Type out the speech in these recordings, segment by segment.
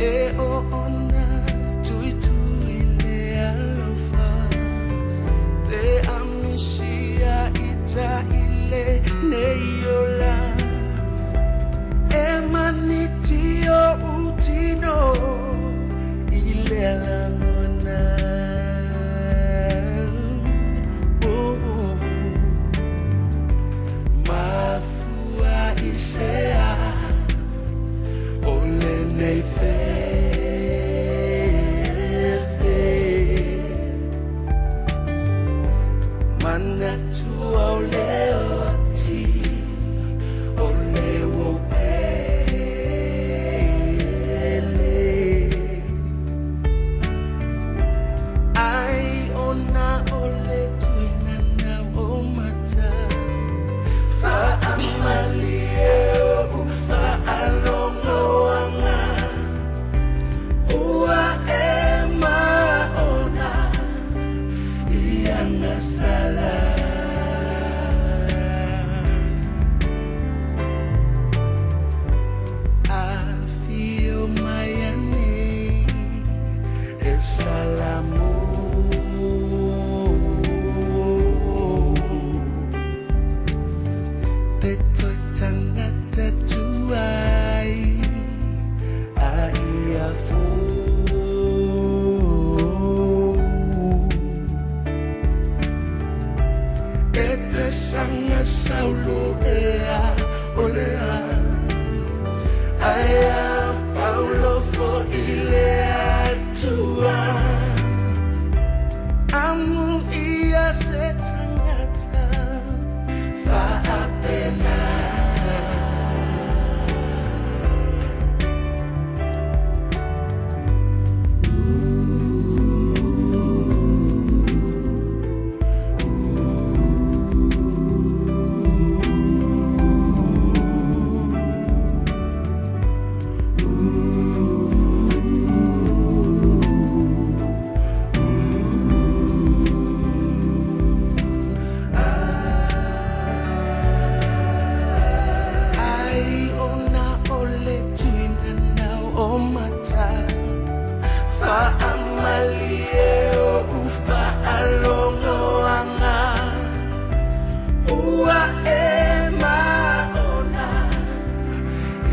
E oona tuitui le alofa Te amisia ita ile nei ola E maniti o utino i le lagona oh, oh. Mafua i sea o lenei fefe Manatu au le oti o le uo pele Ai ona o le tuinanau o mata Faamalie o u faalogoaga Ua e maona i agasala. Afio mai anei e Salamu. Te toi tangata tuai a ia fou. E te sanga saulo ea o lea Aia Paulo fo i le Atua Amu ia se tangata faapena. Ai ona o le tuinanau o mata Faamalie o u faalogoaga Ua e maona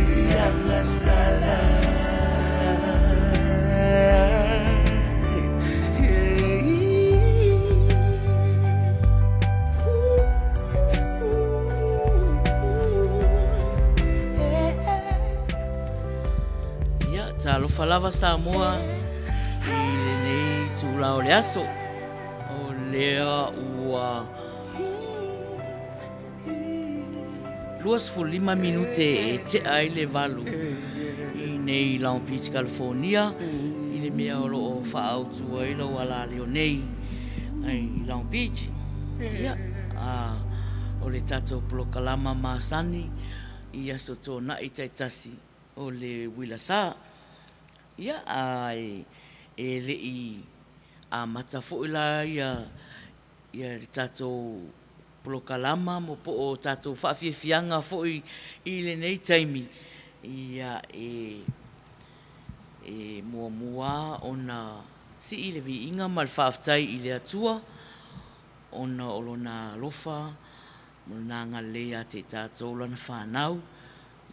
i agasala. Ia, talofa lava Samoa i lenei itula o le aso. O lea ua 25 minute e tea ai le valu i nei Long Beach, California, i le mea o lo o faaautu ai lou alaleo nei i Long Beach. Ia, a, o le tatou polokalama masani i aso tuanai taitasi o le uila sa. Ia, a e, e le i amata foi la ia ia le tatou polokalama mo po o tatou faafiafiaga foi i lenei taimi, ia e e muamua ona sii le viiga ma le faafetai i le Atua ona o Lona alofa ma Lona agalelei ia te i tatou Lana fanau.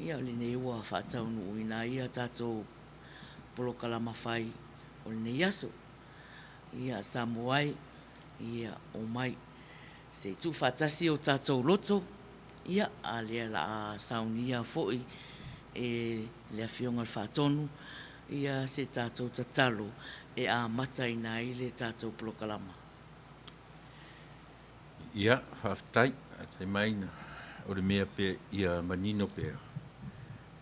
Ia o lenei ua faataunuuina ai a tatou polokalama fai o lenei aso. Ia Samoa e, ia omai se i tuufaatasi o tatou loto, ia a lea la a saunia foi e le Afioga i le Faatonu ia se tatou tatalo e amataina ai le tatou polokalama. Ia, faafetai. Faafetai mai o le mea pea ia manino pea,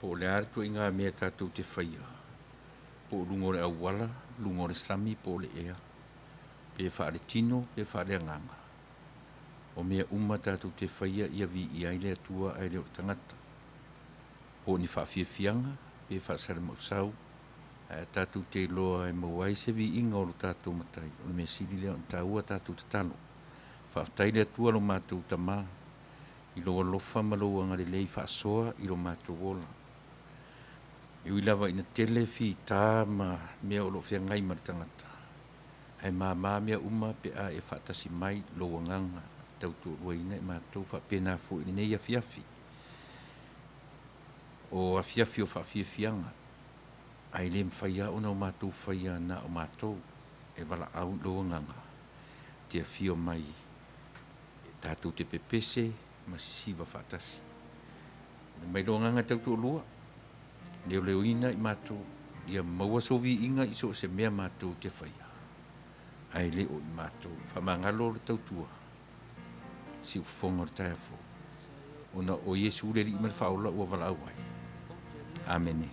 po o le a le ituaiga mea tatou te faia, po o luga o le auala, luga o le sami po o le ea, pe faaletino pe faaleagaga. O mea uma tatou te faia ia viia ai le Atua ae le o le tagata. Po o ni faafiafiaga pe faasalamausau, ae a tatou te iloa e maua ai se viiga o lo tatou Matai, o le mea sili lea ona taua tatou tatalo. Faafetai le Atua lo matou Tama i lou alofa ma lou agalelei faasoa i lo matou ola. E ui lava ina tele fita ma mea o lo o feagai ma le tagata, ae mama mea uma pe a e faatasi mai lou agaga e tautoaluaina i matou faapena foi i lenei afiafi. O afiafi o faafiafiaga, ae le mafai lava ona o matou faia na o matou, e valaau i lou agaga e te afio mai tatou te pepese ma sisiva faatasi. Fai mai lou agaga e tautoalua, leoleoina i matou, ia maua sou viiga i so o se mea matou te faia, ae le o i matou. Faamagalo le tautua, siufofoga o le taeao fou, ona o Iesu le Alii ma le Faaola ua valaau ai. Amene.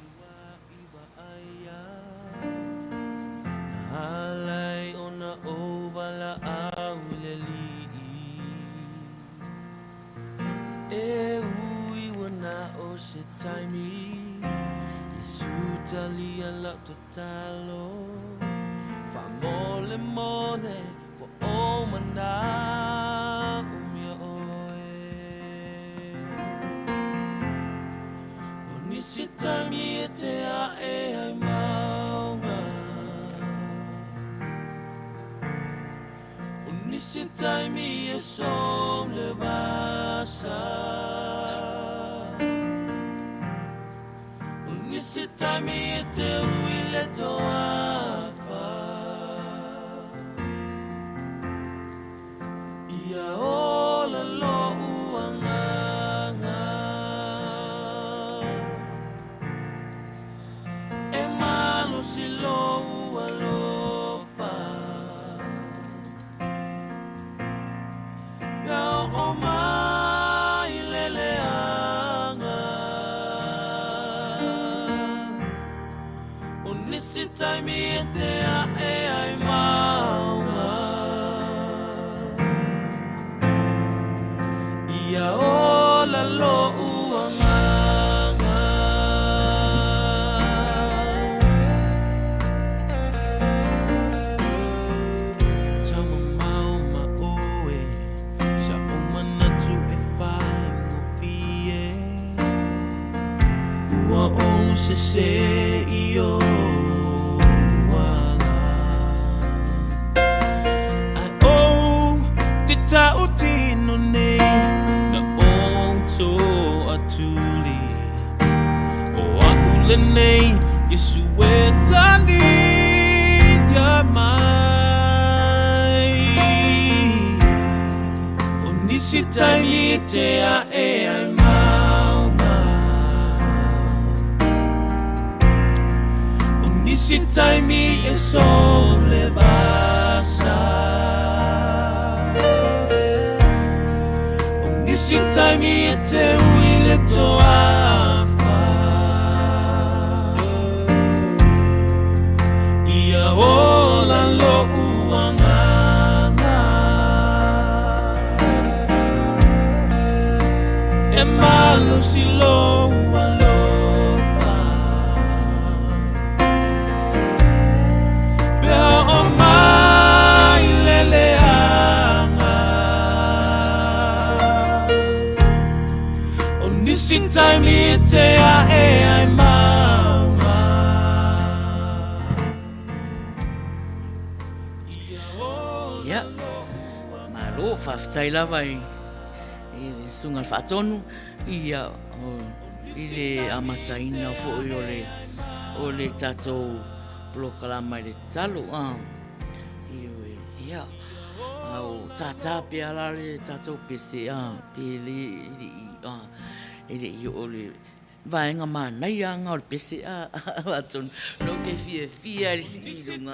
Ia, malo, faafetai lava i le Susuga i le Faatonu, ia, i le amataina foi o le, o le tatou polokalama i le tatalo. Ah, ioe, ia, a o tātā pea la le tatou pese, ah, pe le, e le i, ah, e le i oo le Vaega manaia lava o le pese a atonu no ke fiafia i le sii i luga a.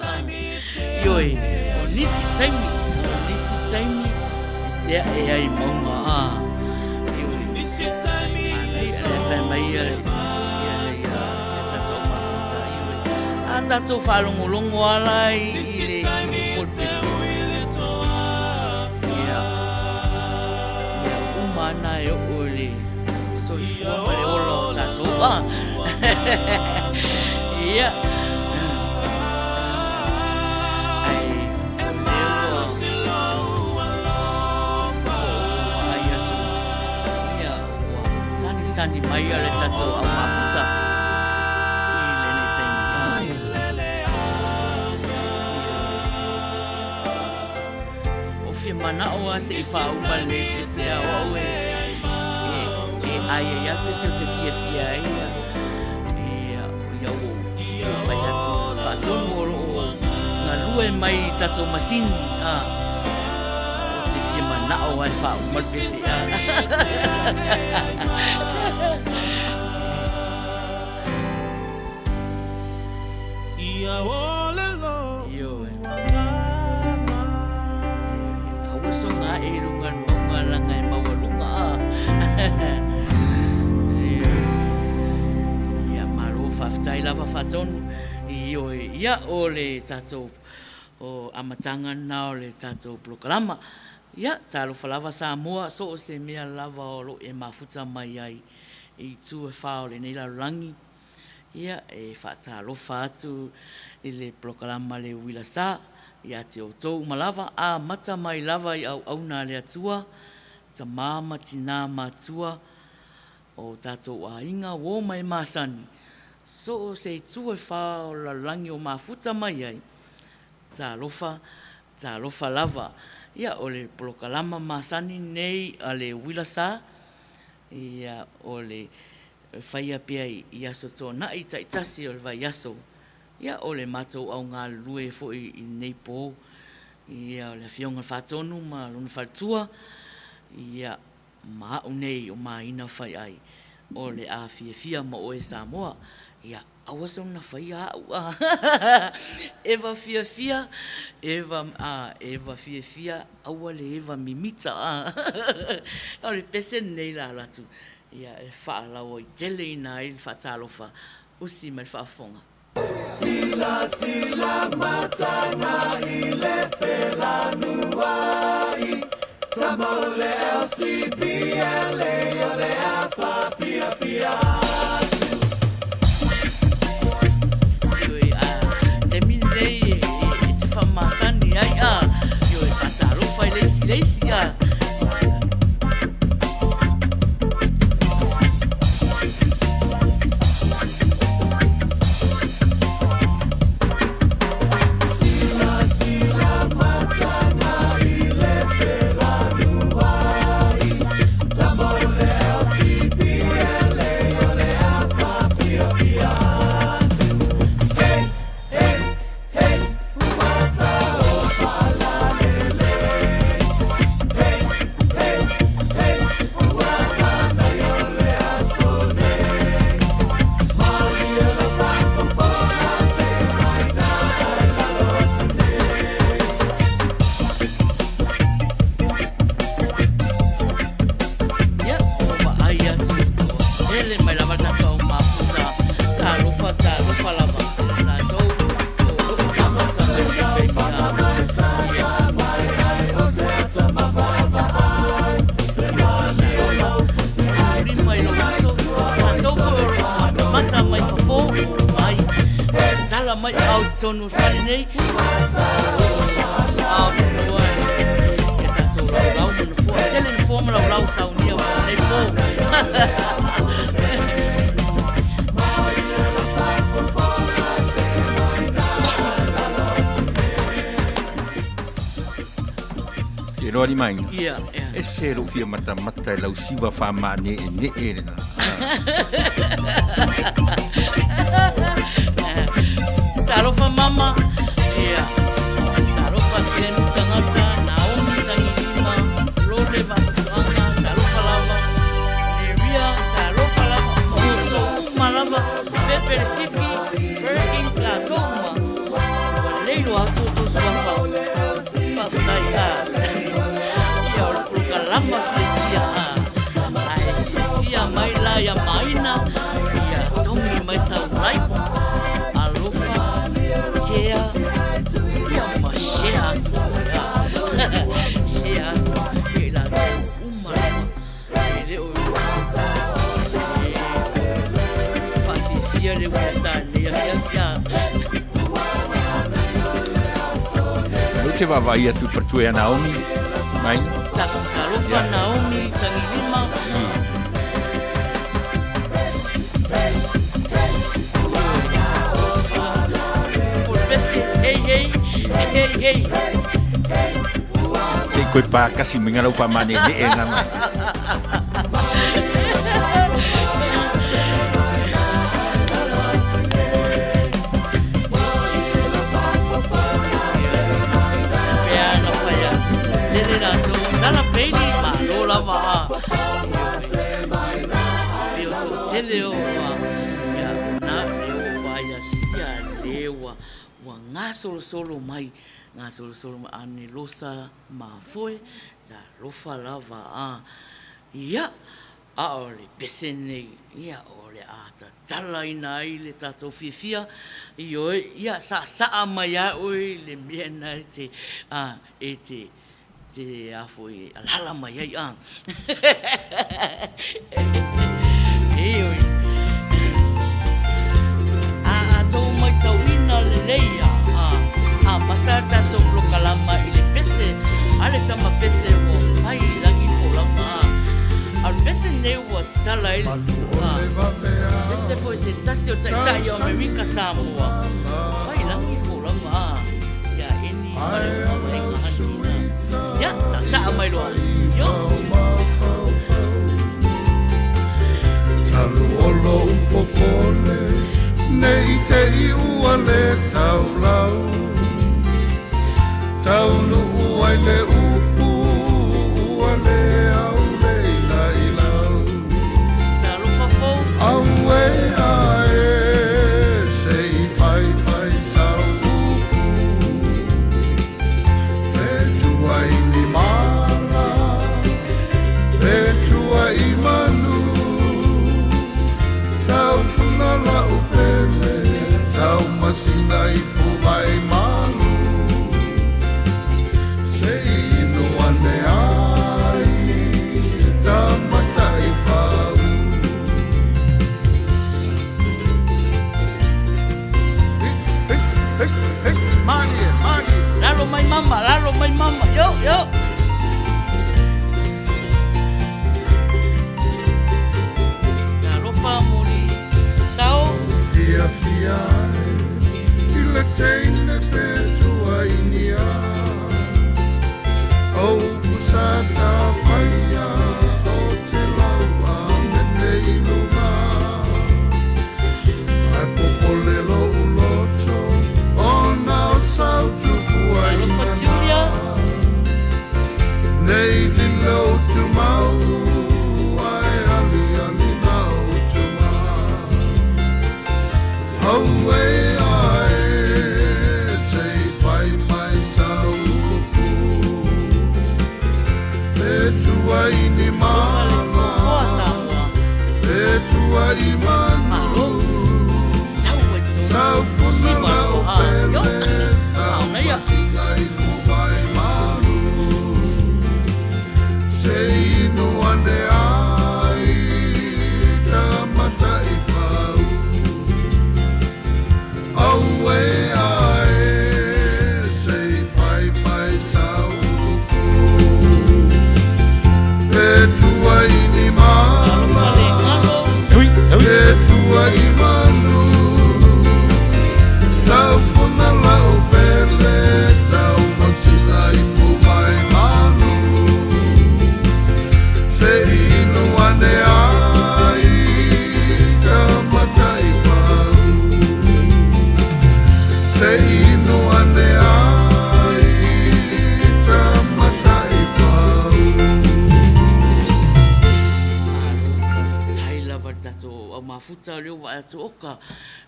Ioe, o nisi taimi, o nisi taimi e te ae ai i mauga a. Ioe, manaia le fai mai ia ia ia ia tatou mafuta ioe. A tatou faalogologo ala i le po le pese. Ia, mea uma na e oo i le soifua ma le ola o tatou. Ah. Ia. Ai, o lea ua vaai atu. Ia, ua sanisani mai le tatou au mafuta. manao lava se i faauma lelei le pese a o au e e ai ai lava le pese ou te fiafia ai ia ia ua ou fai atu faatonu o lo o galue mai i tatou masini a ou te fia manao lava e faauma le pese a. Ioe. Aua soga ae i luga o le mauga leaga e maualuga a. Ia malo faafetai lava Faatonu. Ioe, ia o le tatou o amataga lena o le tatou polokalama. Ia talofa lava Samoa so o se mea lava o lo o e mafuta mai ai i itu e fa o lenei lalolagi. Ia, e faatalofa atu i le polokalama Le Uila Sa ia te outou uma lava, amata mai lava i auauna a le Atua, tama ma tina matua, o tatou aiga, uo ma e masani, so o se itu e fa o le lalolagi o mafuta mai ai, talofa, talofa lava. Ia, o le polokalama masani lenei a Le Uila Sa, ia, o le faia pea i Aso Toonai taitasi o le vaiaso. Ia, o le matou au galulue foi i lenei po, ia, o le Afioga i le Faatonu ma lona faletua, ia, ma au nei o Maina Faiai, o le a fiafia ma oe Samoa. Ia, aua soona faia au a. Eva fiafia, eva, a, eva fiafia, aua le eva mimita a. O le pese lenei la alu atu, Ia, e faalauaiteleina ai le faatalofa usi mai le faafofoga. Silasila mataga i le felanuai, Tama o le LCBLA o le a faafiafia atu. Ioe, a taimi lenei e te faamasani ai a, ioe, faatalofa i le isi i le isi a. Ia, ua vaai atu, tele mai lava le tatou au mafuta, talofa, talofa lava latou o lo o mafuta mai i lenei taimi. Momoli mai lou uso, tatou foi o lo o matamata mai fafo, mai tala mai au i totonu o le fale nei, ao noa e tatou laulau ma nofoa, tele nofoa ma laulau saunia mo lenei po. Ke loa limaina. Ia, ia. E se lou fia matamata i lau siva faamane'ene'e lena. Talofa mama. Ia. Talofa Glenn Tagata, Naomi Tangilima, Lole Vafasoaga, talofa lava. Neria, talofa lava. Ma outou uma lava. Pepe le Sifi, Perkins, latou uma. Ua lei loa atu outou suafa. Faafetai a. Ia, o le polokalama fiafia a. Ae fiafia mai la ia Maina, ia togi mai sau like, alofa, kea, ia ma share atu foi a. Share atu ia i latou uma lava e le o e faafiafia le uiasa i lenei afiafi a. Ou te vaavaai atu i le faletua ia Naomi, Maina. Talofa Naomi Tagilima. Hey, hey, hey, hey. Se i Toe pākasi mai ngā lau whāmāneneʻe ngā mai. Pea na whai atu. Tele rātou, tala peini, mālo lava ha. Peo tō tele o a, ia, nā, e o vai a ia lewa, ua gasolosolo mai, gasolosolo mai, ane losa mafoe, talofa lava a, ia, a o le pese nei, ia, o le a tatalaina ai le tatou fiafia, ioe, ia, saasaa mai a oe i le mea na e te, a, e te, te a foi alala mai ai a. Ioe. A a tou maitauina lelei a, a, amata tatou polokalama i le pese a le tama pese ua fai i lagi folauga a. A o le pese lenei ua tatala ai le, a, pese foi se tasi o taitai o Amerika Samoa ua fai i lagi folauga a, ia Eni Ia, saasaa mai loa. Io. Talu o lou popole nei te i ua le taulau Taunuu ai le upu ua le au le ilailau Talofa fou. Auē ae se i faifai sau upu Pe tua i ni mala, pe tua i manu Tau funa lau pele, tau masina i puvai malu Se i inu ane ai te Tamataifau. Lalo mai mama, lalo mai mama, yo, yo. Talofa moni sao. Fiafia ai i le teine pe tuainia O upu sa tāwhaia o te lau a mene i luga Ae popole lo'u loto ona o sau Talofa tupuaina Julia. Nei lilo tumau ae aliali na o tuma Auē ae se i fai mai sau upu Pe tua i ni Talofa le mala fofoa Samoa. Pe tua i manu Malo. Sau ai tonu. Sau funa Siva lau loa. Yo. pele Tau Maonaia. masina i luvai malu Se inu ane ai Tamataifau Auē ae se i fai mai sau upu Pe tua i ni Talofa mala le galo. Ui, ui. Pe tua i manu Sau funa lau pele Tau masina i puvai malu Se inu ane ai Tamataifau Se inu ane ai Tamataifau Malo, faafetai lava i le tatou au mafuta o lea ua vaai atu oka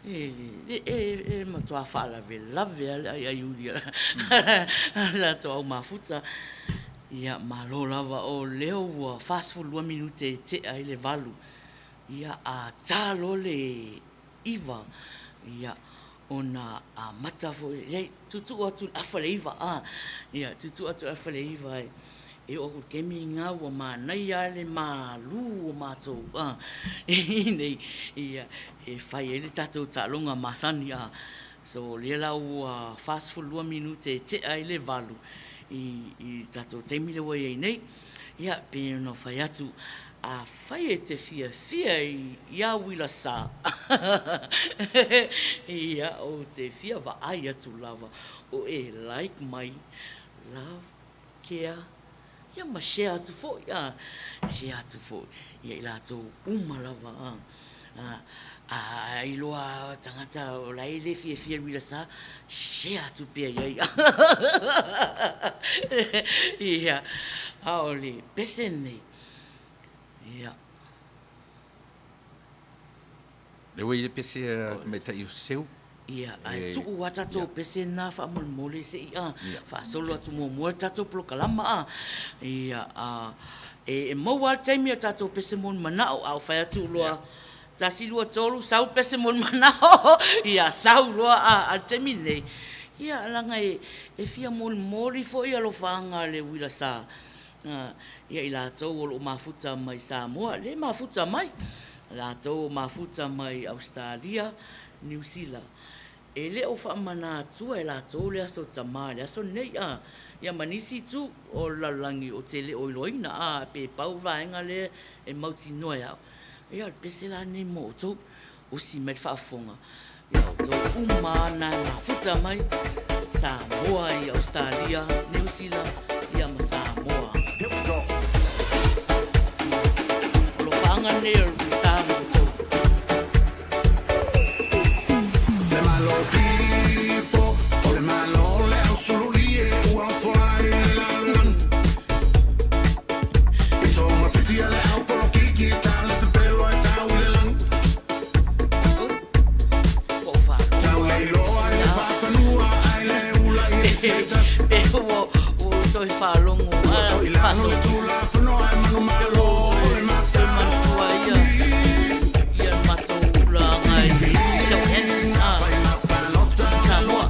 e e e matua faalavelave lava le aiaiuli a le tatou au mafuta. Ia malo lava o lea ua 42 minute e tea ai le 8. Ia a ta loa le 9, ia ona amata foi, leai tuutuu atu i le afa le 9 a, ia tuutuu atu i le afa le 9 e oo atu i le taimi lena ua manaia lava le malu o matou a i nei ia e fai ai le tatou taaloga masani a. So o lea la ua 42 minute e tea ai le 8 i le tatou taimi lea ua i ai nei. Ia pei ona fai atu, afai e te fiafia ia Uila Sa, ia ou te fia vaai atu lava o e like mai, love, care. Ia ma share atu foi a, share atu foi ia i latou uma lava a. A iloa tagata o la e le fiafia i le uila sa, share atu pea i ai. Ia, a o le pese lenei, ia. Lea ua i ai le pese a le tamaitai o Seu. Ia, ae tuu lava tatou pese na faamolemole se i faasolo atu muamua le tatou polokalama a. Ia, e maua lava le taimi o tatou pese mo ni manao, a ou fai atu loa, tasi, lua, tolu, sau le pese mo le manao, ia sau loa a. A o le taimi lenei, ia leaga e fia molimoli foi alofaaga a le uila sa ia i latou o lo o mafuta mai Samoa, le mafuta mai, latou o mafuta mai Ausetalia, Niu Sila, e le o faamanatua e latou le Aso Tama i le aso lenei, a, ia ma nisi itu o le lalolagi ou te le o iloaina, a, pe pau le vaega lea e mautinoa e au, ia o le pese la lenei mo outou. Usi mai le faafofoga ia outou uma lava na e mafuta mai Samoa i Ausetalia, Niu Sila ia ma Samoa. O lofaaga lenei o le Visa mo outou. Le Malo pipo, o le Malo le ausululie ua foai le lalolagi. I togafiti a le au polokiki ta le pepelo e tau i le lagi. Tau le iloa i le faafanua ai le ula i le se Pe ua toe faalogo Ua toilalo le Tulafono ae manumalo le toe manatua ia ia le matou ulaga i Michelle Hansen a Samoa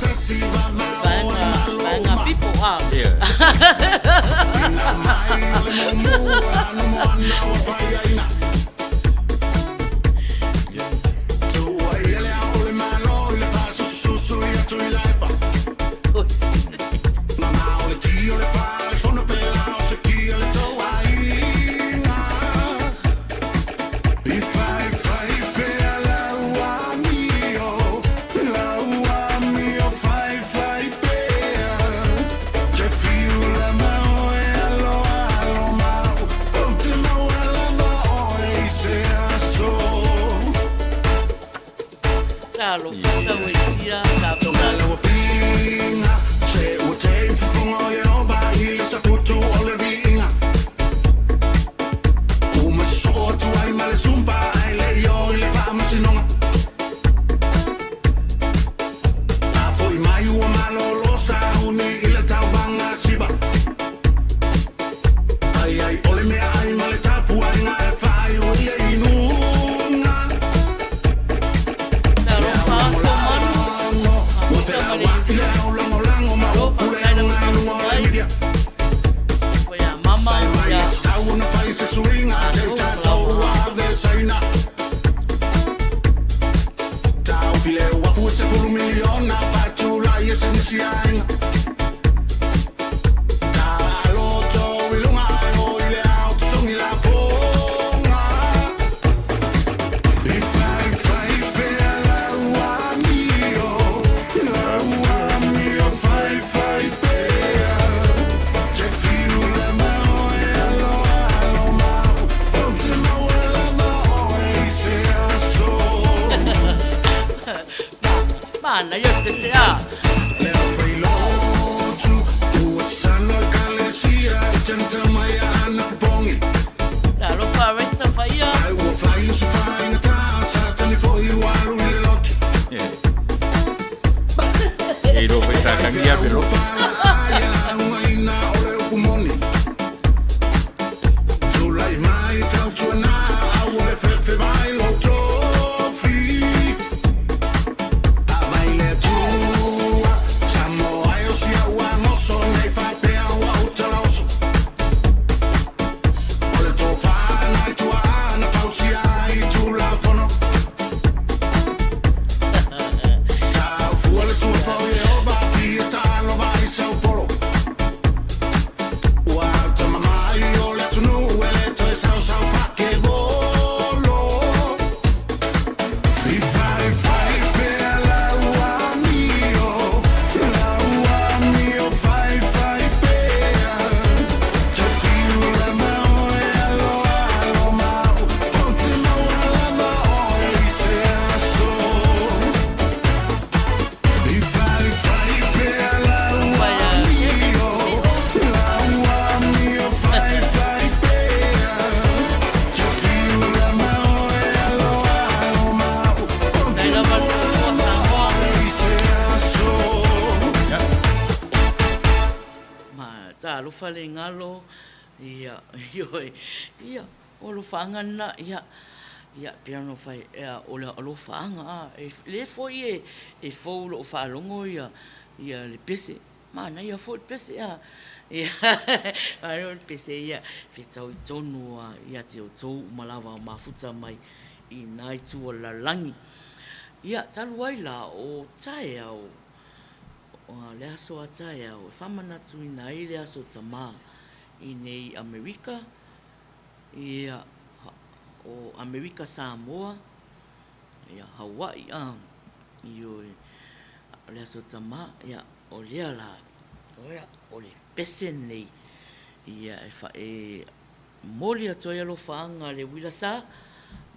vaega vaega people a Talofa tauaitia Talofa aso manu mafuta ma le Niu Sila Alo faafetai lava tapuai mai Koe a mama ia matou ma lava. Manaia le pese a. Talofa Raisa Faia. E iloa foi sa tangi a pelo. Talofa le galo, ia, ioe, ia, o alofaaga lena, ia, ia, pei ona ou fai, ia, o le alofaaga, a, e le foi e, e fou i lou faalogo ia, ia le pese, manaia foi le pese, a, ia, manaia foi le pese, ia, fetaui tonu lava ia te outou uma lava o mafuta mai i na itu o le lalolagi. Ia, talu ai la o taeao, o le aso a taeao e faamanatuina ai le Aso Tama i nei Amerika, ia, o Amerika Samoa, ia, Hawaii, a, ioe, o le Aso Tama, ia, o lea la, o le pese lenei, ia, e momoli atu ai alofaaga a le uila sa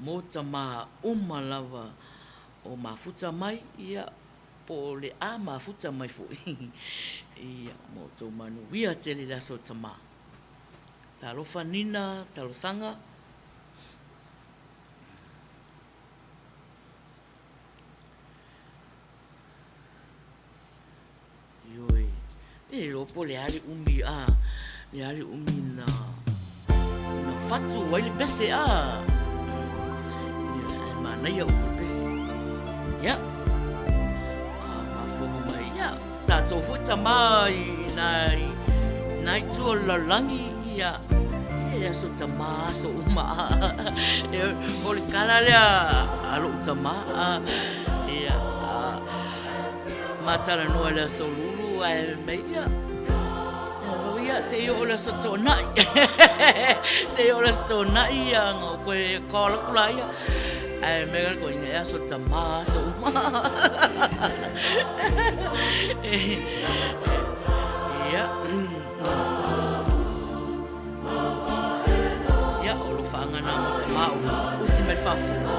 mo tama uma lava o mafuta mai, ia, po o le a mafuta mai foi, ia, ma outou manuia tele i le Aso Tama. Talofa Nina Talosaga. Ioe, e le iloa po o le a le umi, a, le a le umi na, na fatu ai le pese, a. Ia, ae manaia upu le pese. Ia, a faafofoga mai, ia, tatou foi tama i nai, nai itu o le lalolagi, ia, e aso tama aso uma. O le kala lea a lou tama, a, ia, a, Ma talanoa i le aso Lulu ae mai ia, ia se i oo i le aso Toonai. Se i oo i le aso Toonai ia ona ou toe call atu laia. Ae mea ka koina e aso tama aso uma. Ia. Ia, o alofaaga na mo tama uma, usi mai le faafofoga.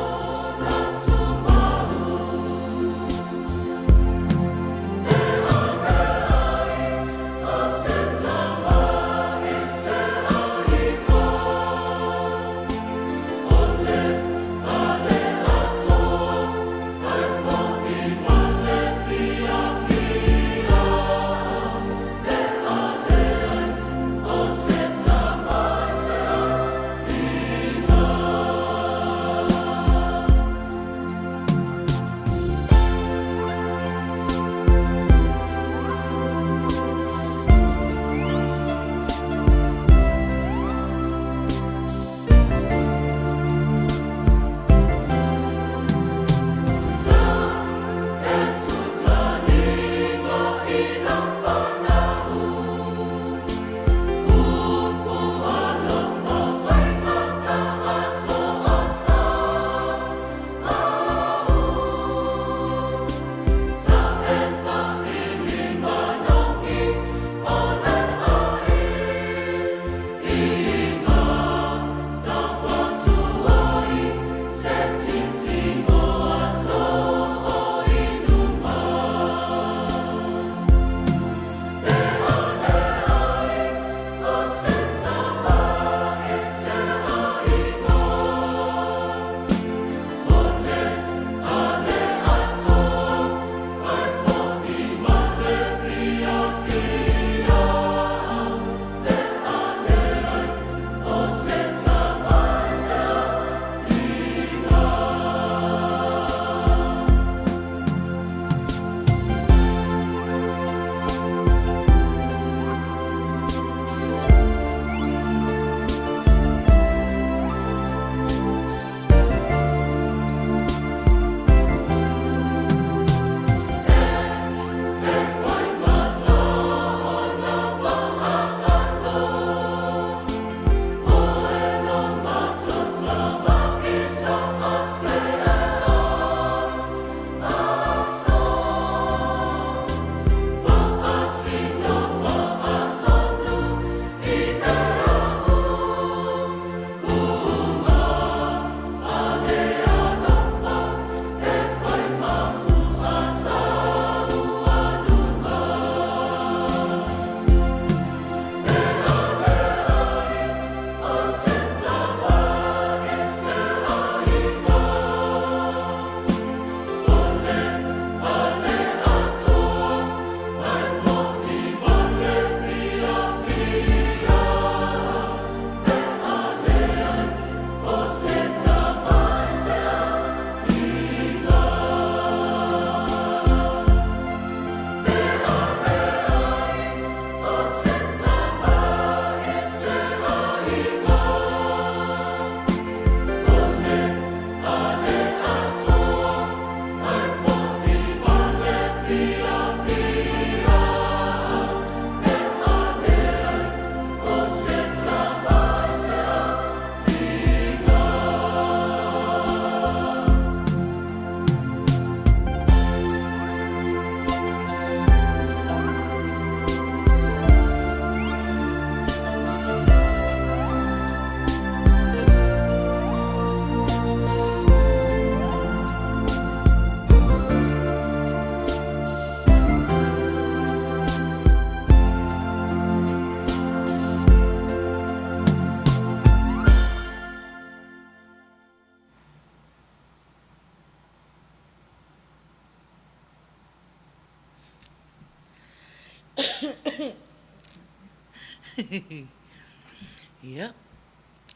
Ia,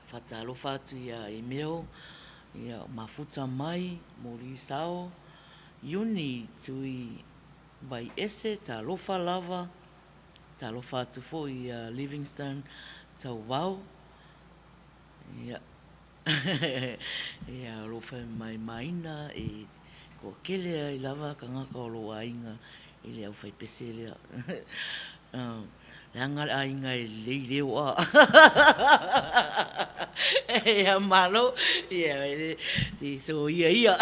faatalofa atu ia Emeo, ia Mafuta mai, Moli Sao, Iuni Tui Vaiese, talofa lava, talofa atu foi ia Livingston Tauvao, ia, ia o lo o fai mai Maina e toatele ai lava tagata o lou aiga i le aufaipese lea. Leaga le aiga e lelei leo a. Ia malo, se i soia ia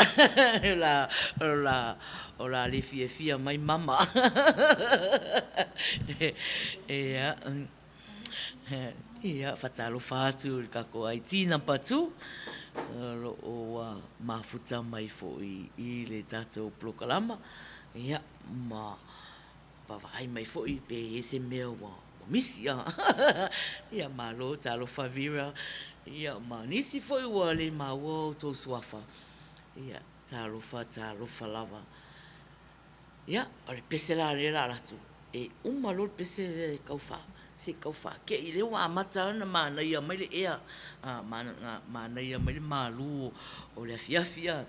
o le a le fiafia mai mama. Ia, ia faatalofa atu i le tatou IT number 2 o lo o ua mafuta mai foi i le tatou polokalama, ia ma vaavaai mai foi pe i ai se mea ua misi. Ia malo, talofa Vera ia ma nisi foi ua le maua outou suafa, ia talofa talofa lava. Ia, o le pese la lea o le a alu atu, e uma loa le pese lea e tau se i tau faate'i, o lea ua amata ona manaia mai le ea, manaia mai le malu o le afiafi a.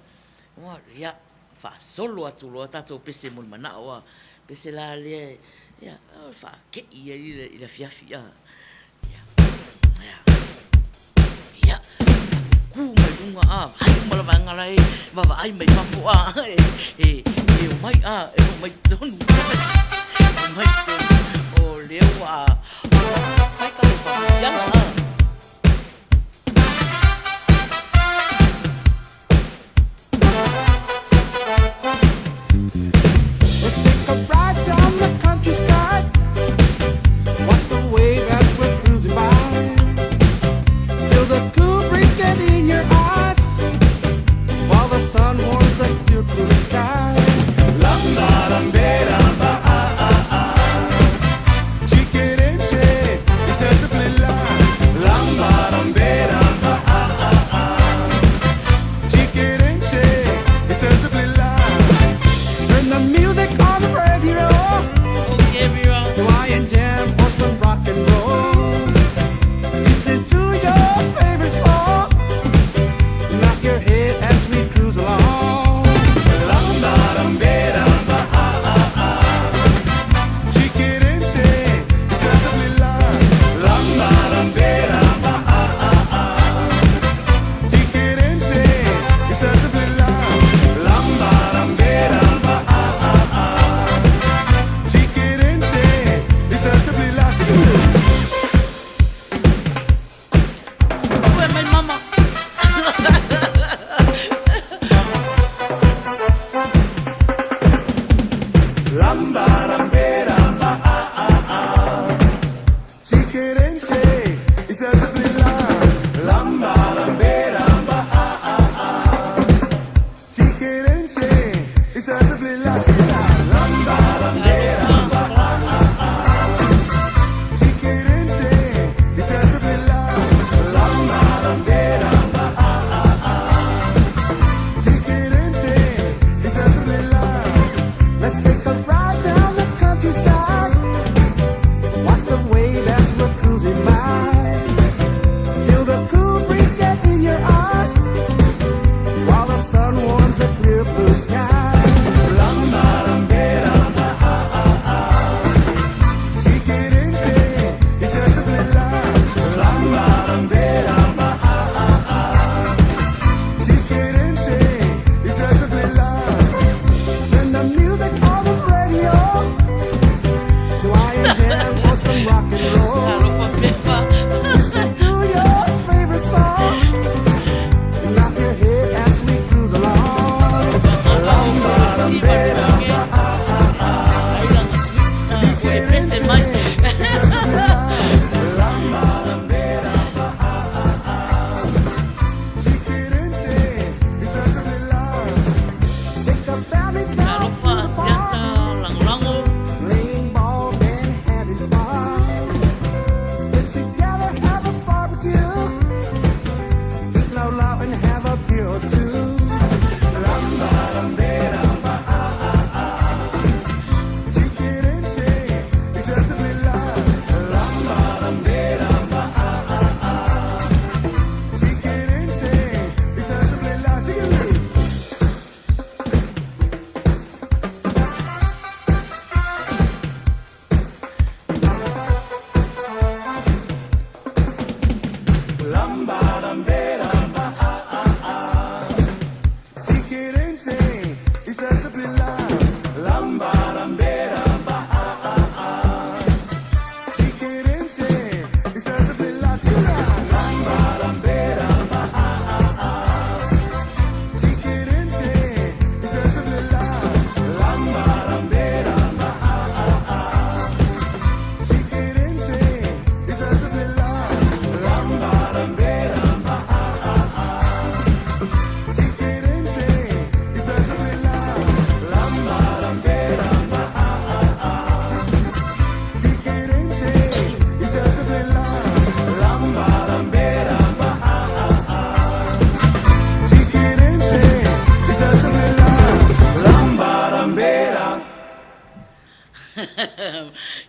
Ia, faasolo atu loa tatou pese mo le manao a. O le pese la lea e faate'i ai le afiafi a. Ia, tu mai luga a, vaai uma le vaega la e vaavaai mai fafo a, e omai a, e omai tonu, omai tonu, o lea ua fai tatou faafiafiaga a. Let's take a ride down the countryside. Watch the wave as we're cruising by. Feel the cool breeze get in your eyes while the sun warms the clear blue sky. Turn the music on the radio Okay, Vera. to Hawaiian jam or some rock and roll. Listen to your favorite song. Knock your head as we cruise along. Ue mai mama. Let's take a ride down the countryside. Watch the wave as we're cruising by. Feel the cool breeze get in your eyes while the sun warms the clear blue sky. Turn the music on the radio.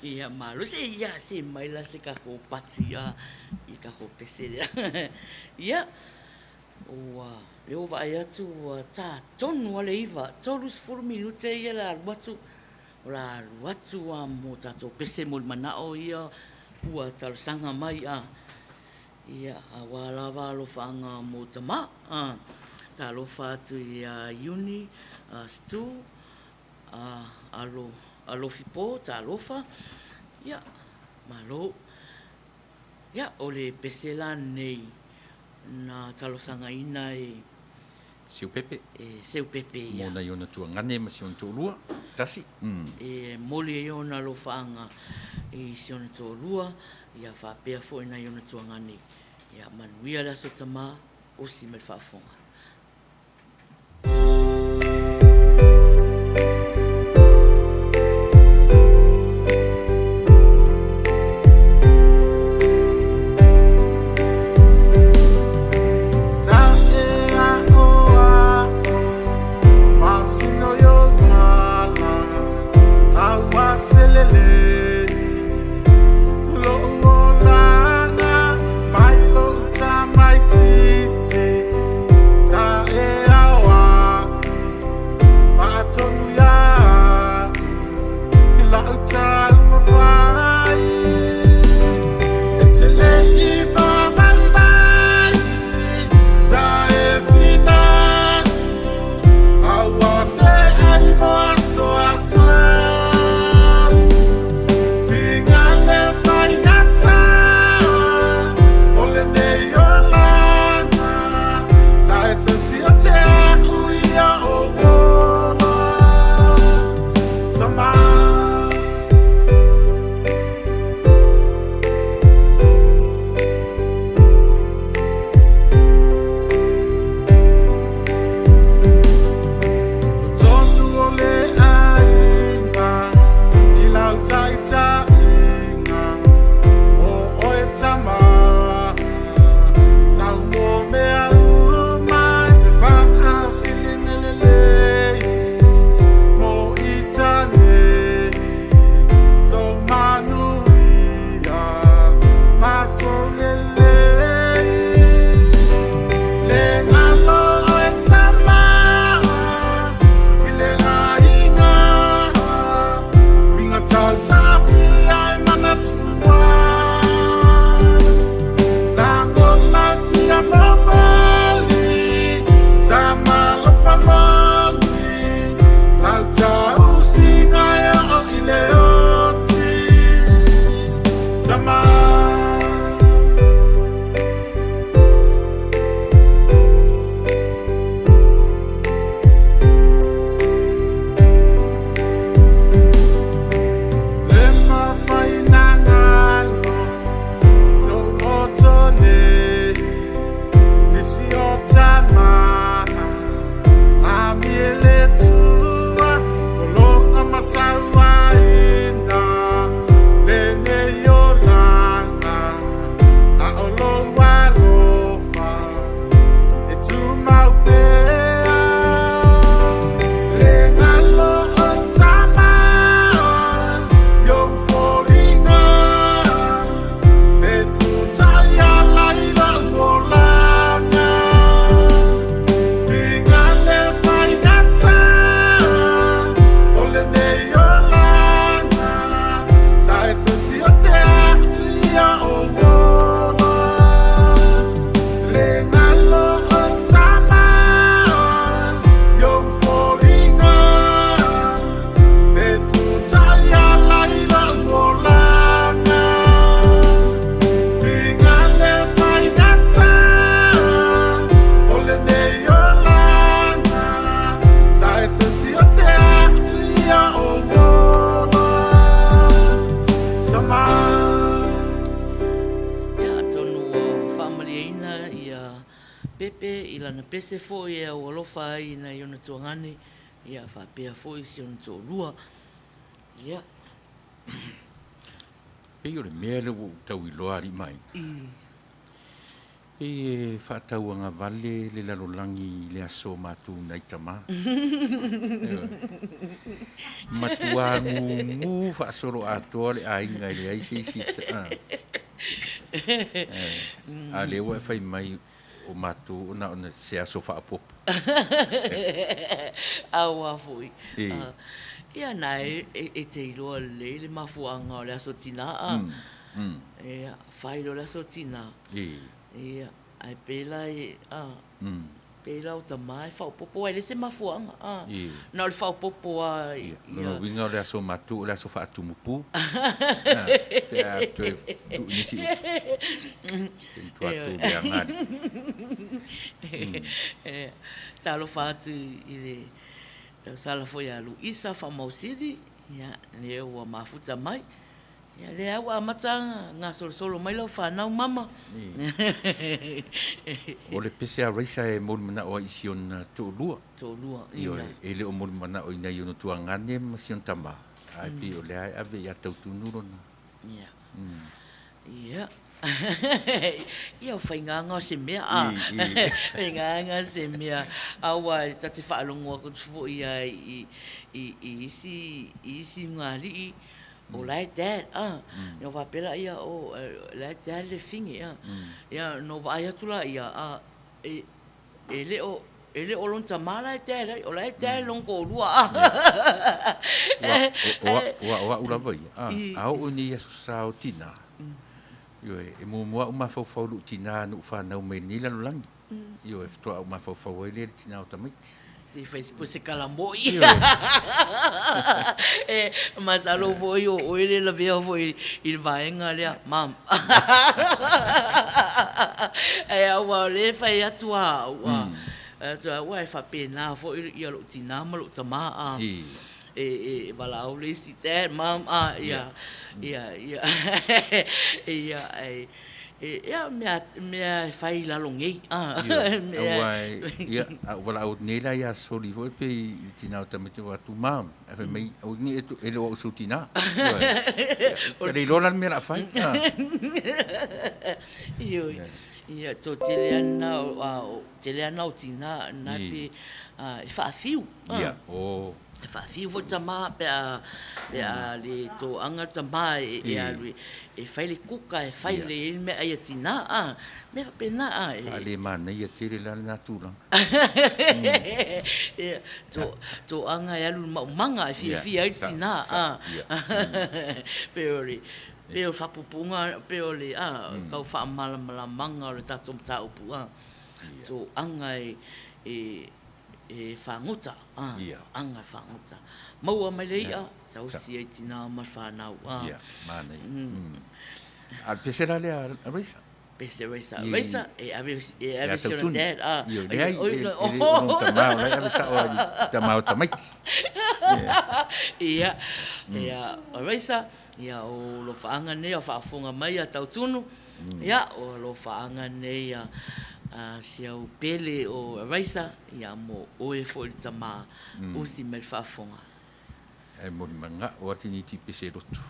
Ia, malo. Se ia, se mai la se tatou pati a i le tatou pese lea. Ia, ua, lea ua vaai atu ua ta tonu lava le 9, 30 minute ia le alu atu, o le a alu atu lava mo tatou pese mo le manao ia ua talosaga mai a. Ia, aua lava alofaaga mo tama. Talofa atu ia Iuni Stu, Alofi Po, talofa. Ia, malo. Ia, o le pese la lenei na talosagaina e Seupepe. E Seupepe, ia. Mo nai ona tuagane ma si ona toalua. Tasi. E momoli ai ona alofaaga i si ona toalua, ia faapea foi nai ona tuagane. Ia manuia le Aso Tama, osi mai le faafofoga. Ia, atonu ua faamalieina ia Pepe i lana pese foi e aualofa ai i nai ona tuagane, ia faapea foi si ona toalua. Ia. Pei o le mea lea ua ou tau iloa alii ma aiga. Pei e faatauagavale le lalolagi i le aso o matou nai tama. Ioe. Matua gugu faasoloatoa le aiga e leai se isi a. A o lea ua e fai mai o matou na ona se aso faaopoopo. Aua foi. Ia na e te iloa lelei le mafuaaga o le aso tinā a. Ia, fai loa le aso tinā. Ia, ae pei la e, a, pei la o tama e faaopoopo aua e leai se mafuaaga, a. Na o le faaopoopo lava ia. Lona uiga o le aso matua o le aso faatumupu, pe a toe tuu i nisi upu. E matua tou leaga alii. Talofa atu i le tausala foi ia Luisa Faamausili, ia, lea ua mafuta mai. Ia lea ua amata gasolosolo mai lau fanau mama. O le pese a Raisa e molimanao ai i si ona toalua. Toalua, ia. E le o molimanao i nai ona tuagane ma si ona tama, ae pei o lea e ave ia Tautunu lona. Ia. Ia. Ia o faigaga o se mea a. Faigaga o se mea. Aua ta te faalogo atu foi lava i isi i isi ulugalii O la e dad a, ona faapea laia, o la e dad le fine a. Ia ona ou vaai atu laia a, e le o, e le o lona tama la e dad ai, o la e dad lona toalua a. Aua o au lava ia, a oo i nei Aso Sa o Tina, ioe, e muamua lava ou mafaufau i lou tina na ou fanau mai ai i lenei lalolagi. Ioe, faatoa ou mafaufau ai lea i le tina o tamaiti. Se i fai po se kala moʻi. E masalo foi o oe le lavea foi i le vaega lea, mom. Ae aua o lea e fai atu lava au, fai atu au, aua e faapena foi ia lou tina ma lou tama a. E valaau le isi, dad, mom, a, ia, ia, ia, ia, ae Ia, mea, mea e fai i lalo nei. Aua, ia, a ou valaau atu nei la ia Soli foi pe i le tina o tamaiti o atu, Mom, ae fai mai, aua ne i e le o au sou tina. Ua le iloa la le mea o le a fai. Ioe. Ia, to tele lava lena o, tele lava lena o tina na pe e faafiu. Ia, o. E faafiu foi tama pe a pe a le toaga le tama e alu e fai le kuka e fai le meaai a tina a, mea faapena a. Faalemanaia tele la lena tulaga. Ia, toaga e alu i le maumaga e fiafia ai le tina a. Pei o le pei o le faapuupuuga pei o le a tau faamalamalamaga o le tatou mataupu a. Toaga e e fagota, a, aga e fagota. Maua mai le i'a, tausi ai tinā ma le whanau. A. Ia, manaia. A o le pese la lea a Raisa? Pese Raisa. Raisa, e ave, e ave si ona dad. A, Io, leai, e le o lona tamā, o la e ave sao i le tamā o tamaiti. Ia, ia, o Raisa, ia, o alofaaga nei a faafofoga mai a Tautunu, Ia, o alofaaga nei a si au pele o Raisa, ia mo oe foi le tama usi mai le faafofoga. Ae moli manao a sini ti pese lotu.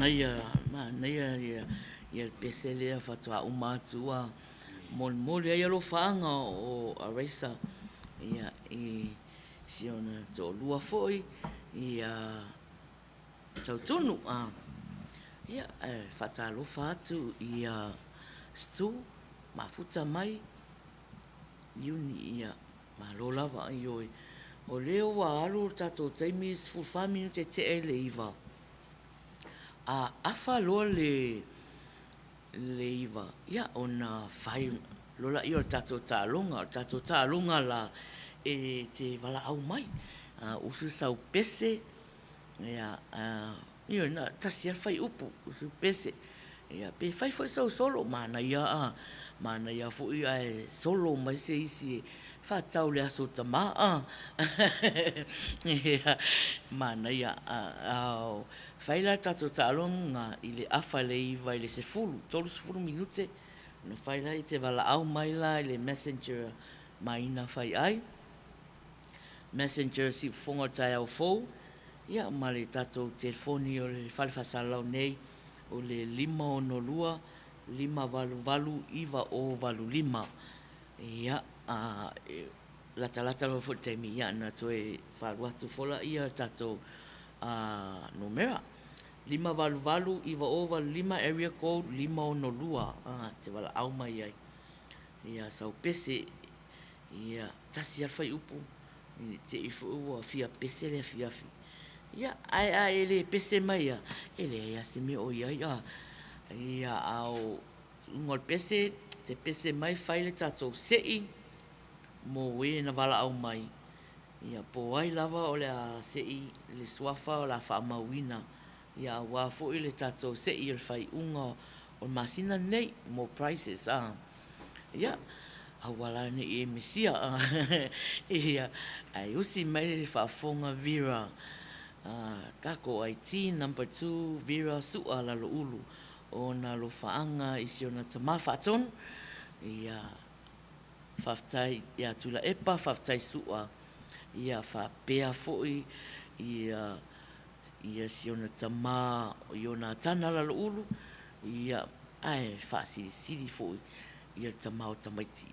Manaia, manaia ia le pese lea faatoa uma atu a molimoli ai alofaaga o Araisa ia i si ona toalua foi ia Tautunu. Ia, e faatalofa atu ia Stu Mafuta mai Iuni, ia malo lava. Ioe, o lea ua alu le tatou taimi e 14 minute tea i le 9:00, a afa loa le 9:00, ia ona fai loa lea o le tatou taaloga. O le tatou taaloga la, e te valaau mai, usu sau pese, ioe, na o le tasi lava le fuaiupu, usu le pese, pe fai foi sou solo, manaia lava manaia foi ae solo mai se isi e faatatau i le Aso Tama a. Ia, manaia. Fai la le tatou taaloga i le afa i le 9:00 i le 10:00, 30 minute ona fai lea, e te valaau mai la i le messenger a Maina Faiai, messenger Siufofoga o le taeao fou, ia ma le tatou telefoni o le fale faasalalau nei o le 562 588 9085. Ia, e latalata lava foi i le taimi ona toe faalualu atu foi lea o le tatou numera. 588 9085 area code 562 e te valaau mai ai ia sau pese. Ia, tasi lava le fuaiupu ne i te i foi ua fia pese le afiafi. Ia, ae a e le pese mai lava, e leai lava se mea o i ai a. Ia, a o luga o le pese, e te pese mai fai le tatou se'i mo e na valaau mai, ia po o ai lava o le a se'i le suafa o le a faamauina, ia aua foi le tatou se'i o le faaiuga o le masina lenei mo prizes a. Ia, aua la ne i e misia, ia, ae usi mai le faafofoga Vera, tatou IT number two Vera Su'a Laloulu o ona alofaaga i si ona tama faatonu. Ia, faafetai ia Tuilaepa, faafetai Su'a, ia faapea foi ia si ona tama o Ionatana Laloulu, ia, ae faasilisili foi le tama o tamaiti,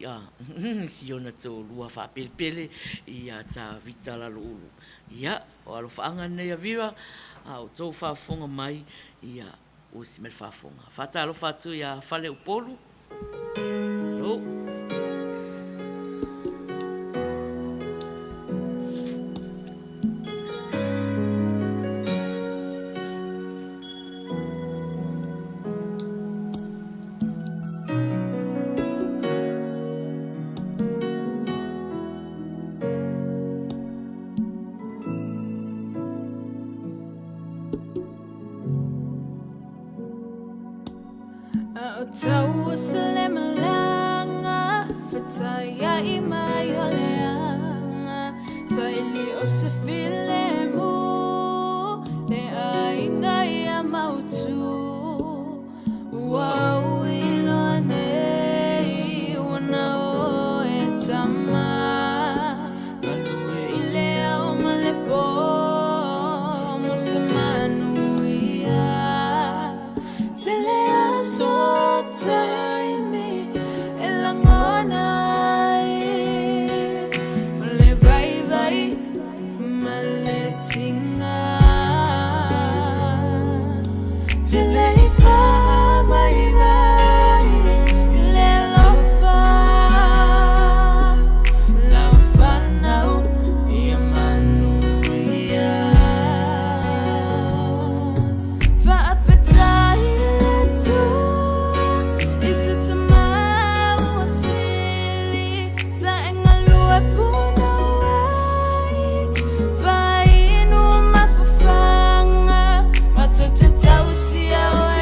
si ona toalua faapelepele ia Tavita Laloulu. Ia, o alofaaga nei a Vera, a o outou faafofoga mai, ia usi mai le faafofoga. Faatalofa atu ia Faleupolu. Malo. A o tau o se le malaga Fetaiai mai o le aga Saili o se filemu Le aiga ia mautu Ua ou iloa nei Ua na oe tama Galue i le ao ma le pō Mo se manuia Tele aso taimi e lagona ai O le vaivai ma le tiga Tele i faamaiga ai le alofa Lau fanau ia manuia Faafetai le Atua i se tama ua sili Sa e galue punouai Fainu mafafaga Matou te tausia oe.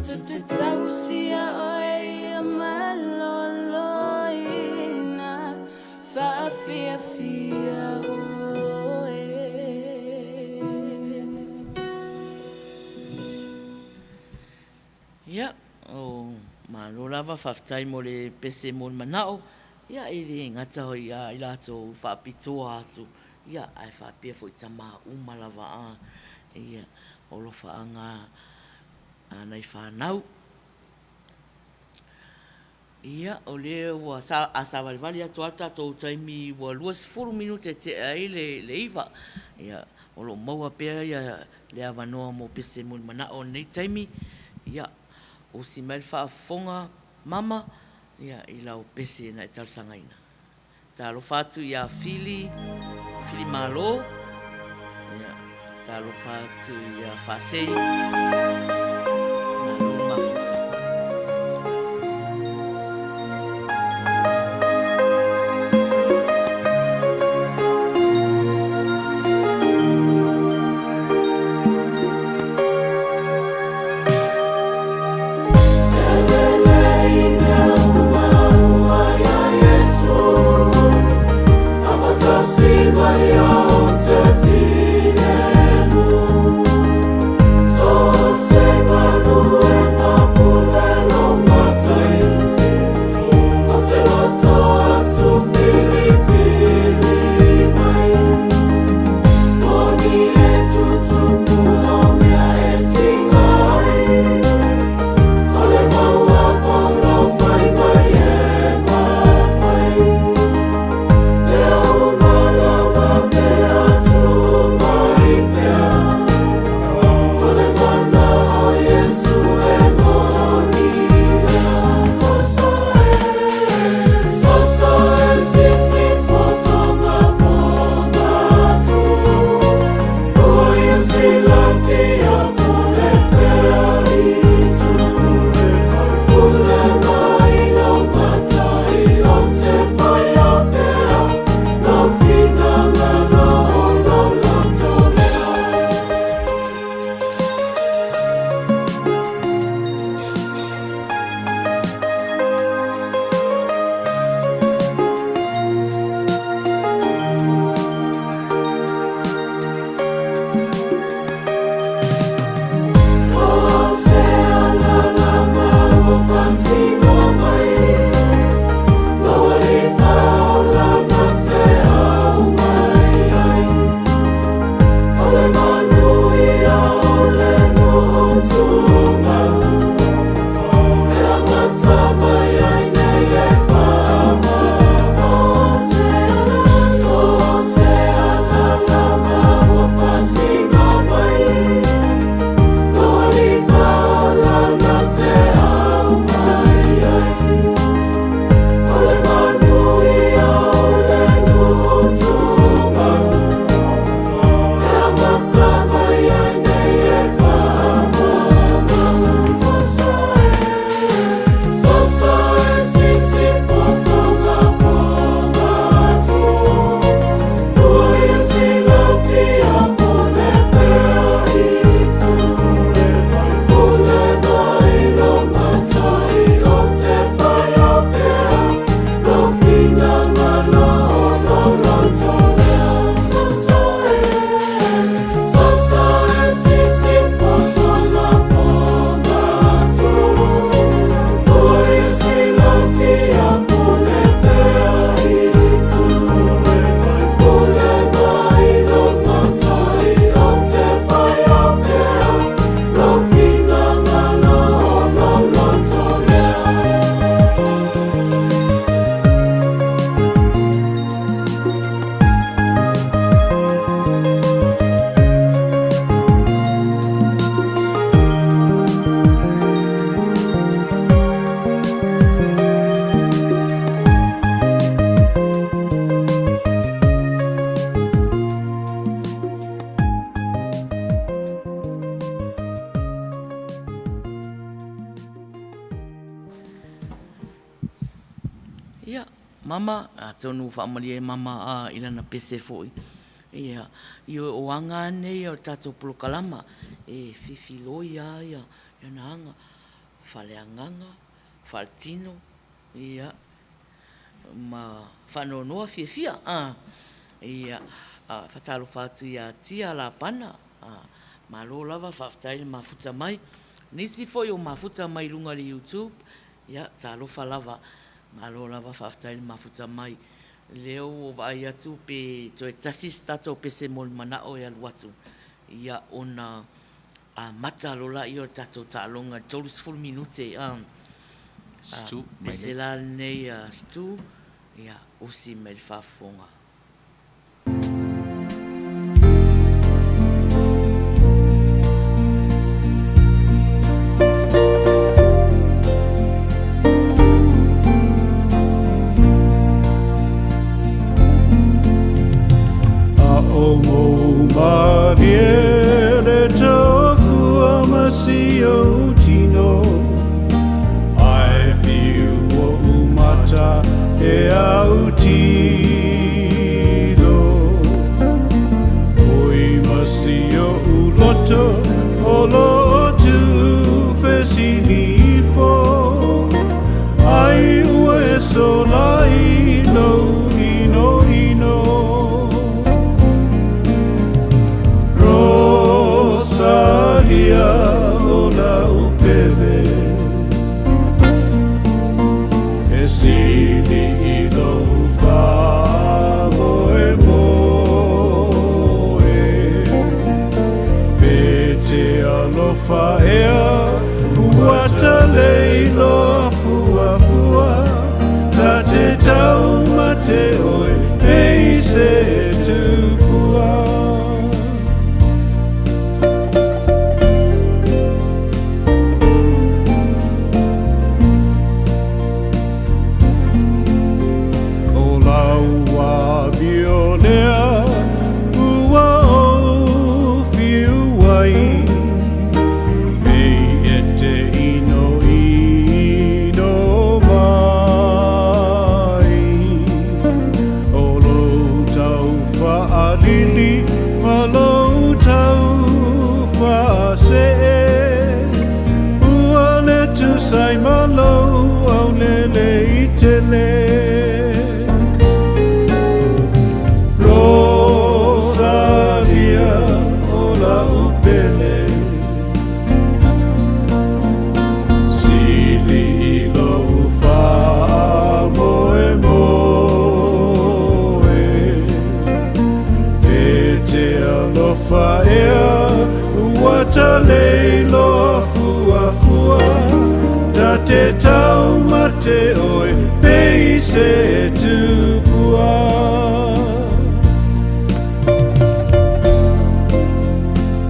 Matou te tausia oe ia maloloina, Faafiafia oe. Ia, o malo lava, faafetai mo le pese mo le manao, ia e le gata hoi ia i latou faapitoa atu, ia ae faapea foi i tama uma lava a, ia o alofaaga a nai fanau. Ia, o lea ua, a savalivali atu lava le tatou taimi ua 20 minute e tea ai le 9:00, ia o lo o maua pea le avanoa mo pese mulimanao i lenei taimi. Ia, osi mai le faafofoga mama i lau pese na e talosagaina. Talofa atu ia Fili, Fili Malo, ia, talofa atu ia Faasei, malo mafuta. Ia, mama, atonu ua faamalie mama a i lana pese foi. Ia, i o aga lava nei o le tatou polokalama e fifiloi lava ia ana aga. Faaleagaga, faaletino, ia, ma faanoanoa fiafia. Ia, faatalofa atu ia Tia Lapana, malo lava faafetai le mafuta mai. Nisi foi o mafuta mai luga i le YouTube, ia talofa lava, malo lava faafetai le mafuta mai. Lea ua ou vaai atu pe toe tasi se tatou pese mo le manao e alu atu, ia ona amata loa lea o le tatou taaloga i le 30 minute. Stu, Pese la lenei a Stu, ia usi mai le faafofoga.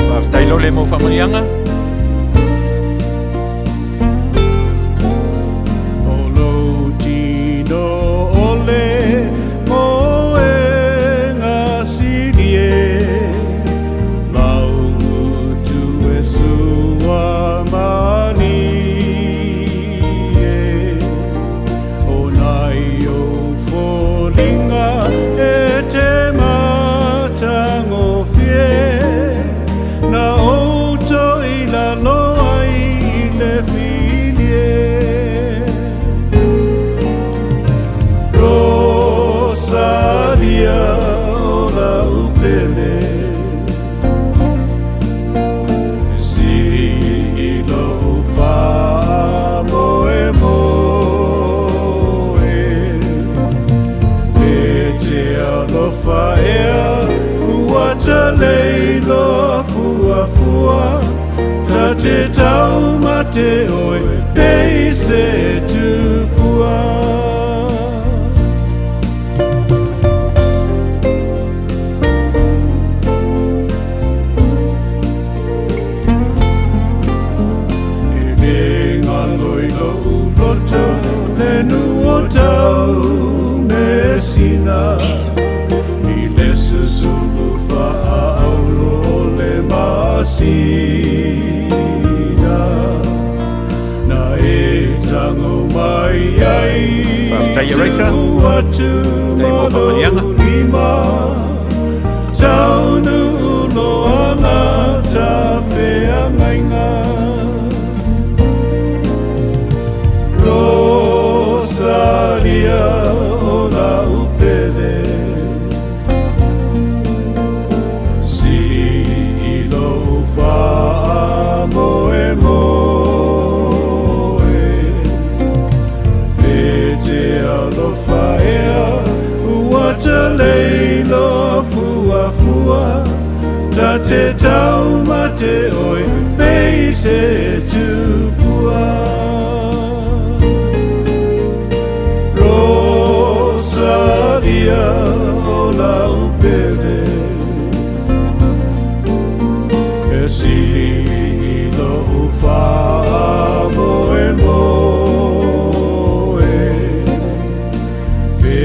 Faafetai Lole mo faamanuiaga. Faafetai e Raisa. Faafetai mo faamanuiaga. te taumate oe pei se tupua. Rosalia o lau pele E sili i lou faamoemoe Pe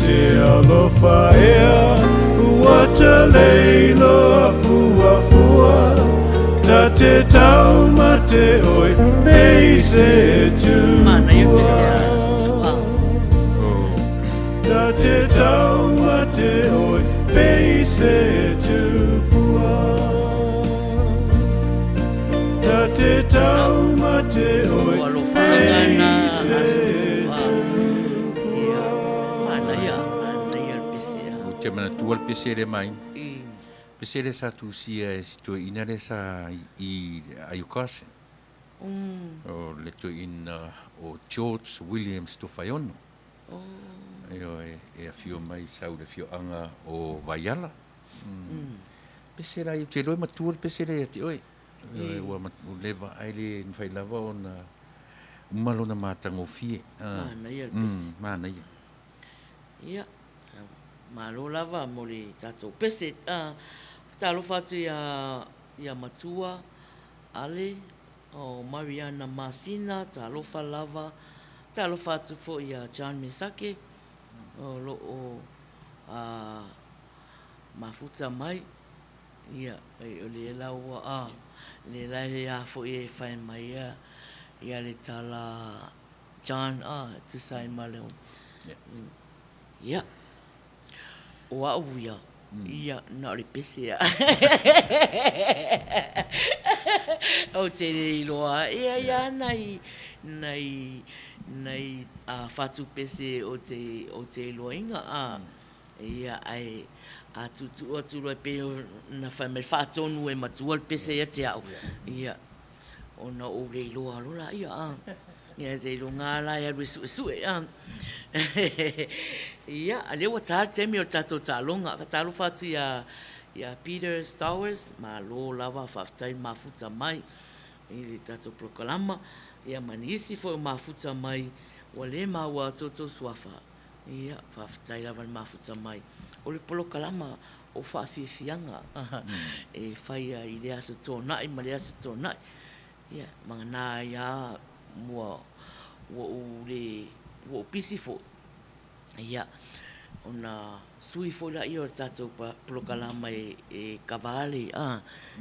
te alofa ea ua talei loa fuafua Ta te taumate oe pei se Manaia tupua pese a Stu a. Ta te taumate oe pei se tupua Ta te taumate oe O alofaaga na pei a se Stu a. Ia, manaia, manaia le pese a. Ou te manatua le pese lea mai. I. Pese lea sa tusia e si toeaina lea sa i Aiokase. O le toeaina o George Williams Tofaeono. Ioe, e afio mai sau i le afioaga o Vaiala. Pese la ia, ou te iloa e matua le pese lea ia te oe. Ioe, ua leva ae le mafai lava ona uma lona matagofie. Manaia le pese. Manaia. Ia, malo lava mo le tatou pese. Talofa atu ia Matua Ale o Mariana Masina, talofa lava. Talofa atu foi ia John Mesake o lo o mafuta mai. Ia, o lea la ua, lea la e a foi e fai mai ia le tala John, e tusa ai ma le, ia, o au ia, ia, na o le pese lava. Ou te le iloa, e i ai lava nai, nai, nai fatu pese ou te iloaina, ia, ae a tuutuu atu loa e pei ona fai mai, faatonu e matua le pese ia te au, ia, ona ou le iloa loa laia, a. Ia, seiloga lava la e alu e suesue, a. Ia, a lea ua ta le taimi o le tatou taaloga. Faatalofa atu ia Peter Stowers, malo lava, faafetai le mafuta mai i le tatou polokalama, ia ma nisi foi o mafuta mai ua le maua atu outou suafa. Ia, faafetai lava le mafuta mai. O le polokalama o faafiafiaga e faia i le Aso Toonai ma le Aso Toonai. Ia, vagana ai lava ua ou le, ua ou pisi foi, ia, ona sui foi lea o le tatou polokalama e kava le,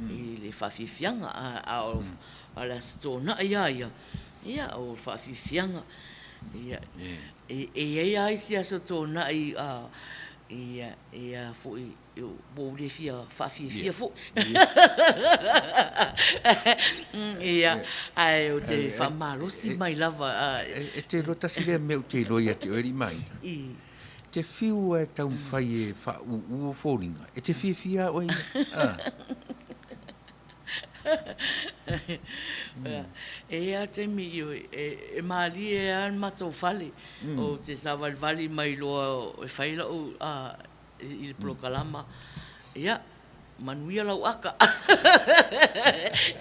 i le faafiafiaga. A o le Aso Toonai lava ia, ia, o le faafiafiaga. Ia, e i ai lava isi Aso Toonai e a foi, ua ou le fia faafiafia foi. Ia, ae ou te faamalosi mai lava. E te iloa tasi lea mea ou te iloa ia te oe alii Maina. E te fiu lava e taumafai e faauu ou foliga, e te fiafia lava oe ia. E i ai lava taimi e malie lava le matou fale, ou te savalivali mai loa e fai lau i le polokalama, ia, manuia lau aka.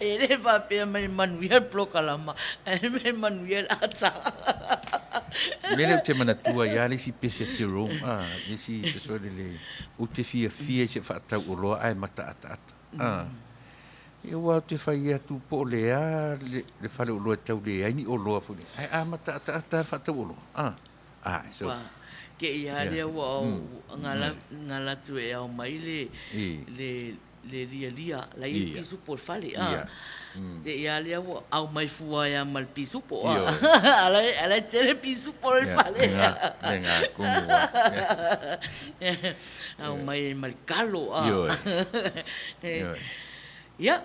E le faapea mai manuia le polokalama, ae mai manuia le ata. O le mea lea ou te manatua ai lava le isi pese a Jerome, a, le isi pese foi lele, ou te fiafia i se faatauoloa ae mataataata. A, ia aua ou te fai atu po o le a le faleoloa e tau leai ni oloa foi lele, ae a mataataata lava le faatauoloa, a. A, so. Ua kei lava lea ua gala atu e ao mai le le lialia la e i ai le pisupo i le fale a. Te i lava lea ua ao mai fua ai lava ma le pisupo a. A la e tele pisupo i le fale. Le ga tonu lava. Ao mai ai ma le kalo a. Ioe. Ia,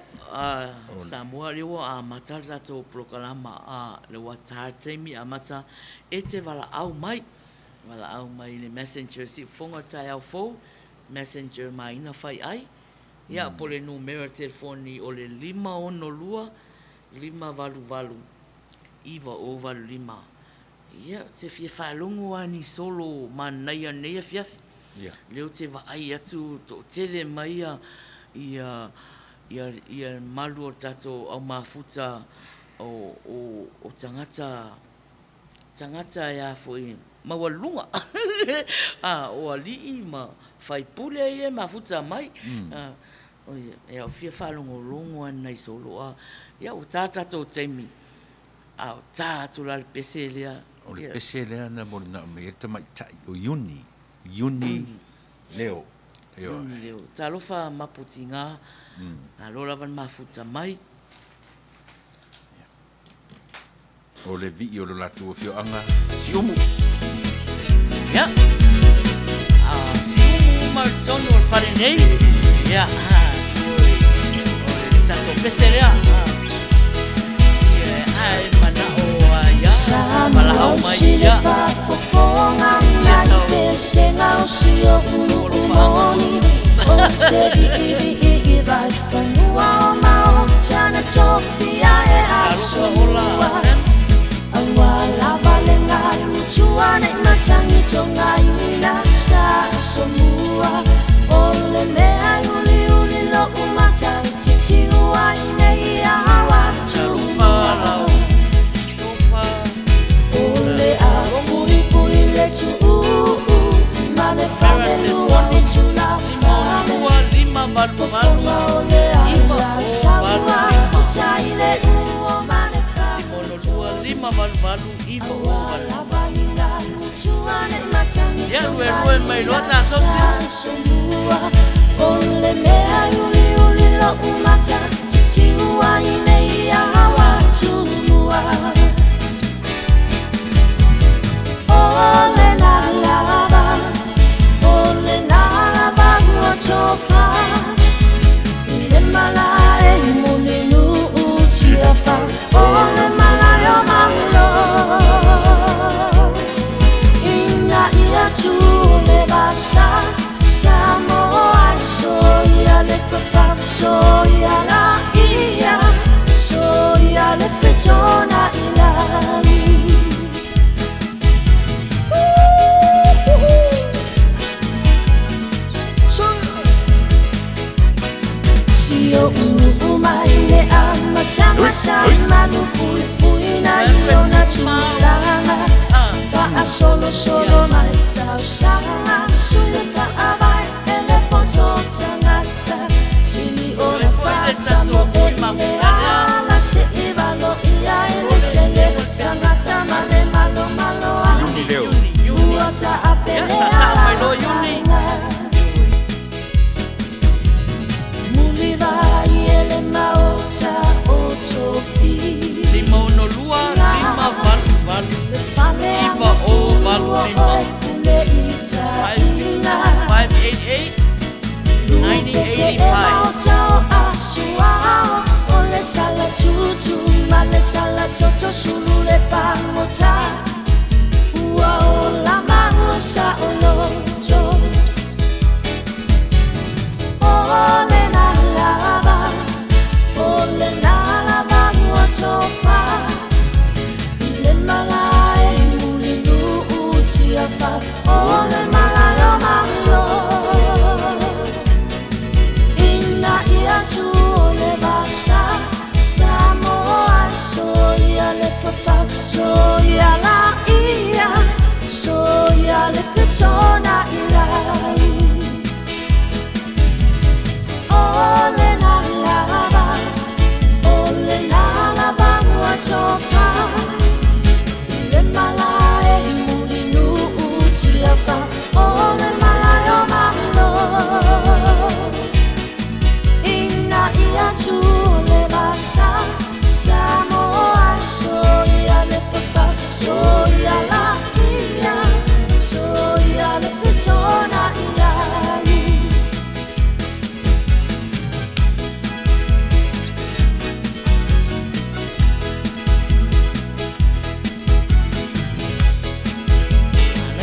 Samoa lea ua amata le tatou polokalama, a, lea ua ta le taimi amata e te valaau mai, valaau mai i le messenger siufofoga o le taeao fou, messenger Maina Faiai, ia, po o le numera telefoni o le 562 588 9085. Ia, ou te fia faalogo lava i ni solo manaia i lenei afiafi. Lea ou te vaai atu toatele mai Ia ia ia le malu o le tatou au mafuta o o o tagata tagata e a foi maualuluga a o alii ma faipule ia e mafuta mai a oi e fia faalogologo a nai soloa ia ua ta tatou taimi a o ta atu la le pese lea. O le pese lea na molinao mai ai le tamaitai o Iuni, Iuni Leo. Iuni Leo. Talofa mapu tiga, malo lava le mafuta mai. O le vii o lo latou afioaga, Siumu. Ia. A Siumu ma totonu o le fale nei. Ia. O le tatou pese lea. Ia, ai manao ia valaau mai ia. Ia, luelue mai loa tatou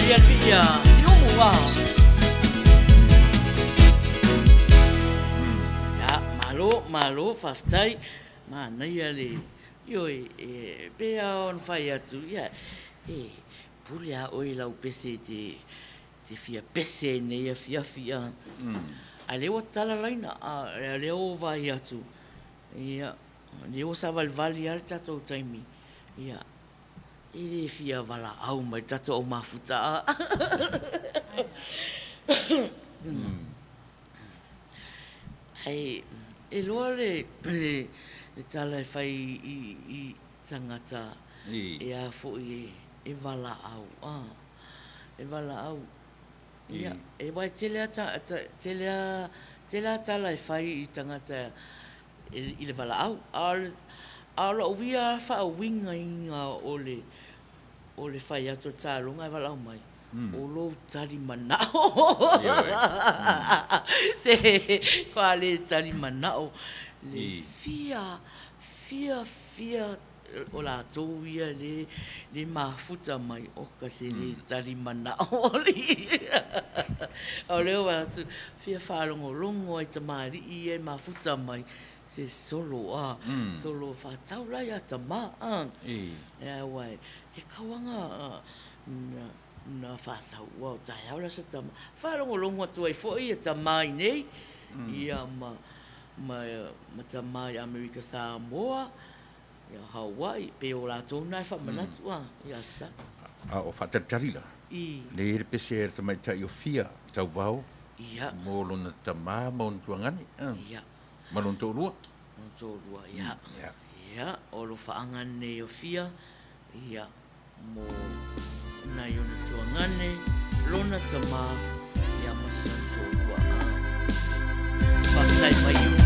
Manaia le vii a Siumu a. Ia, malo, malo, faafetai. Manaia le, ioe, e pei lava ona fai atu, ia, e pule lava oe i lau pese e te fia pese ai i lenei afiafi a. A lea ua tatala laina, a lea ua ou vaai atu, ia, lea ua savalivali lava le tatou taimi, ia, e le fia valaau mai le tatou au mafuta. Ae e iloa le tala e fai i tagata e a foi e valaau, e valaau. Ia, aua e tele lava, tele lava, tele lava tala e fai i tagata i le valaau. A o lou ia lava faauigaina o le o le fai atu o le taaloga ae valaau mai, o lou tali manao. Se faatoa le tali manao le fia, fia, fia o latou ia le le mafuta mai, oka se le tali manao alii. A o lea ua vaai atu, fia faalogologo lava i tamalii ia e mafuta mai, se solo a, solo faatau la ia tama a. Aua e tatau lava ona faasau aua o taeao le Aso Tama. Faalogologo atu ai foi ia tama i inei ia ma ma tama i Amerika Samoa, ia Hawaii, pei o latou na e faamanatu a, ia sa. A o faatalitali la, lea e i ai le pese a le tamaitai o Fia Tauvao mo lona tama ma ona tuagane. Ia. Ma lona toalua. Lona toalua, ia. Ia, o alofaaga nei o Fia, ia, mo nai ona tuagane, lona tama, ia ma si ona toalua. Faafetai mai Iuni.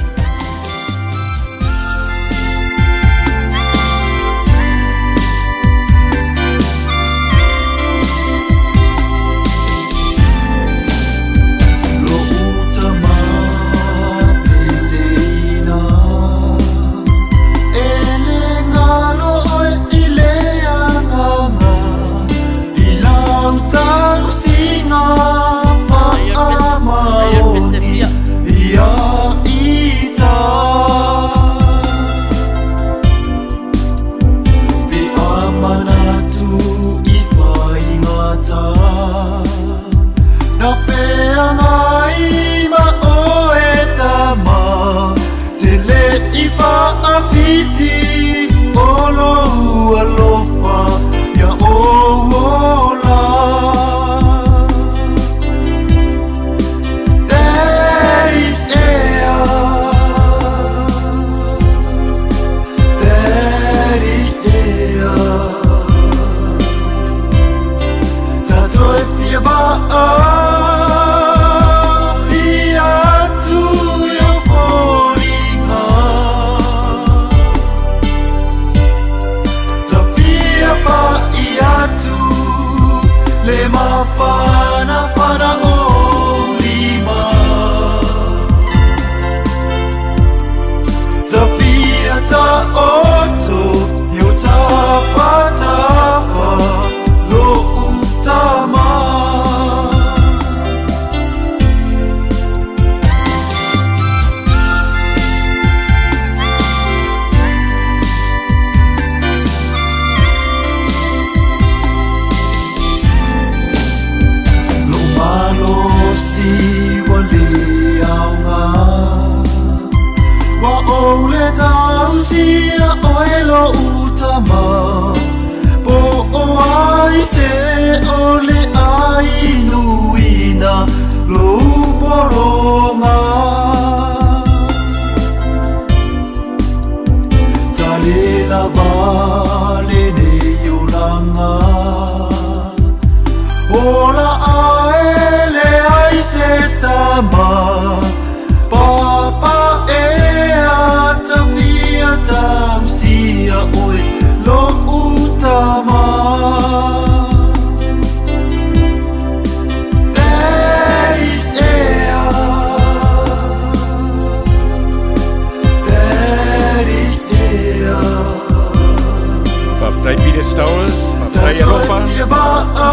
Faafetai Peter Stowers, faafetai Alofa,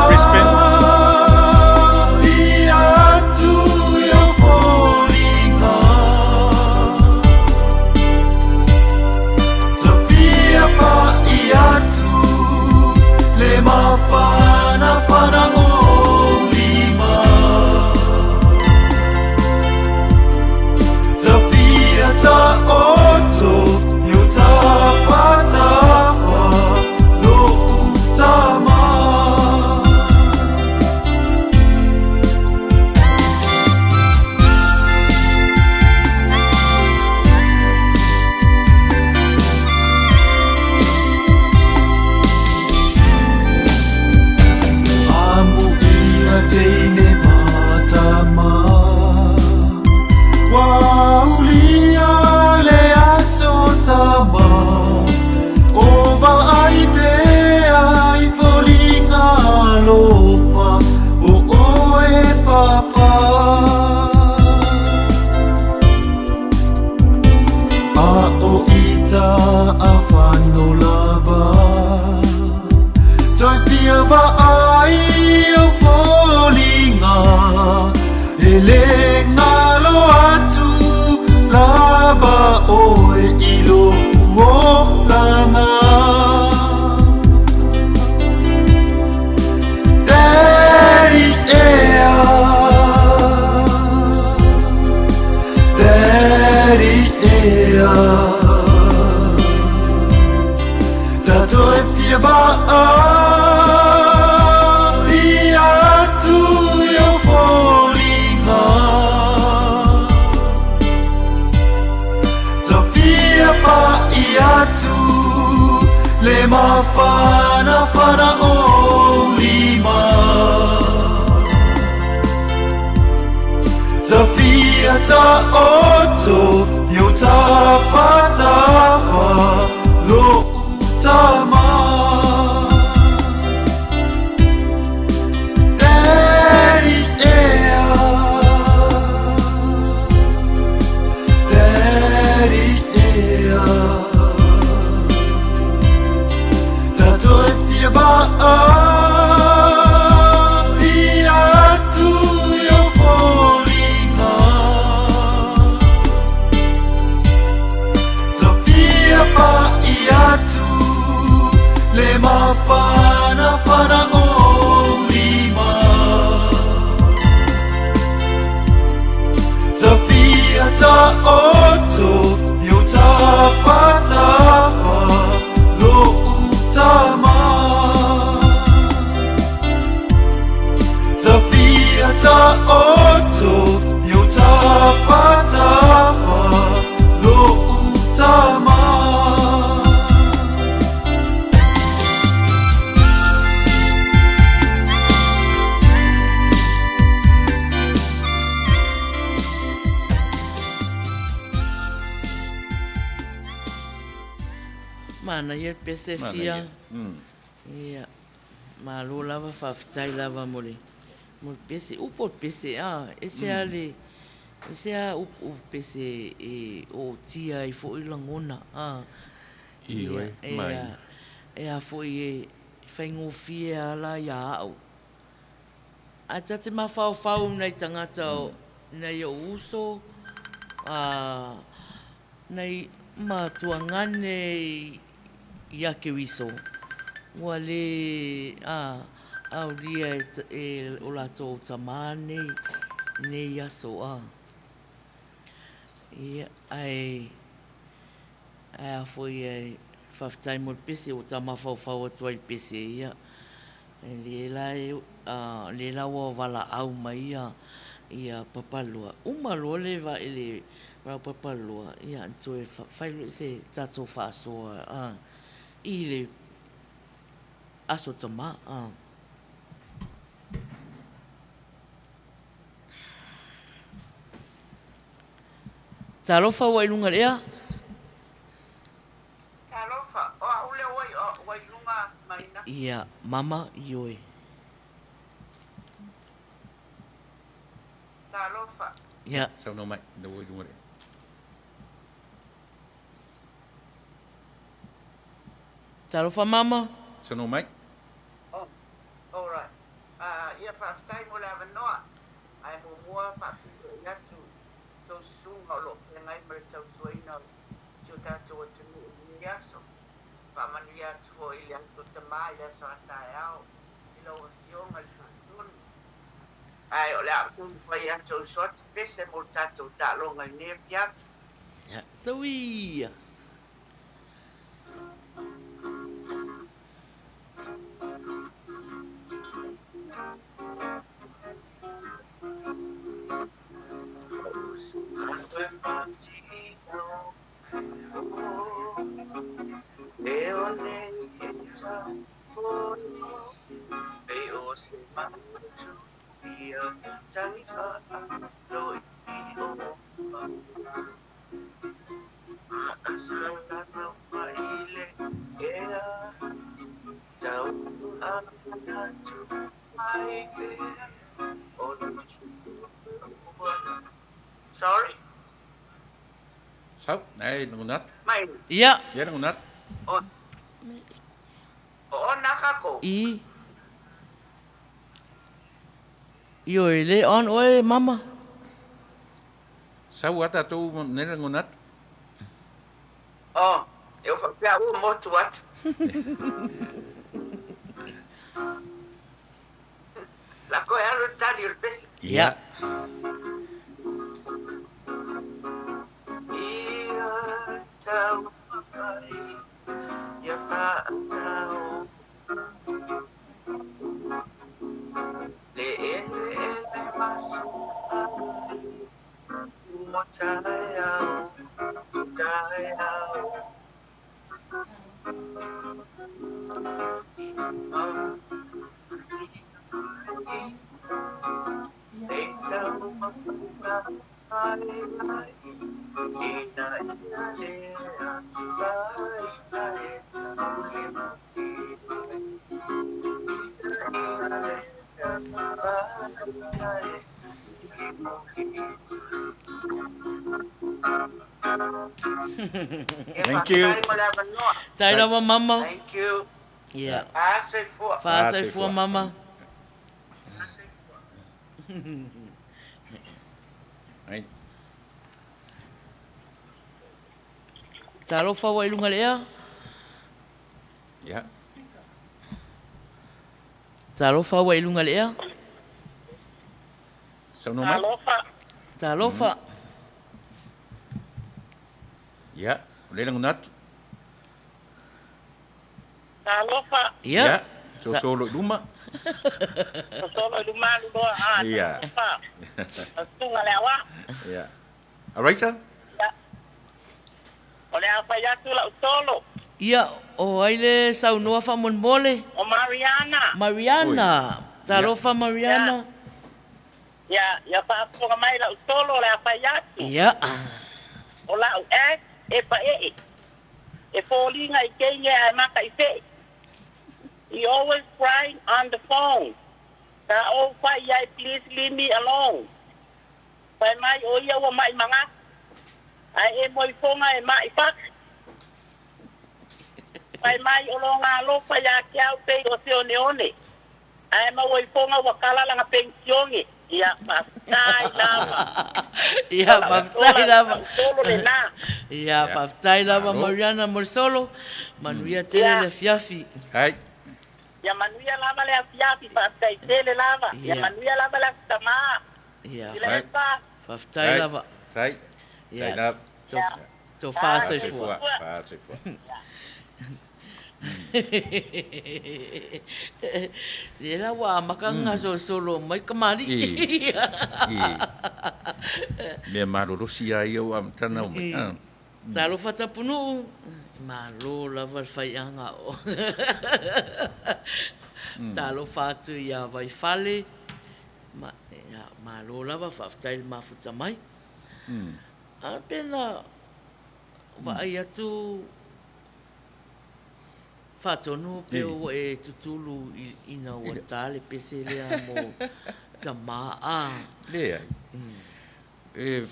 Brisbane. vaai au foliga E le galo atu lava oe i lo'u olaga Daddy ea Daddy ea Tatou e fia vaai atu i ou foliga Ta fia pa'i atu le mafanafana o lima Ta fia taoto i ou tafatafa lo'u tama Daddy ea Daddy ea Tatou e fia vaai atu i ou foliga Ta fia pa'i atu le mafanafana o lima Ta fia taoto i ou tafatafa lo'u tama Ta fia taoto i ou tafatafa lo'u tama. Manaia le pese fia. Ia. Malo lava faafetai lava mo le mo le pese. Upu o le pese a, ese a le ese a upu pese e ootia ai foi lagona a. Ioe, mai. E a foi e faigofie a la ia a'u. Ae ta te mafaufau nai tagata o nai o'u uso a nai matuagane ia Keriso, ua lē a aulia e o latou tamā nei nei aso a. Ia, ae ae a foi e faafetai mo le pese ua ta mafaufau atu ai i le pese ia. E lē la e lē la ua valaau mai ia ia Papaloa. Uma loa le le valaau Papaloa, ia toe fai loa se tatou faasoa a i le Aso Tama a. Talofa ua i luga i le ea. Talofa, o au lea ua i, ua i luga maina. Ia, mama, ioe. Talofa. Ia. Saunoa mai, lea ua i luga i le ea. Talofa mama. Saunoa mai. Oh, alright. Uh, ia faafetai mo le avanoa. Ae muamua faapitoai atu i tou susuga o lo o feagai ma le tautuaina o si o tatou atunuu i lenei aso. Faamanuia atu foi i le Aso Tama i le aso a taeao i lau Afioga i le Faatonu. Ae o le a ou taumafai atu e uso atu pese mo le tatou taaloga i lenei afiafi. Sui! Sorry. Sau, ai lagona atu. Mai. Ia. Ia lagona atu. O, o naka ko. I. Ioe, le on oe mama. Sau a tatou nei lagona atu. Oh, e o faapea ua motu atu. La koe alu le tali o le pese. Ia. Ia tau mai, ia whaatau. Le ele ele masu ai, mo tai au, tai au. Thank you. Tai lava mama. Thank you. Ia. Fa'asoifua. Fa'asoifua mama. Ai. Talofa ua i luga le ea. Ia. Talofa ua i luga le ea. Saunoa mai. Talofa. Talofa. Ia, o lea e lagona atu. Talofa. Ia. Sosolo i luma. Sosolo i luma alu loa. Ah, Ia. talofa. Susuga le aoa. Ia. Araisa? Ia. O le a fai atu lau solo. Ia, o ai le saunoa faamolemole? O Mariana. Mariana. Talofa Mariana. Ia, ia faafofoga mai lau solo o le a fai atu. Ia. O lau ex e paee. E foliga i teine ae maka i fee. He always crying on the phone. Sa ou fai i ai please leave me alone. Fai mai o ia ua mai magafi. Ae e moe ifoga e mai faka. Fai mai o lona alofa ia te au pei o se oneone. Ae maua ifoga ua kala lana penisione. Ia, faafetai lava. Ia, faafetai lava. Solo lena. Ia, faafetai lava Mariana mo le solo. Manuia tele le afiafi. Hai. Ia manuia lava le afiafi, faafetai tele lava. Ia manuia lava le Aso Tama. Ia, Tuilaepa. faafetai lava. Faafetai. Ia, lava. Tofa soifua. Soifua. Lea la ua amata ona gasolosolo mai kamali'i. I. I. Mea malolosi lava ia ua amata ona oo mai. Talofa Tapunuu, malo lava le faiaga o. Talofa atu ia Vaifale, malo lava, faafetai le mafuta mai. A pe na vaai atu Faatonu pe ua e tutulu ina ua ta le pese lea mo tama a. Leai. E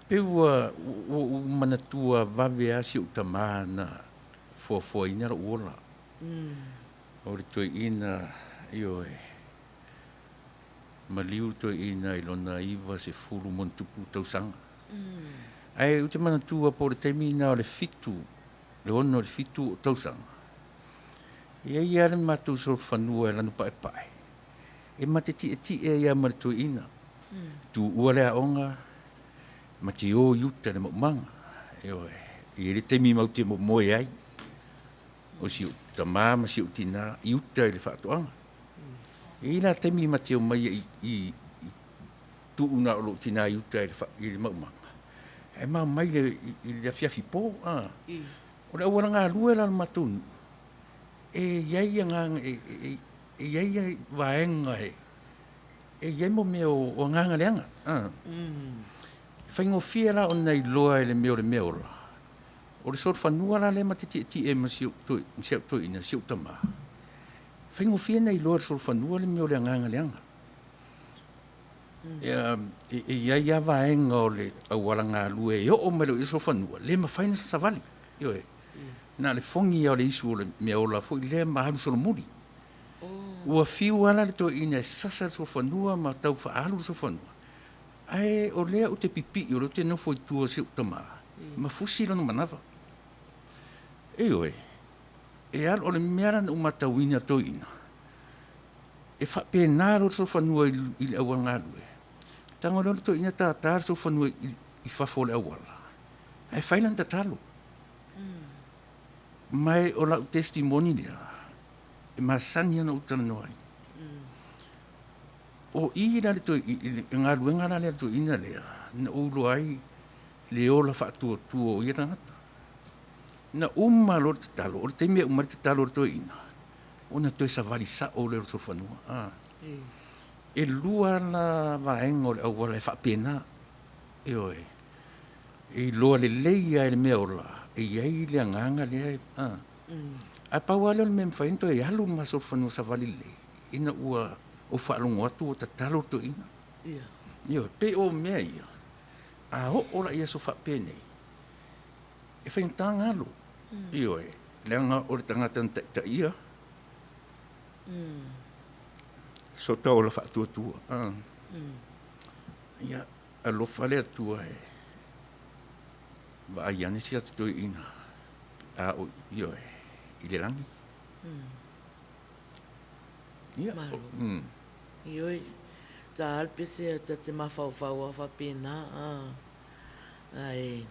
pei ua ou manatua vave lava si ou tama na foafoaina lou ola. O le toeaina, ioe, maliu toeaina i lona 90+ tausaga. Ae ou te manatua po o le taimi lena o le fitu le ono i le fitu o tausaga, e i ai lava le matou solofanua e lanu paepae, e ma te tietie ai lava ma le toeaina. Tuua le aoga, ma te o i uta i le maumaga. Ioe, e i ai le taimi matou te momoe ai, o si ou tama ma si ou tina i uta i le faatoaga. E i ai la taimi ma te omai ai i tuu na o lou tina i uta i le maumaga, ae ma omai i le afiafi po. A. O le auala galue la o le matou nuu, e i ai agaga, e i ai vaega e i ai mo mea o agaga leaga. A. E faigofie la ona iloa e le mea o le mea ola, o le solofanua la lea ma te tietie ma si ou toeaina, si ou tama, e faigofie ona iloa e le solofanua le mea o le agaga leaga. E i ai lava vaega o le auala galue e oo mai loa i le solofanua, le mafai ona savali. Ioe. Na o le fogi lava o le isu o le meaola foi lea ma alu solomuli. Ua fiu lava la le toeaina e sasa le solofanua ma tau faaalu le solofanua, ae o lea ou te pipii o lea ou te nofo i tua o si ou tama ma fusi lona manava. Ioe, e alu, o le mea la na ou matauina i le toeaina, e faapena loa le solofanua i le auala galue, tago loa le toeaina tata le solofanua i fafo o le auala, ae fai lana tatalo. Ma o lau testimony lea, e masani ona ou talanoa ai. O i la le toe, i le galuega la lea a le toeaina lea, na ou iloa ai le ola faatuatua o ia tagata. Na uma loa le tatalo, o le taimi e uma ai le tatalo a le toeaina, ona toe savali sao lea o le solofanua. A. E lua la vaega o le auala e faapena. Ioe. E iloa lelei lava e le mea ola, e i ai le agaga lea e, a. Ae pau lava lea o le mea e mafai ona toe alu ma solofanua savali lelei, ina ua ou faalogo atu ua tatalo le toeaina. Ioe, pei o mea ia, a oo la i aso faapenei, e faigata ona alu. Ioe, leaga o le tagata na taitaia sota ola faatuatua. Ia, alofa le Atua e vaai ane si ata toeaina a o, ioe, i le lagi. Ia, Malo. Ioe, ta le pese ta te mafaufau a faapena, a, ae,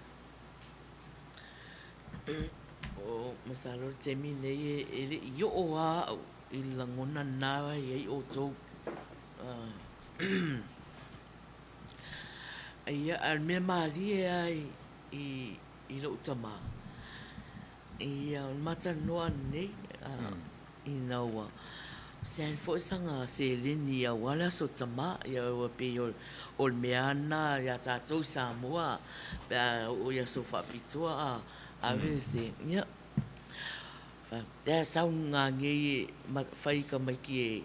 o, masalo le taimi nei e le i oo lava au i le lagona lena e i ai outou. Ia, a o le mea malie lava i lou tama, ia, o le ma talanoa ananei, ina ua send foi sana seleni aua le Aso Tama, ia ua pei o le mea lava lena ia tatou i Samoa pe a oo i aso faapitoa a ave se, ia, Lea sau ngāngei e fai i tamaiti e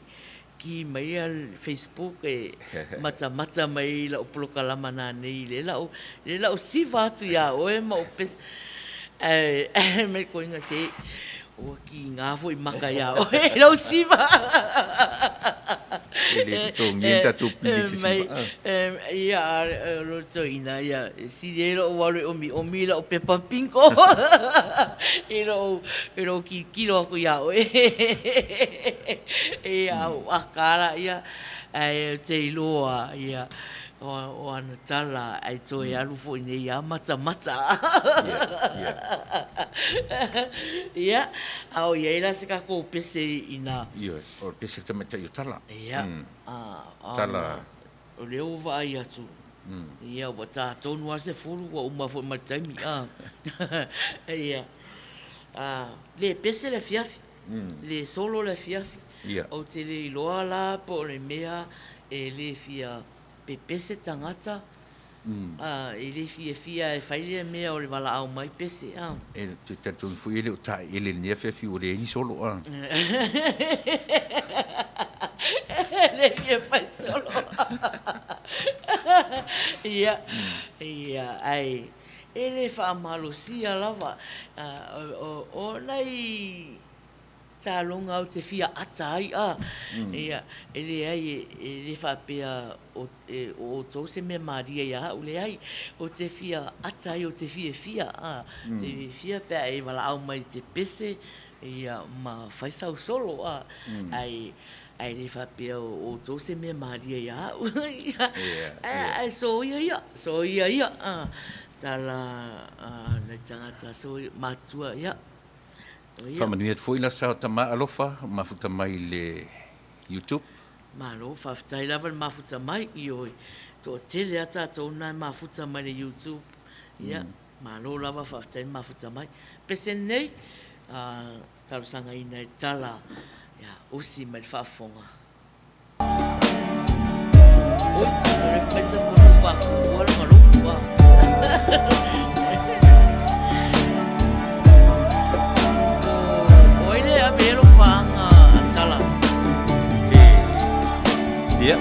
ki mai a le Facebook e matamata mai i lau polokalama nanei lea la lea la ou siva atu iā oe ma ou pese ae mai koiga se ua kiga foi maka iā oe i lau siva. E le totogia ni tatou pili i se siva. Ia, o lo toeaina ia, e sili ai lou alu e omiomi i lau pepa bingo i lou, i lou tilotilo atu iā oe. Ia, a ou aka laia, ae ou te iloa, ia, o ana tala ai toe alu foi nei lava matamata. Ia, a o i ai la se tatou pese ina. Ioe, o le pese tamaitai o Tala. Ia. Tala. O lea ua vaai atu, ia ua ta tonu lava le 10 ua uma foi ma le taimi. Ia, le pese le afiafi, le solo le afiafi. Ou te le iloa la po o le mea e le fia pepese tagata, e le fiafia e fai lea mea o le valaau mai pese. E te talitonu foi e le o taeele i lenei afiafi ua leai ni solo. E le fia fai solo. Ia, ia, ae e le faamalosia lava. O nai taaloga ou te fia ata ai a, ia, e leai, e le faapea o outou se mea malie ia au, leai, ou te fia ata ai, ou te fiafia, a, ou te fiafia pe a e valaau mai e te pese, ia, ma fai sau solo, a, ae, ae le faapea o outou se mea malie ia au, ae soia ia, soia ia, a, tala a nai tagata soia, matua, ia. Faamanuia atu foi la sao tama alofa mafuta mai le YouTube. Malo faafetai lava le mafuta mai ioe toatele a tatou na e mafuta mai le YouTube ia malo lava faafetai le mafuta mai pese nei a talosagaina e tala ia usi mai le faafofoga. Oi, mai ta tonu pa kuua le maloku a. O ai le ave ai alofaaga a Tala? Ia.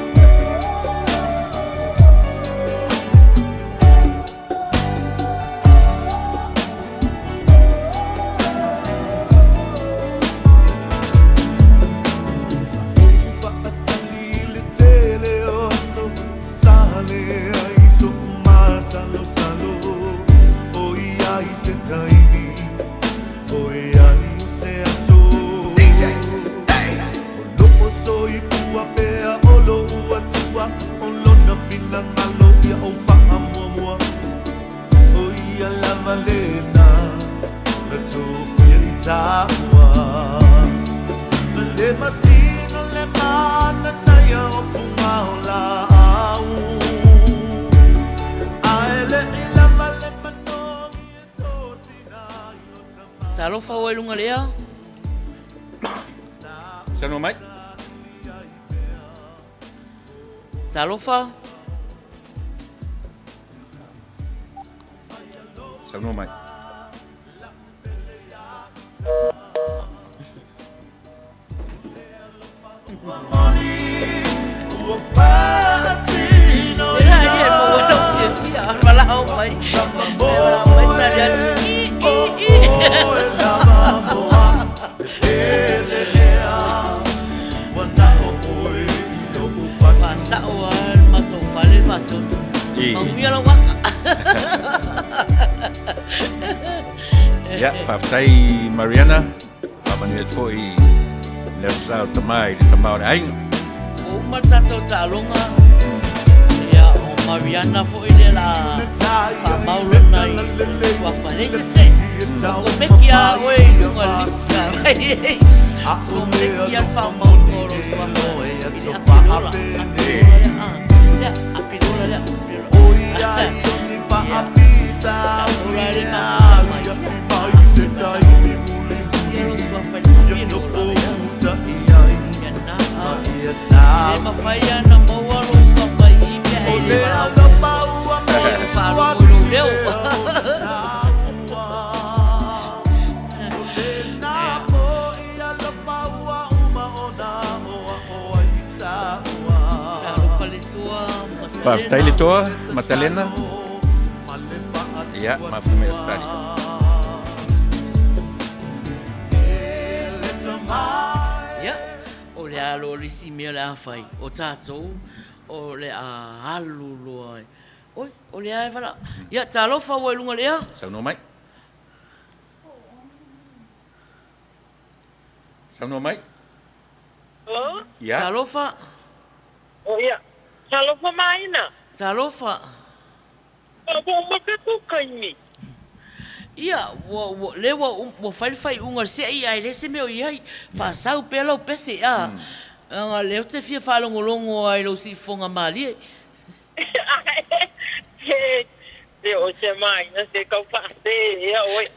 Talofa ua i luga le ea. Saunoa mai. Talofa. Saunoa mai. Sao a le matou fale le faatonu. Manuia lau aka. Ia, faafetai Mariana. Faamanuia atu foi i le Aso Sa o Tama i le tama o le aiga. Ua uma le tatou taaloga, ia o Mariana foi lea la faamau lona i suafa. Leai se se, o komeki a oe i luga o le lisi. Komeki a le faamauga o lou suafa i le apilola. Apilola lea, ah. Lea, apilola lea, apilola. Ia, taalola le mafuta mai. E mafai lava ona maua lou suafa i i pe a e le valaau e faalogo i lou leo. Talofa le toa Matalena. Faafetai le toa Matalena. Ia, mafuta mai Ausetalia. Ia, o le a loa le isi mea o le a fai, o tatou o le a alu loa. Oi, o le a e valaau. Ia, talofa ua i luga o le ea. Saunoa mai. Saunoa mai. Hello? Ia. Talofa. Oh, ia. Talofa maina. Talofa. Ua uma tatou taimi. Ia, ua, ua, lea ua, ua fai le faaiuga o le se'i ae leai se mea o i ai. Faasau pea lau pese, a. Leaga o lea ou te fia faalogologo lava i lou siufofoga malie. Ae, se o se maina se tau faase ea oe.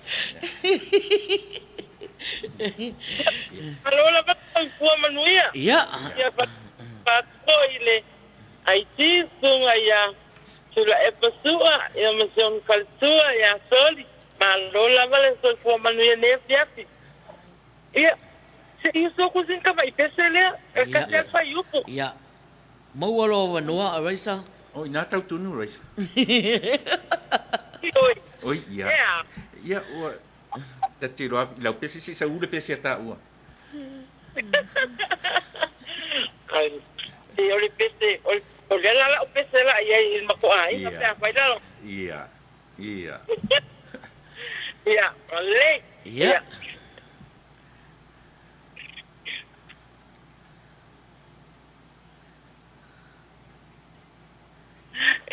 Malo lava soifua manuia. Ia. Ia faatu i le IT susuga ia Tulaepa Sua, ia ma si ona faletua ia Soli. Malo lava le soifua manuia nei afiafi. Ia, se i usu aku sina tamai pese lea, e kasi a le fuaiupu. Ia, maua lou avanoa, Raisa. Oi, nā tau tonu, Raisa. Oi. Oi, ia. Ea. Ia, ua, ta te iloa, i lau pese se i sau le pese a tāua. Ai, se o le pese, o, o lea la lau pese la i ai i le matou aiga pe afai lalo. Ia, ia. Ia, lelei. Ia.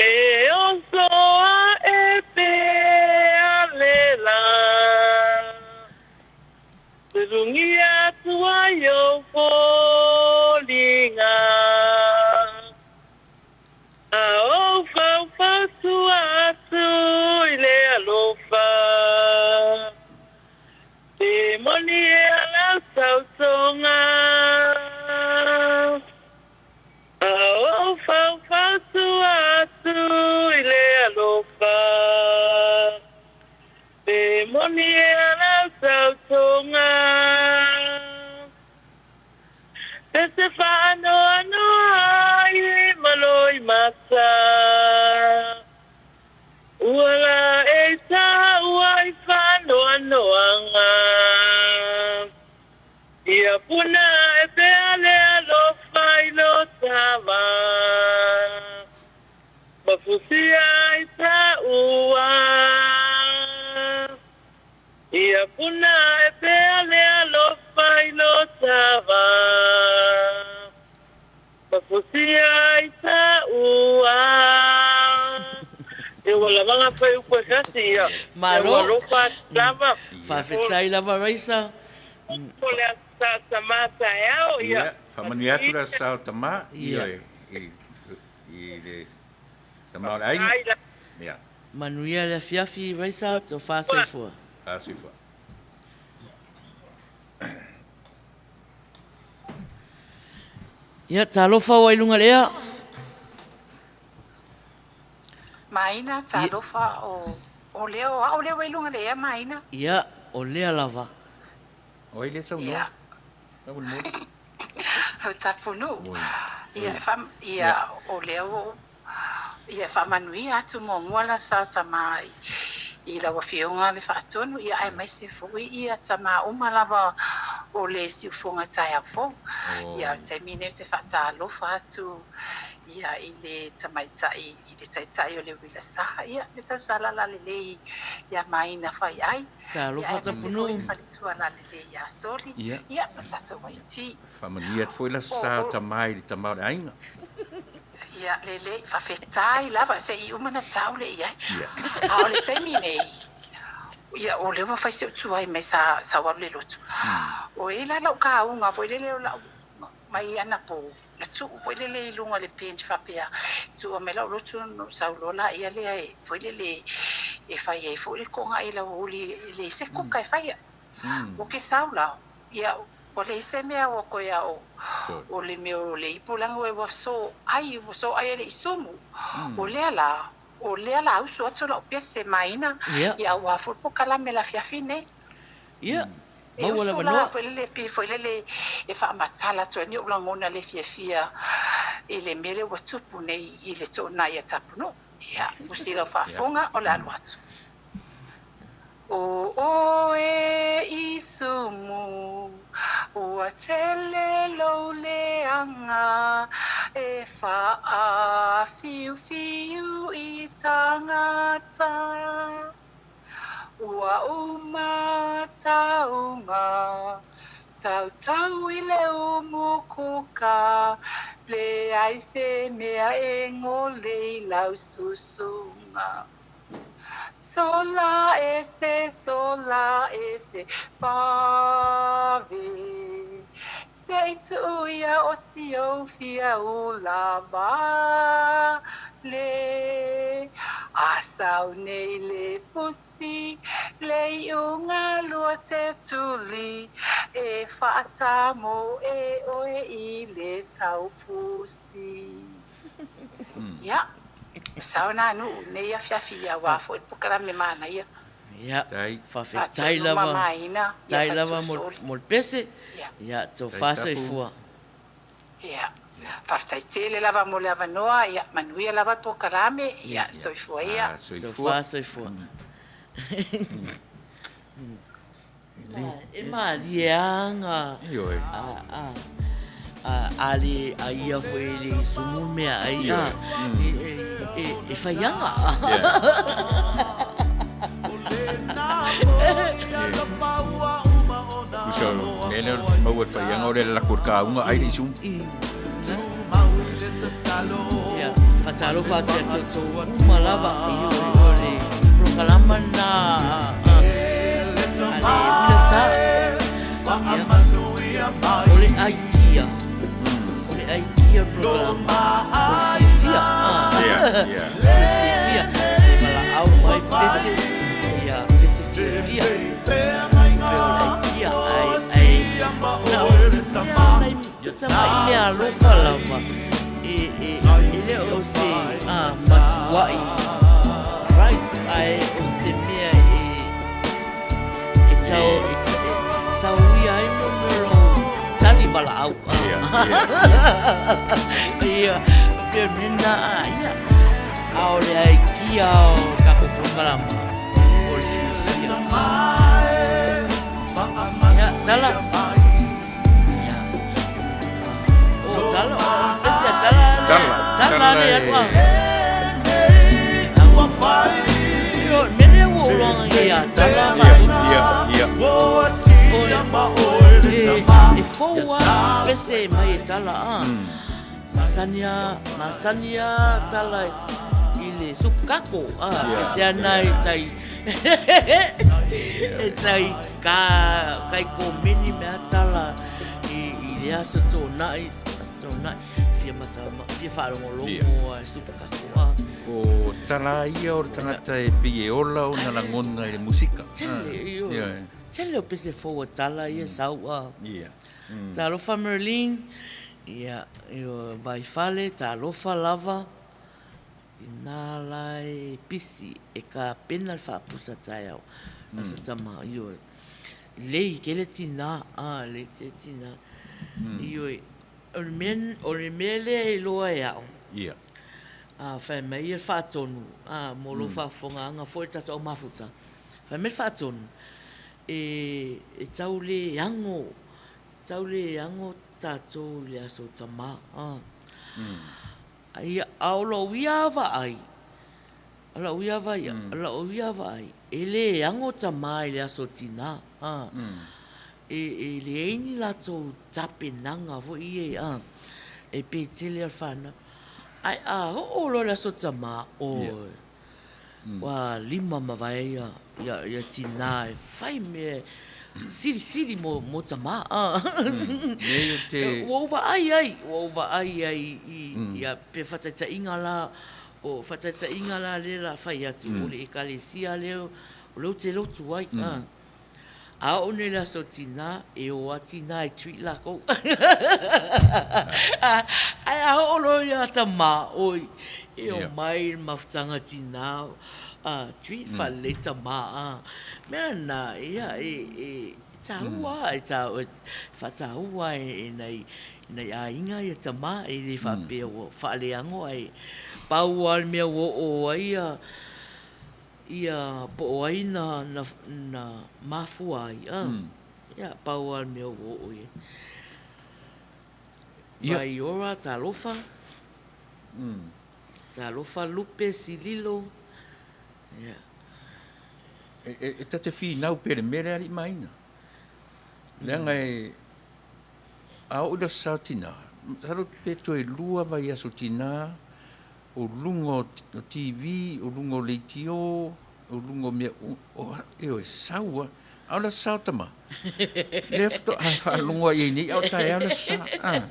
E oso aʻe pea le lā. Sulugia atu ai ou foliga. A ou faufautua atu i le alofa. Te moni ea lau tautoga. A ou faufautua atu i le alofa. Te moni ea lau tautoga. Pese faanoanoa ai ma loimata. Ua laei taua i faanoanoaga. Ia puna ae pea le alofa i lo tama. Mafusia ai taua. Ia puna ae pea le alofa i lo tama. Mafusia ai taua. Ia ua lava ngā whaiupu e kasi ia. Malo. Ia ua alofa atu lava. Faafetai lava Raisa. Mo le Aso Sa o Tamā taeao, ia. Ia, faamanuia atu le Aso Sa o Tamā, ioe, i le tama o le aiga. Ia. Manuia le afiafi Raisa, tofa soifua. Fa soifua. Ia, talofa ua i luga le ea. Maina, talofa o, o lea o ao lea ua i luga le ea Maina. Ia, o lea lava. O ai lea saunoa? Ia. Faamolemole. O Tapunuu. Ia, fa, ia, o lea ua ou, ia, faamanuia atu muamua la sa tama i, i lau Afioga le Faatonu, ia, aemaise foi ia tama uma lava o le siufoga taeao fou. Ia, o le taimi lenei ou te faatalofa atu ia i le tamaitai, i le taitai o le uila sa, ia, le tausalala lelei ia Maina Faiai, ia, Talofa aemaise foi Tapunuu. le faletua lalelei ia Soli, Ia. ia, ma tatou Waiti. Faamanuia atu foi la O, sa o, tama i le tama o le aiga. Ia, lelei, faafetai lava, se i uma na tau le i ai. Ia. A o le taimi nei, ia, o lea ua fai si ou tuai mai sa, sau alu le lotu. O e la lau kauga foi lele o lau mai anapo, na tuu foi lele i luga o le bench faapea, tuua mai lau lotu ona ou sau loa laia lea e foi lele e fai ai foi le koga i lau uli e leai se kuka e faia. Ua ke sau la, ia, ua leai se mea ua koe a o, o le mea o le ipu leaga ua so ai, ua so ai e le i sumu. O lea la, o lea la usu atu lau pese maina, Ia. ia aua foi le polokalame le afiafi nei. Ia, E maua le usu la avanoa. foi lele pe foi lele e faamatala atu ai ni ou lagona le fiafia i le mea lea ua tupu nei i le toonai a Tapunuu. Ia, usi lau faafofoga o le alu atu. O oe Isumu, ua tele lou leaga e faafiufiu i tagata. Ua uma tauga, tautau i le umu kuka, leai se mea e gole i lau susuga. Sola ese, sola ese, vave. Se i tuu ia o si ou fia ula vale. A sau nei le pusi, le iuga lua te tuli, e faatamo e oe i le taupusi. Ia, o sao na nuu nei afiafi ia aua foi le polokalame manaia. Ia, Tai. faafetai Faatonu lava. mamaina, ia Tai lava mo, fatuusoli. mo le pese. Ia. Ia, Tai tofa tapu. soifua. Ia, faafetai tele lava mo le avanoa, ia, manuia lava le polokalame, ia, Ia, soifua ia. Ah, soifua. tofa soifua. E malie lava Ioe. a a a a le a ia foi le isumu mea ai Ioe. a e e e faiaga. Ia. Tusa o le lea o maua le faiaga o le lako i le kauga ai le isumu. Ia, faatalofa atu ia te outou uma lava i o le polokalama lena a le Uila Sa. Ia, o le aikia, o le aikia o le polokalama, o le fiafia. Ia, ia. O le fiafia, se valaau mai pese, ia, pese fiafia. Pe o le aikia, ai, ai, na o, ia, nai tamai mea alofa lava, e, e, e le o se a, matuai rice, ae o se mea e, e tau, e, e tauia ai mo mea o lou tali valaau. Ia, ia, ia. Ia, o pea mena a, ia. A o le aikia o tatou polokalama, o le fiafia. Ia, tala. Ia. O, tala, o, pese a tala, Tala, tala tala le e. alu a. Io, mele ua ou loaga ia tala Ia, faatonu. ia, ia. O, e, e fou a pese mai e tala a. Masani a, masani a tala i le supu kako a. Ia, Pese ana i ia. tai E tai ka kai komeni mea tala i i le aso tōnaʻi, aso tōnaʻi, fia mata, fia whaalongolongo a super kakoa. O tala ia o le tangata e pei e ola ona lagona i le musika. Tele, ioe. Ioe. Tele o pese fou a tala ia sau a. Ia. Talofa Merlene, ia, ioe, Vaifale, talofa lava. Inā la e pisi e kapena le faapusa taeao. Aso tama, ioe. Lei kele tinā, a, lei kele tinā. Ioe, o le mea, o le mea lea e iloa e au. Ia. A, whai mai ia le faatonu, a, mo lou faafofogaaga foi le tatou au mafuta. Whai mai le faatonu, e, e tau le ago, tau le ago tatou i le aso tama, a. Ia, a o lou ia vaai, o lau ia vaai, o lau ia vaai, e le ago tamā i le aso tinā, a, e, e leai ni latou tapenaga foi ia, a, e pei tele a le whanau. Ae a oo loa le aso tamā, oi, Ua lima mavae ia, ia, ia tinā e whai mea silisili mō, mō tamā. Nei o te... Ua ou vaai ai, ua ou vaai ai i, ia, pe whataitaiga la, o whataitaiga la le la whai atu, o le ekalesia lea, o lea ou te lotu ai. A oo nei le aso tinā, e ō a tinā e treat lākou. Ae a oo loa ia tamā, oi, e o mai le mafutaga tinā, a treat whaalelei tamā, a. Mea nā, ia, e, e tāua, e tāua, e whātāua e nai, nai āinga ia tamā, e le whaapea ua whaaleango ai. Pau lava le mea ua oo ai ia, Ia, po o ai na, na, na mafua ai, a? Ia, pau lava le mea ua oo i ai. Ia. Vaiora, talofa. Talofa Lupe, Sililo. Ia. E, e, e ta te whinau pea le mea le alii maina. Leaga e, a oo i le aso sa tinā, masalo pe toe lua vaiaso tinā, o luga o TV, o luga o leitio, o luga o mea uma, o, ioe, sau a, a o le aso sa o tama. Lea faatoa faalogo ai ai nei, a o taeao le aso sa. Ah,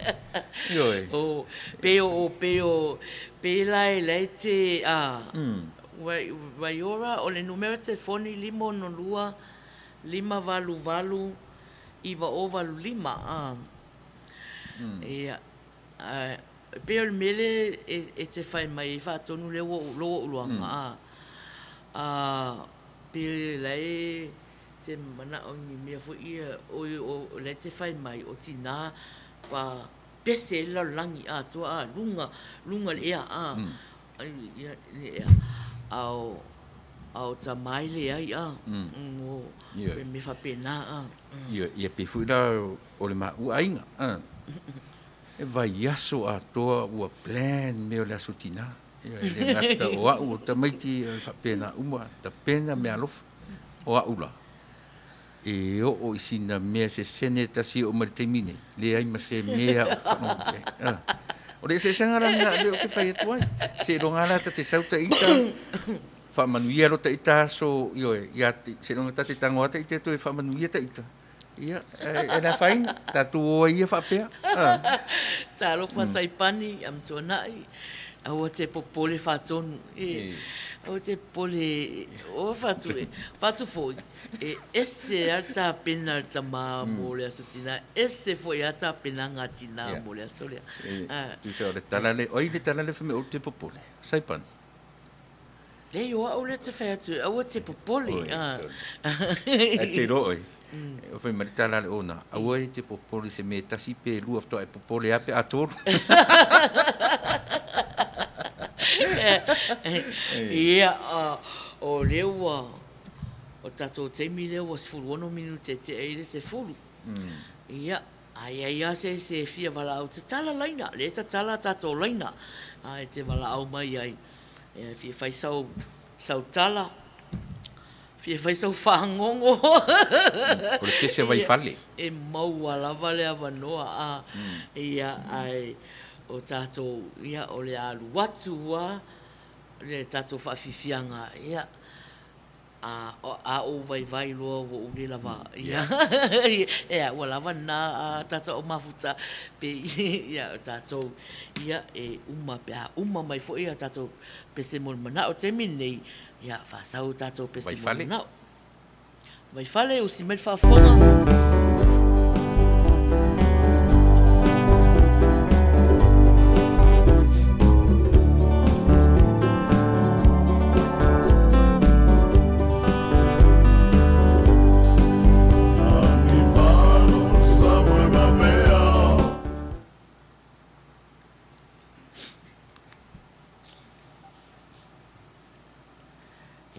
ioe. O, pe o, pe o, pēlā e lae te, a, wai, Waiora, o le numera telefoni 562 588 9085, a. Ia, a, E pei o le mea lea e te whai mai ai whaatonu lea ua lou ou loaga, a, a, pei la e te manao i ni mea foi ia, oi, o, la e te whai mai o tinā kua pese ai le lalolagi atoa, a, luga, luga le ea, a, ia, le ea, a o, a o tamā e leai, a, o, Ioe. me faapena, a. Ioe, ia pei foi la o le maua aiga, a. E vaiaso atoa ua plan mea o le aso tinā. Ia, e le gata o au o tamaiti e faapena uma, tapena meaalofa o au la. E oo i sina mea se sene tasi e oo mai le taimi nei, leai ma se mea o whanau. Ah. O le eseesega la lena lea ou te fai atu ai. Seiloga la ta te sau ta ita, faamanuia lo ta ita aso, ioe, ia, seiloga ta te tago lava ta ita e toe faamanuia ta ita. Ia, e le afaina, tatou o ai ia faapea. Talofa Saipani, a Mtuanai, aua te popole faatonu. E, aua te popole, o fatu e, fatu foi, e ese a tapena le tamā mo le aso tinā, ese foi a tapenaga a tinā mo le aso lea. E, tusa o le tala le, oi le tala le fai mai ou te popole, Saipani. Leai, o au lea te whai atu, aua te popole. Oi, sorry. Ae te iloa oe, o whai mai le tala le ona, aua e te popole se mea e tasi pe lua whatoa e popole a pe a tolu. Ia, o lea ua, o tatou taimi lea ua 16 minute e tea ai le 10. Ia, A i ai lava se ese e fia valaau, tatala laina, lea e tatala a tatou laina, a e te valaau mai ai, e fia fai sau, sau tala, fia fai sau fagogo. O le pese vaifale. E maua lava le avanoa, a, ia, ae o tatou, ia, o le alu atu lava le tatou faafiafiaga, ia. A, a ou vaivai loa ua ou le lava, ia, ea, ua lava lena a tatou au mafuta, pe, ia, o tatou, ia, e uma pe a uma mai foi a tatou pese mo le manao i le taimi lenei, ia, faasau tatou pese mo le manao. Vaifale, usi mai le faafofoga.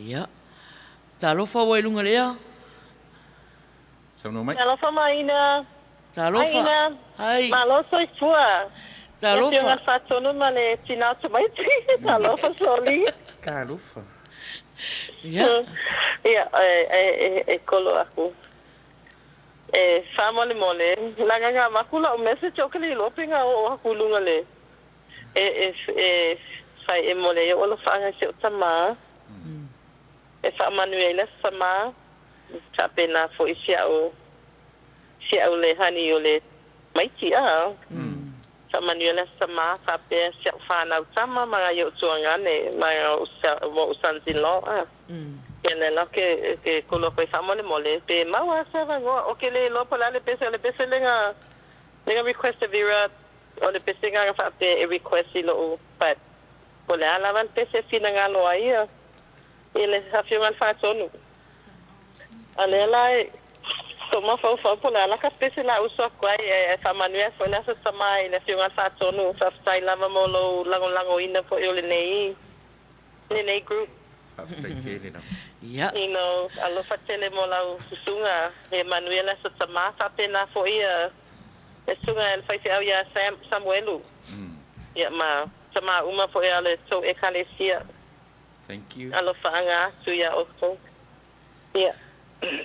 Ia. Talofa ua i luga o le ea. Saunoa mai. Talofa Maina. Talofa. Hi Ina. Hi. Malo soifua. Talofa. Le afioga Faatonu ma le tina o tamaiti. Talofa Soli. Talofa. Ia. Ia, e kolo aku. E faamolemole, laga avatu lau message ou ke le iloa pe na oo aku i luga le e e fai e mole ai ou alofaaga i si ou tama. E faamanuia ai le Aso Sama, faapena foi si au si au le honey o le tamaiti a. Faamanuia le Aso Sama faapea si au fanau tama ma nai ou tuagane ma ou sons in law a. Ia lea la ke ke kolo aku ai faamolemole pe maua se avanoa o ke le iloa po o le a le pese o le pese lena lena request e Vera o le pese lena faapea e request i lou but po o le a lava le pese e finagalo ai ia i le Afioga i le Faatonu. A lea la e tou mafaufau po o le a la ka pese la uso atu ai ae faamanuia foi le Aso Sama i le Afioga i le Faatonu. Faafetai lava mo lou lagolagoina foi o lenei lenei group. Faafetai tele lava. Ia. You know, alofa tele mo lau susuga. Ia manuia le Aso Sama. Faapena foi ia le susuga i le faifeau ia Sam, Samuelu. Ia ma tama uma foi a le tou Ekalesia. Thank you. Alofaaga atu iā outou. Ia,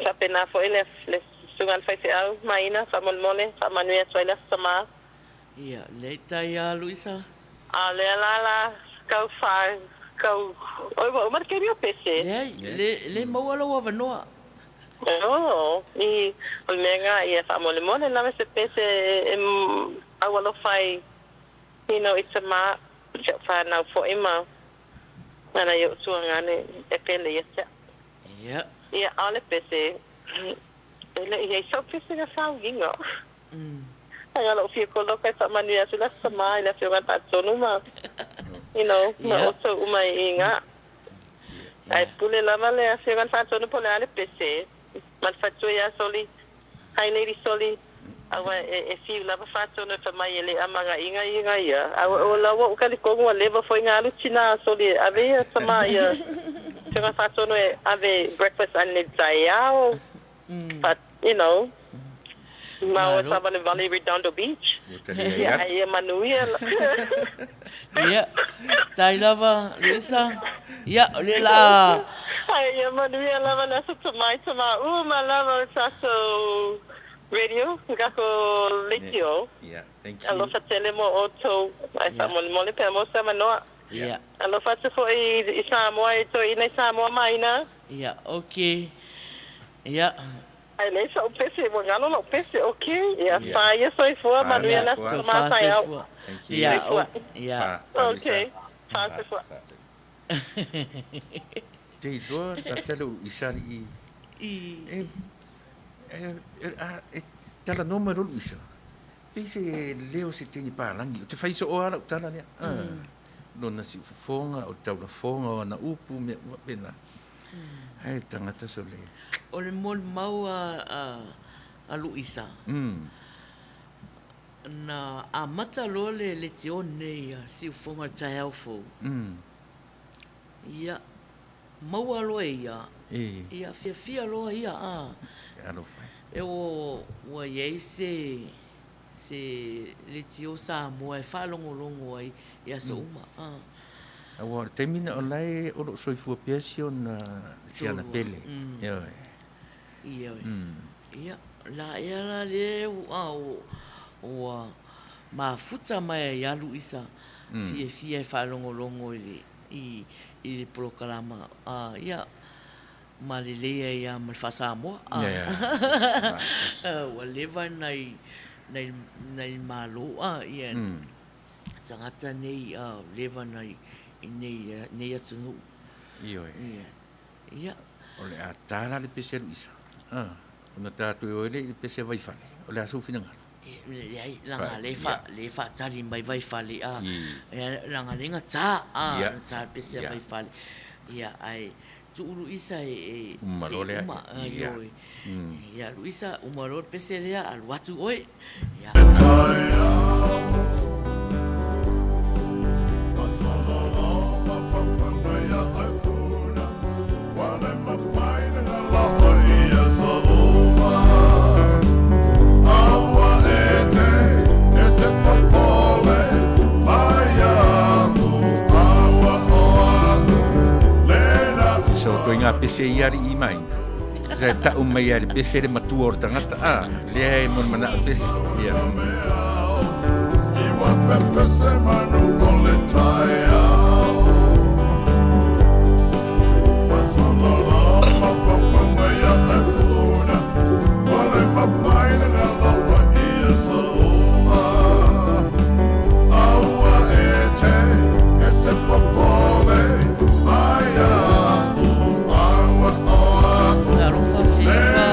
faapena foi le le susuga a le faifeau, Maina, faamolemole, faamanuia atu ai le Aso Sama. Ia, lea tai a Luisa. A o lea la la kau wha, kau, oi ua uma le keri o pese. Leai, le, le maua lou avanoa. Oh, i, o le mea nga ia faamolemole lava se pese e, e au alofa ai, you know, i tama, si au whanau foi ma. Nana i ou tuagane e pele ia te au. Ia. Ia, aole pese. E le i ai sau pese na faauiga. Ai ala o fia koloka e faamanuia atu le Aso Sama i le Afioga i le Faatonu ma, you know, ma outou uma i iga. Ae pule lava le Afioga i le Faatonu po o le a le pese ma le faletua ia Soli. Hi Lady Soli, aua e fiu lava Faatonu e fai mai e le amagaʻiga iga ia. A o la ua ou talitonu ua leva foi na alu tina Soli e ave ia tama ia Afioga Faatonu e ave breakfast ane taeao. But you know, ma o savalevale i Redondo Beach. Ia ai ia manuia. Ia, tai lava Luisa. Ia, o le la. Ai ia manuia lava le aso tamai tama uma lava o tatou radio, kako leitio. Yeah, thank you. Alofa tele mo outou. Ai faamolemole pea mo se avanoa. Yeah. Alofa atu foi i Samoa i toeaina i Samoa maina. Ia, ok. Ia. Ai leai sa'u pese, ua galo la'u pese, ok. Ia, fa ia soifua, manuia le aso Fa taeao. soifua. Thank you. Ia, Soifua. ia. Fa, Ok, fa soifua. Te iloa ta tele o Luisa alii e, e, e, a, e talanoa mai loa Luisa. Pei se leo se teine palagi. Ou te fai soo lava lau tala lea. Lona siufofoga, o le taulafoga o ana upu, mea uma faapena. Ae le tagata sole. O le molimau a Luisa, na amata loa le leitio nei a Siufofoga i le taeao fou, ia, maua loa e ia, ia fiafia loa ia, a. E ua i ai se se leitio Samoa e faalogologo ai i aso uma. Aua o le taimi na o la e o lo o soifua pea si ona si ana pele. Ioe. Ioe. Ia, la ea la lea ua ua mafuta mai ai ia Luisa fiafia e faalogologo i le i le polokalama. Ia. Ma lelei ai lava ma le faa-Samoa. Ua leva nai nai nai Malo a ia tagata nei a leva nai i nei nei atunuu. Ioe. Ia. Ia. O le a ta la le pese a Luisa. Ona ta toe o ai lea i le pese a Vaifale. O le a sou finagalo? Leai, leaga lea fa, lea faatali mai Vaifale a, leaga lea na ta a, na ta le pese a Vaifale. Ia, ae tuu Luisa e uma loa lea. Uma, ioe. Ia, Luisa, uma loa le pese lea, alu atu oe. Ia. So, ituaiga pese ia alii ma aiga. Sa e ta'u mai lava i le pese le matua o le tagata, a, lea e mo le mana'o pese. Ia. Talofa Felipa.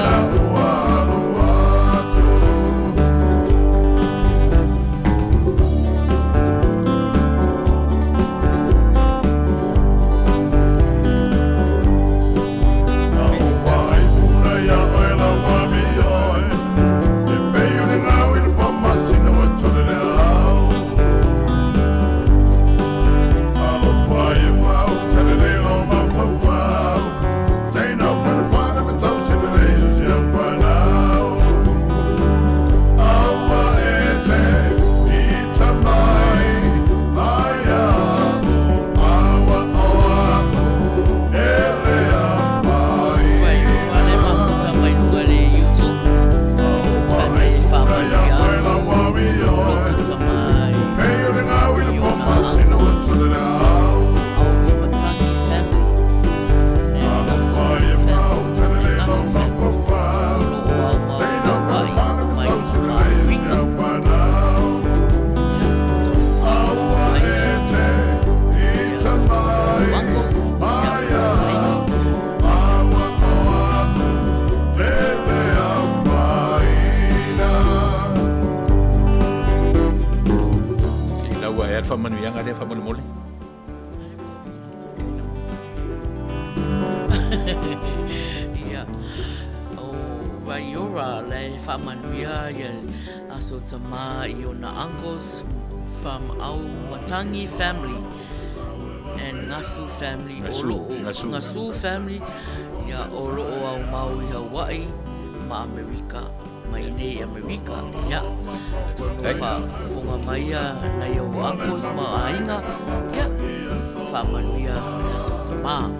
Ua le mafuta mai luga le YouTube. Faapea e faamanuia atu lotu tama i ona uncles, Auimatagi family and Nasu family, and Nasu family o lo o au mau i Hawaii mai ma Amerika. Ia, so faafofoga mai ia uncles, ia, aiga. Se i lau ae a le faamanuiaga lea faamolemole. Ia, o Raiora la e faamanuia ia Aso Tama i ona uncles from Aumatangi family and Ngasu family o Ngasu, lo o Ngasu. Ngasu family ia o lo o au mau i Hawaii ma Amerika mai nei Amerika. Ia, tonu Ai. faafofoga mai ia nai ou uncles ma aiga, ia, faamanuia le Aso Tama.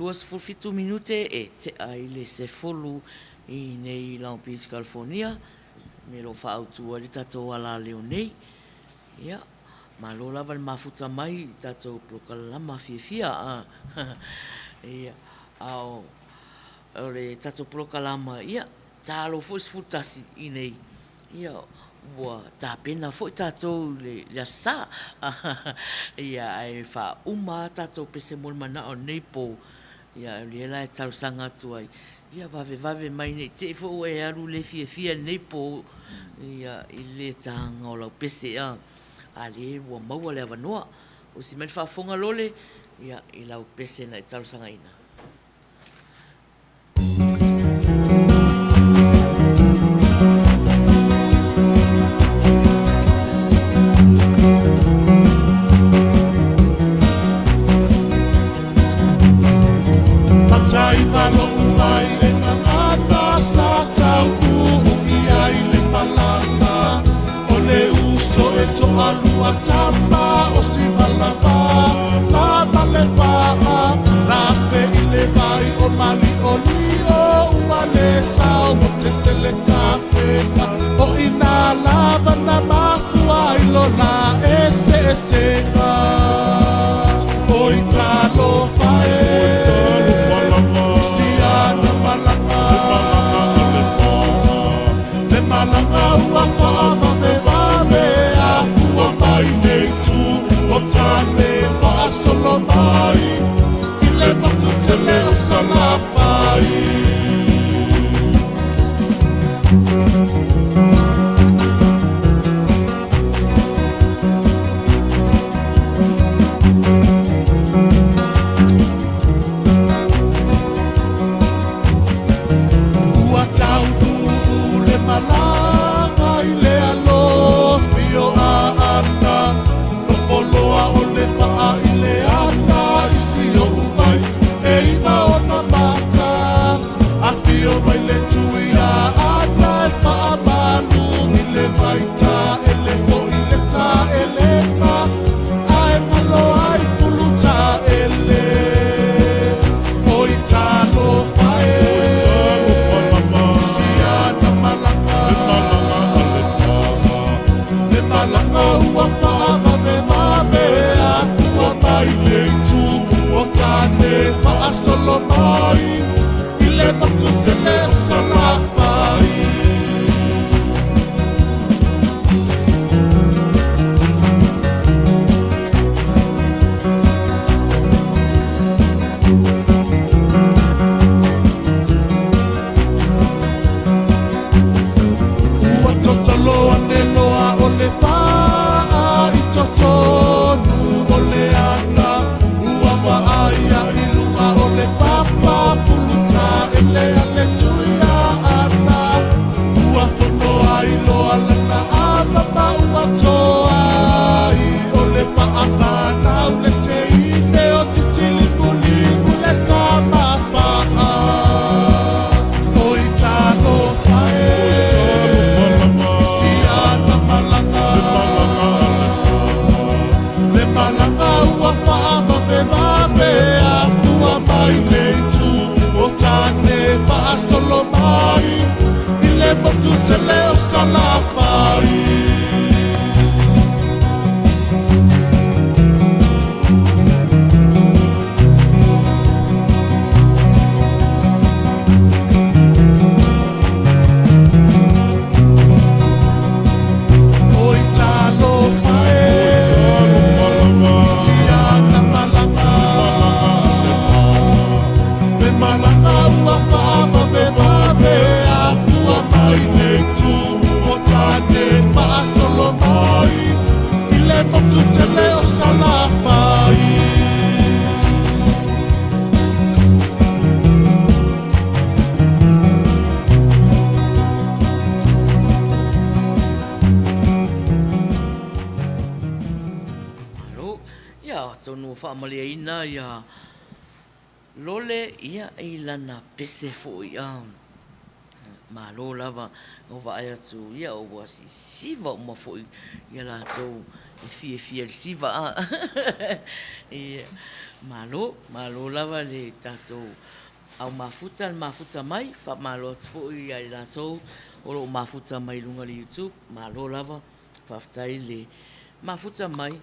27 minute e tea i le 10 i nei Long Beach, California, me lo faaautu ai le tatou alaleo nei. Ia, malo lava le mafuta mai i tatou polokalama fiafia. Ia, a o le tatou polokalama, ia, talo foi 11 i nei. Ia, ua tapena foi tatou i le Aso Sa. Ia, ae faauma lava tatou pese mo le manao i lenei po. Ia, o lea la e talosaga atu ai, ia vavevave mai ne i te i foi ua e alu le fiafia i lenei po, ia, i le taga o lau pese, a lea ua maua le avanoa. Osi mai le faafofoga Lole, ia, i lau pese na e talosagaina. Malo. Ia, atonu ua faamalieina ia Lole ia i lana pese foi a. Malo lava na ou vaai atu ia ua sisiva uma foi ia latou e fiafia i le siva a. Ia. Malo, malo lava le tatou au mafuta, le mafuta mai, faamalo atu foi ia i latou o lo o mafuta mai i luga o le YouTube, malo lava, faafetai le mafuta mai,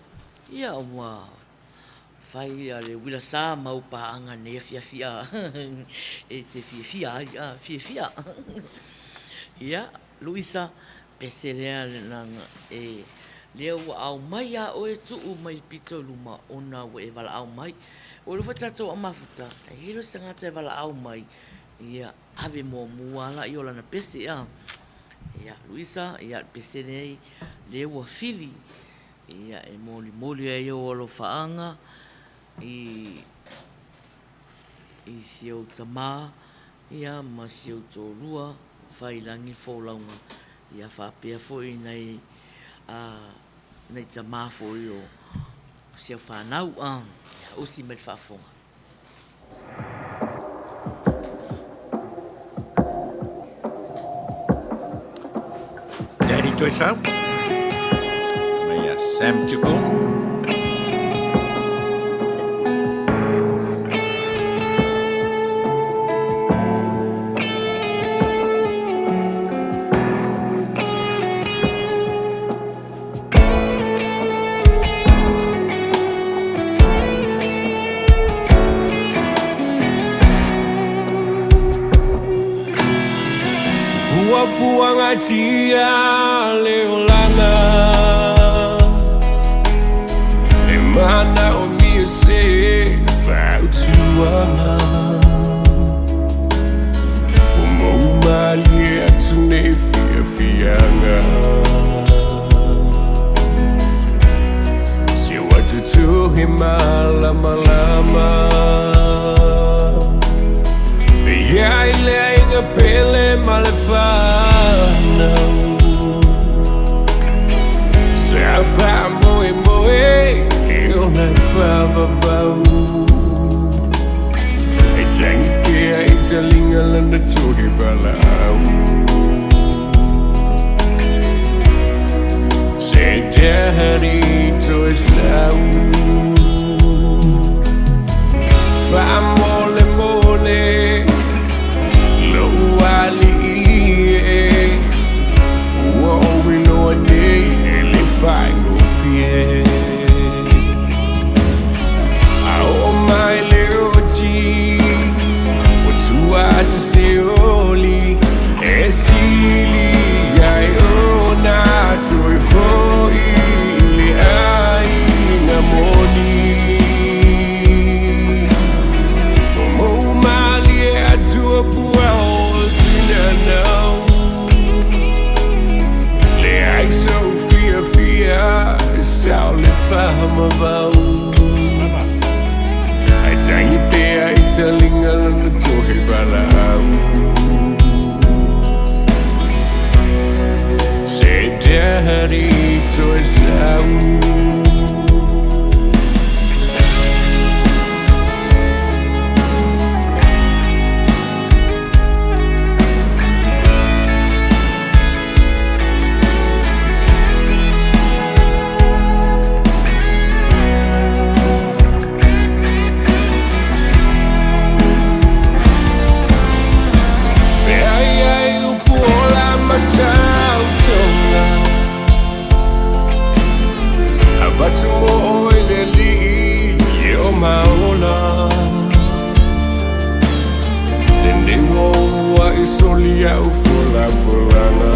ia ua fai le uila sa ma au paaga i lenei afiafi e te fiafia ai, fiafia. Ia, Luisa, pese lea lea ua aumai lava oe tuu mai le pito i luma ona ua e valaau mai. Ua iloa foi tatou au mafuta, e i ai loa se tagata e valaau mai, ia ave muamua lava lea o lana pese. Ia, Luisa, ia o le pese lenei lea ua fili e molimoli ai ou alofaaga i si ou tama ma si ou toalua, Faiilagi le folauga, ia faapea foi nai tama foi o si au fanau. Ia usi mai le faafofoga. Daddy Toesau, mai ia Sam Chukong. Puapuagatia le olaga E manaomia se fautuaga Ua mou malie atu nei fiafiaga Se ua tutuhi malamalama Pe i ai le aiga pele ma le fanau Sa faamoemoe e ola e faavavau E tagi pea i taliga lana tohe valaau Se daddy toe sau Faamolemole lou alii e Ua ou iloa nei e le faigofie A oo mai le oti Ua tua atu se oli E sili ai ona toe fo'i i le aiga moni Ua mou malie atu o pua o tinana Leai sou fiafia E sao le faamavau Ae tagi pea i taliga lana tohe valaau Se daddy toe sau. E ai ai upu ola ma tautoga Avatu mo oe le alii e o maola Lenei ua ua i soli au folafolaga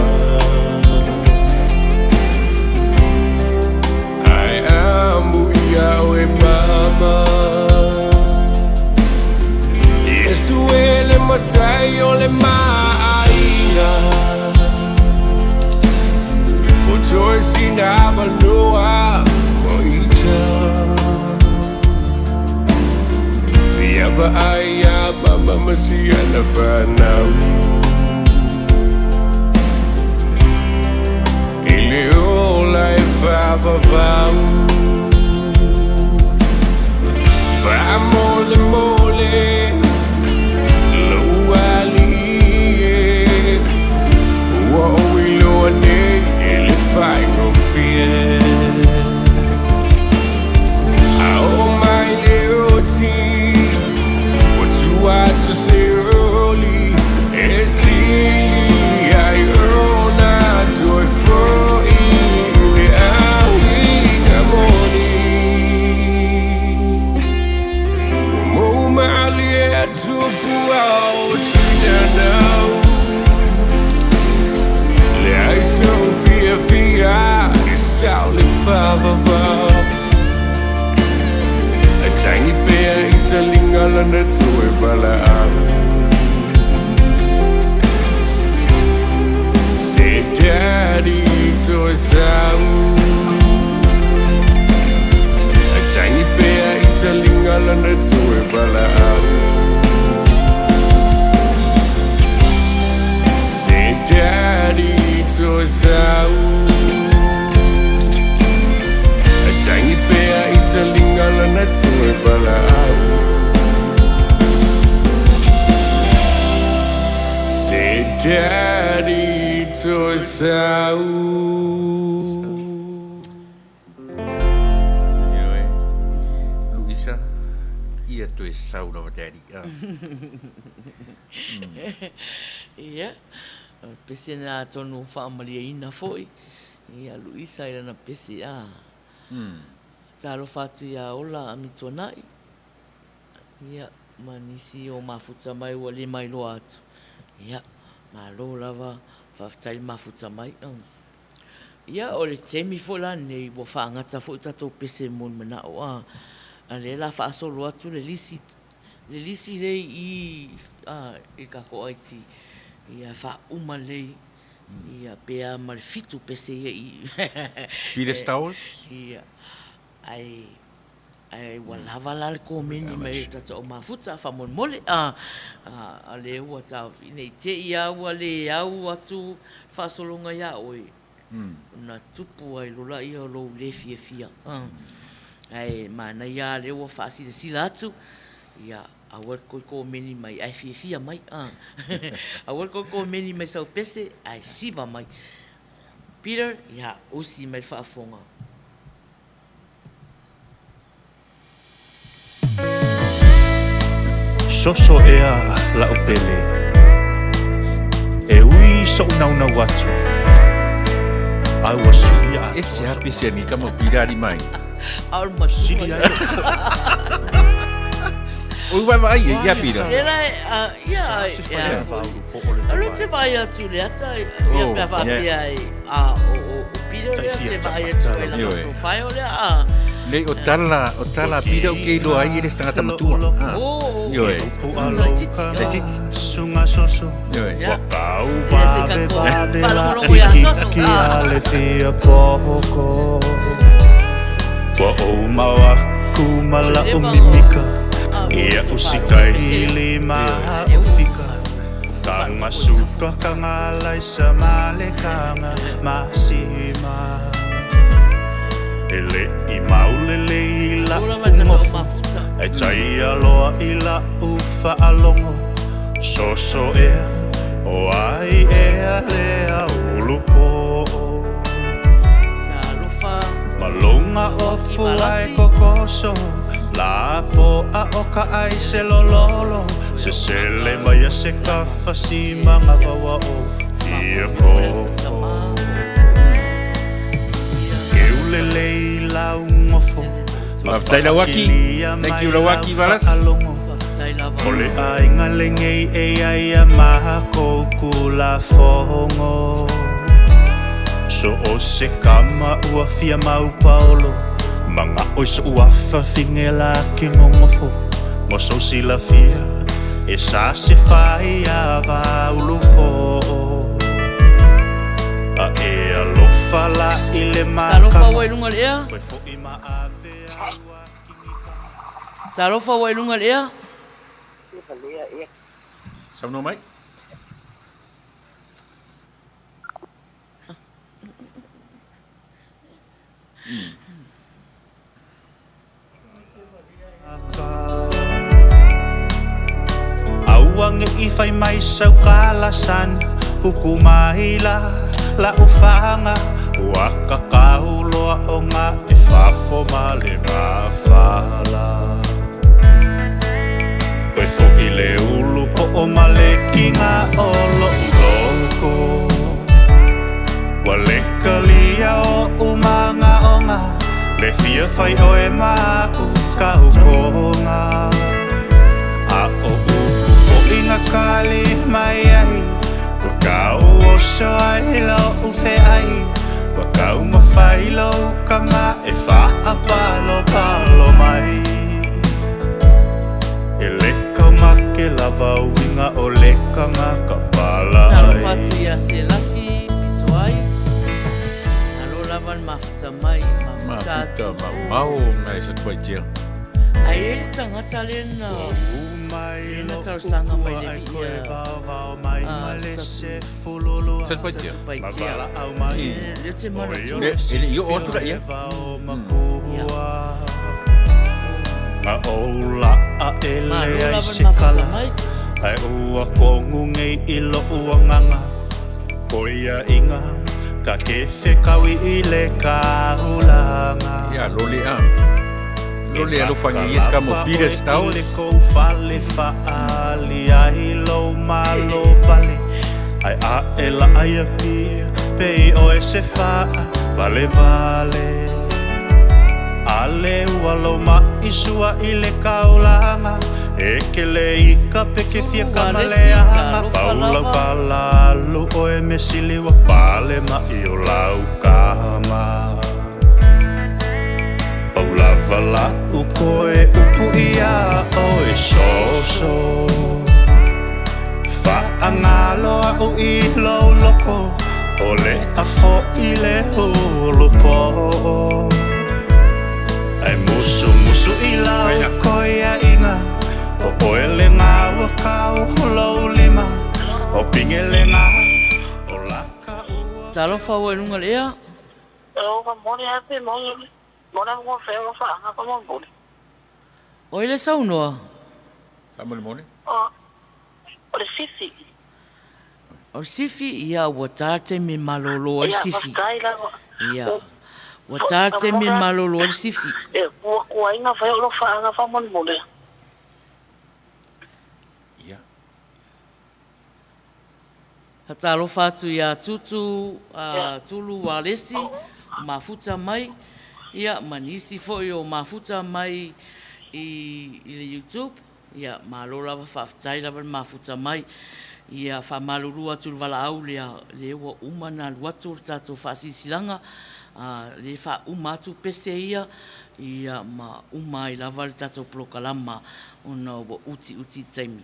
Ae amu ia oe mama Iesu e le matai o le maaiga Ua toe sina avanoa mo ita Fia vaai ia mama ma siana fanau I le ola e faavavau Faamolemole lou alii e Ua ou iloa nei e le faigofie A oo mai le oti sau le faavavao. Ae tagi pea i taliga lana toe valaau. Se daddy toe sau. Ae tagi pea i taliga lana toe valaau. Se daddy toe sau. Ae tagi pea i taliga lana toe valaau. Se daddy toe sau. Ioe. Luisa, ia toe sau lava daddy. Ah. Ia, o le pese lena atonu ua faamalieina foi ia Luisa i lana pese a. Talofa atu ia Ola Amituanai, ia, ma nisi o mafuta mai ua le mailoa atu. Ia, malo lava, faafetai le mafuta mai. Ia, o le taimi foi la lenei ua faagata foi tatou pese mo ni manao a, a lea la faasolo atu le lisi, le lisi lea i i a i le tatou IT, ia faauma lelei ia pe a ma le 7 pese ia i Peter Stowers? Ia, ae ae ua lava la le komeni mai le tatou au mafuta faamolemole a, a lea ua taofi ne i te i lava ua le au atu faasologa ia oe ona tupu ai loa lea o lou le fiafia. Ae manaia lava lea ua faasilasila atu, ia aua le toe komeni mai ae fiafia mai. Aua le toe komeni mai sau pese ae siva mai. Peter, ia usi mai le faafofoga. Soso ea la'u pele E ui so'u naunau atu Ae ua suia atoa Ese lava pese a nei tama o Pira mai. Sili ai Oi vaavaai ai ia Pira. Lea ia ia O lea ou te vaai atu i le ata ia pe a faapea ai a o Peter lea ou te vaai atu ai lana profile lea a. Nei o tala o tala a Peter ou te iloa ai e le isi tagata matua. Ioe. Laitiiti. Suga soso Ioe. Ua kau vave vave la i a le fia poko Ua ou mau aku ma la'u mimika Ia usikai lima o fika Kanga suka kanga laisa ma le kanga masima E le i maulele i la'u gofu Ae taia loa i la'u faalogo Soso ea o ai ea lea ulupo'o Maloga ofu ai kokoso Lapo'a o ka ai se lololo Sesele mai a se kafa si magafaua o fia kofo Keulelei lau gofo Ma Faafetai Lauaki. faakilia Thank mai you lau Lauaki Valas. faalogo O le aiga lenei e iai a makou kulafogo So o se kama ua fia mau paolo Maga'o i so'u afa fige la ke gogofo Mo sou silafia e sa se fai ava ulupo'o A e alofa la i le Talofa makama ua i luga o le ea. Koe fo'i ma ave au a kigika. Talofa ua i luga o le ea. Saunoa mai. Aua nge'i fai mai sau kalasan Uku mai la la'u faga Ua kakau loa ona e fafo ma le mafala Koe fo'i le ulu po'o ma le kiga o lo'u loko Ua lekalia o'u maga'oga Le fia fai oe ma'u kaukoga A o upu fo'i na kali mai ai Ua kauoso ai lo'u fe'ai Ua taumafai lou kama e faapalopalo mai. E le kaumake lava uiga o le kagaka Talofa palai. atu ia Selafi Pitoai. Malo lava le mafuta mai, mafuta Mafuta atu o. mamao nai Satupaitea. Ai e le tagata lea na Mai lea na lou talosaga mai upua le ai vii koe a vaovao mai ma a le Satu sefululua. Satupaitea. Ma Satupaitea. valaau mai Lea ou te o manatua. Le le e le i oo sifio atu la le ia. vao Ia. makua. Ma ou laa e Malo leai lava le se mafuta kala mai. Ai ua kogu nei i lou agaga Koiaiga ka ke fekaui i le kaulaga Ia lole a. E Lole alofagia maka ia se kamo lava Peter oe i Stowers. le kou fale faali ai lou malo vale Ai ae la ai apia pei oe se faa vale vale Ale ua lou ma'i sua i le kaulaga E ke le i ka peke fia Tulu ka Alesi, maleaga talofa Paulau lava. palalu oe me sili ua pale ma'i o lau kama Pau lava la'u koe upu ia oe soso Fa'agalo a'u i lou loko O le afo'i le ulupo'o Ai musumusu i lau Aina. koiaiga O oe lega ua kau lou lima O pige lega O laka ua Talofa ua i luga o le ea. O ka moni hape moni. Mona mo fe o fa nga ka mo moni. O ai le saunoa. Faamolemole. O o le fifi. O le sifi, ia ua ta le taimi e malolo ai le Ia sifi. faafetai lava. Ia O ua ta le ka taimi e mona malolo ai le sifi. e kuakuaina fai o lo faaga faamolemole. Ia. Faatalofa atu ia Tutu Ia. Tulu Alesi o mafuta mai ia ma nisi foi o mafuta mai i i le YouTube. Ia malo lava faafetai lava le mafuta mai. Ia faamalulu atu i le valaau lea lea ua uma ona alu atu le tatou faasilasilaga lea e faauma atu pese ia ia ma uma ai lava le tatou polokalama ona ua utiuti le taimi.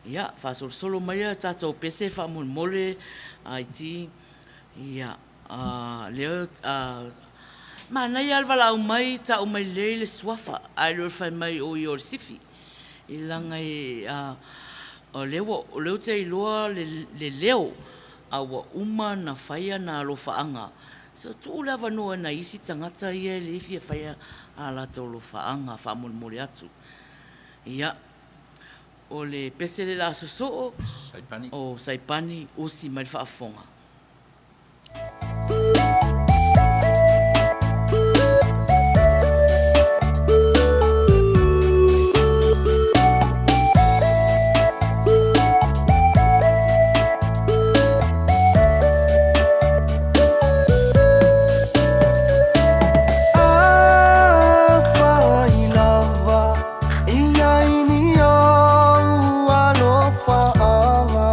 Ia faasolosolo mai a tatou pese faamolemole IT ia lea manaia lava le valaau mai tau mai lelei le suafa ae le o le fai mai o ia o le sifi i leaga e o lea ua o lea ou te iloa le leo a ua uma ona fai ana alofaaga. So tuu le avanoa i nai isi tagata ia e le fia faia a latou alofaaga faamolemole atu. Ia, o le pese le la sosoo Saipani. o Saipani usi mai le faafofoga. Afai lava e i ai ni ou alofaaga.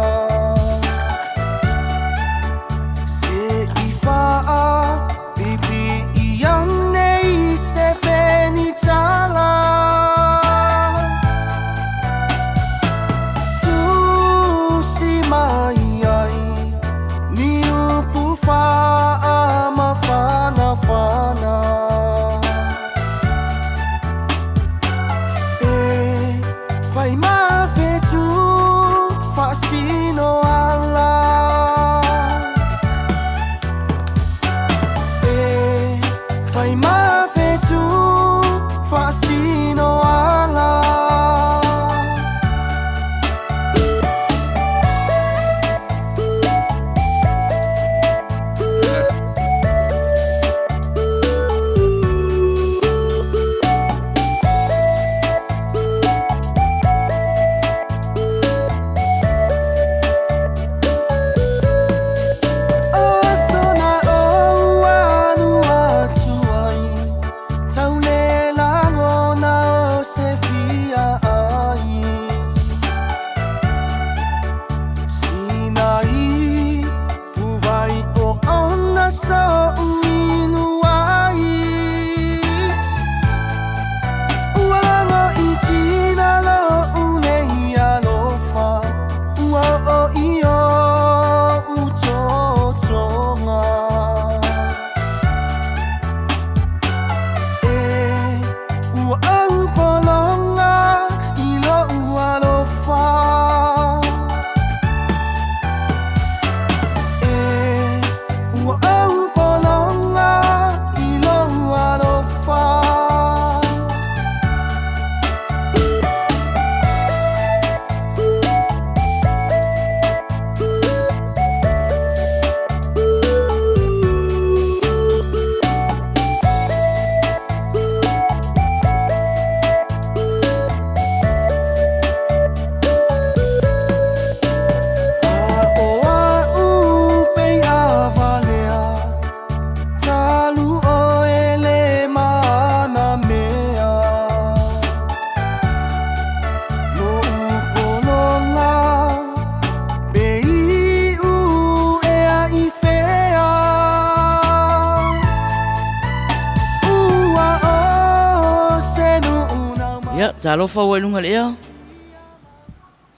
Ia, talofa ua i luga i le ea.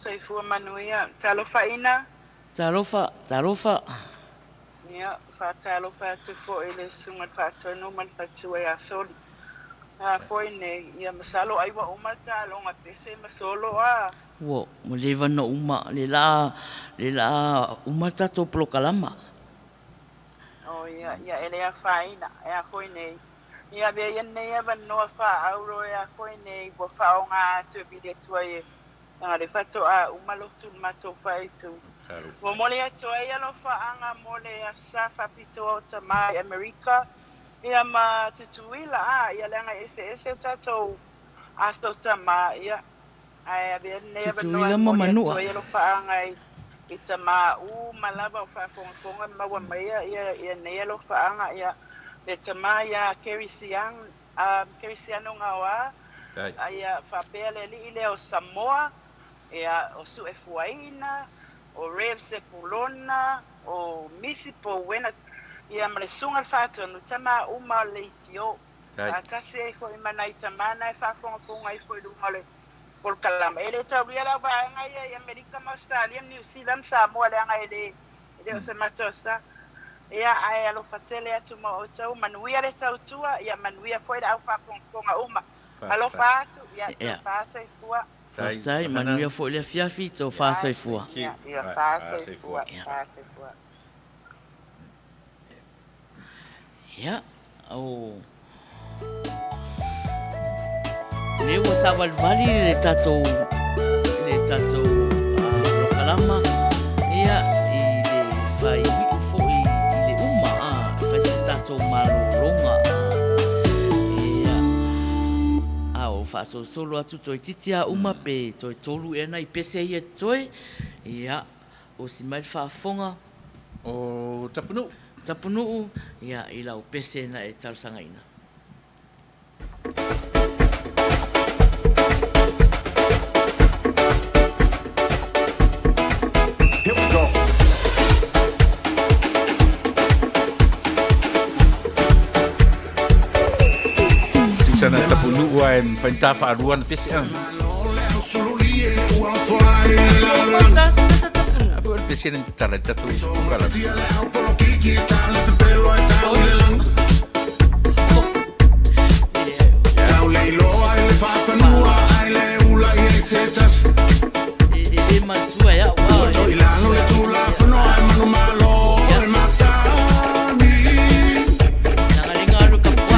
Soifua manuia. Talofa ina. Talofa, talofa. Ia, faatalofa atu foi i le Susuga i le Faatonu ma le Faletua ia Soli. A foi nei, ia masalo ai ua uma le taaloga pese ma solo a. Ua, ua leva ona uma, le la, le la uma le tatou polokalama. Oh ia, ia e le afaina, e a foi nei. Ia avea ia lenei avanoa faaauro e a foi nei ua faaaoga atu e vili atu ai e leaga le faatoa uma lotu le matou faaitu. Momoli atu ai alofaaga mo le asa faapitoa o Tamā i Amerika ia ma Tutuila a ia leaga e eseese o tatou aso Tamā ia ae avea lenei avanoa Tutuila e ma momoli atu Manua. ai alofaaga i i Tamā uma lava o faafogafoga ma maua mai ia ia nei alofaaga ia le Tamā ia Kerisian Kerisiano Gaoa ia faapea le alii lea o Samoa ia o Suefuaina o Rev Sepulona o Misi Powena ia ma le Susuga i le Faatonu Tamā uma o le Leitio faatasi ai foi ma nai tamā na e faafogafoga ifo i luga o le polokalama. E le taulia lau vaega ia i Amerika ma Ausetalia ma Niu Sila ma Samoa leaga e le e le o se matou sa. Ia ae alofa tele atu ma outou, manuia le tautua, ia manuia foi le au faafogafoga uma. Alofa atu, ia tofa soifua. Faafetai, manuia foi le afiafi, tofa soifua. Ia, ia fa soifua, fa soifua. Ia, o lea ua savalivali le tatou le tatou polokalama ia i le faaiuiu foi i le uma a fai se tatou malologa ia a o faasolosolo atu toeitiiti a uma pe toe tolu ea nai pese ia totoe ia osi mai le faafofoga o Tapunuu. Tapunuu, ia, i lau pese na e talosagaina. Here we go. Tusa na Tapunuu ae mafai ona ta faalua ana pese a. Apo le pese na tatala i tatou polokalame. E le manatua e au a. Leaga le galu kapuai.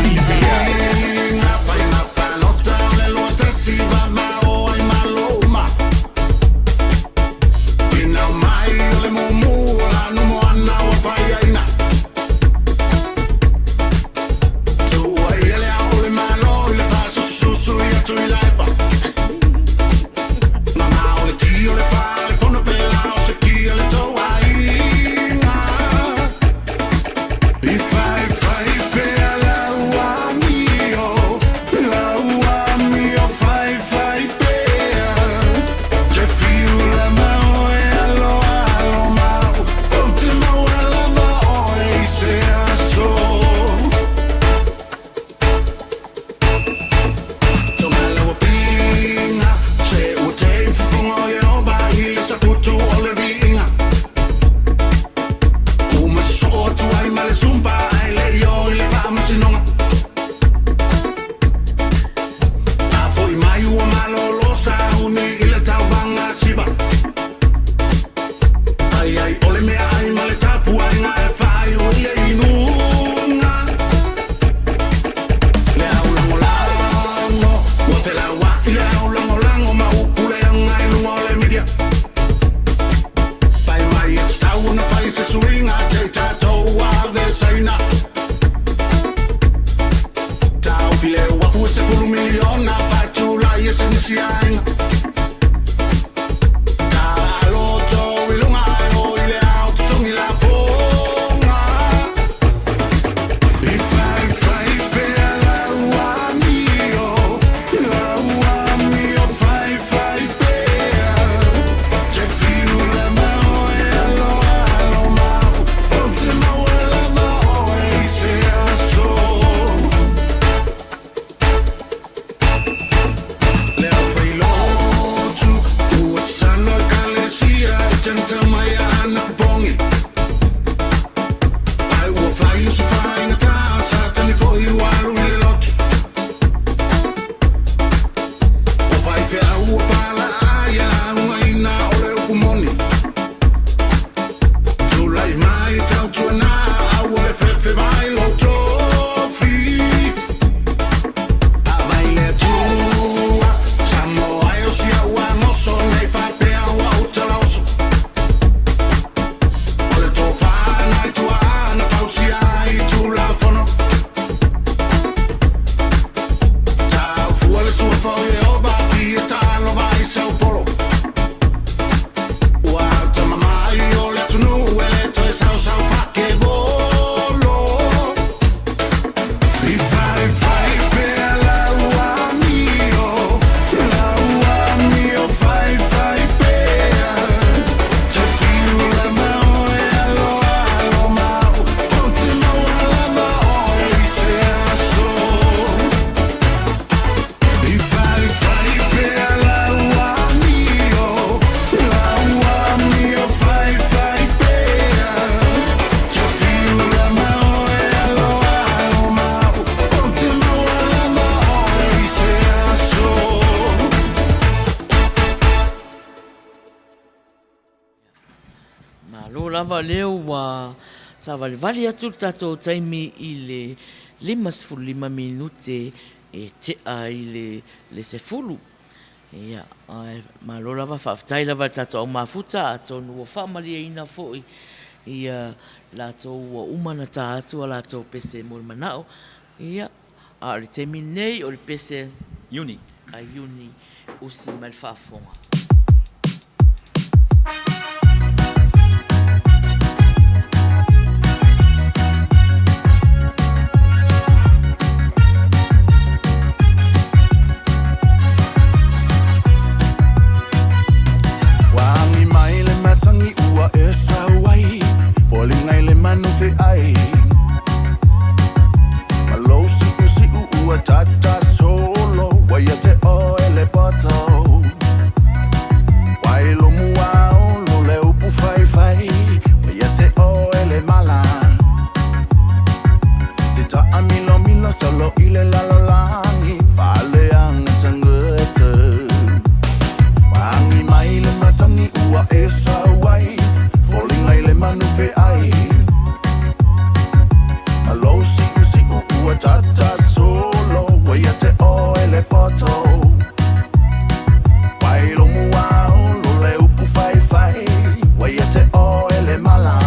Malo lava lea ua savalivali atu le tatou taimi i le 55 minute e tea i le 10. Ia, ae malo lava, faafetai lava i le tatou au mafuta, atonu ua faamalieina foi ia latou ua uma ona ta atu a latou pese mo le manao. Ia, a o le taimi lenei o le pese Iuni. A Iuni, usi mai le faafofoga. Ua agi mai le matagi ua e sau ai, Foliga i le manu feai. Ma lou siusiu ua tata solo, Ua ia te oe le poto. Ua e lomu aolo le upu faifai, Ua ia te oe le mala. Te taamilomilo solo i le lalolagi, Faaleaga tagata. Ua agi mai le matagi ua e sau ai, Foliga i le manu feai. Ma lou siusiu ua tata solo, Ua ia te oe le poto. Ua e lomu aolo le upu faifai, Ua ia te oe le mala.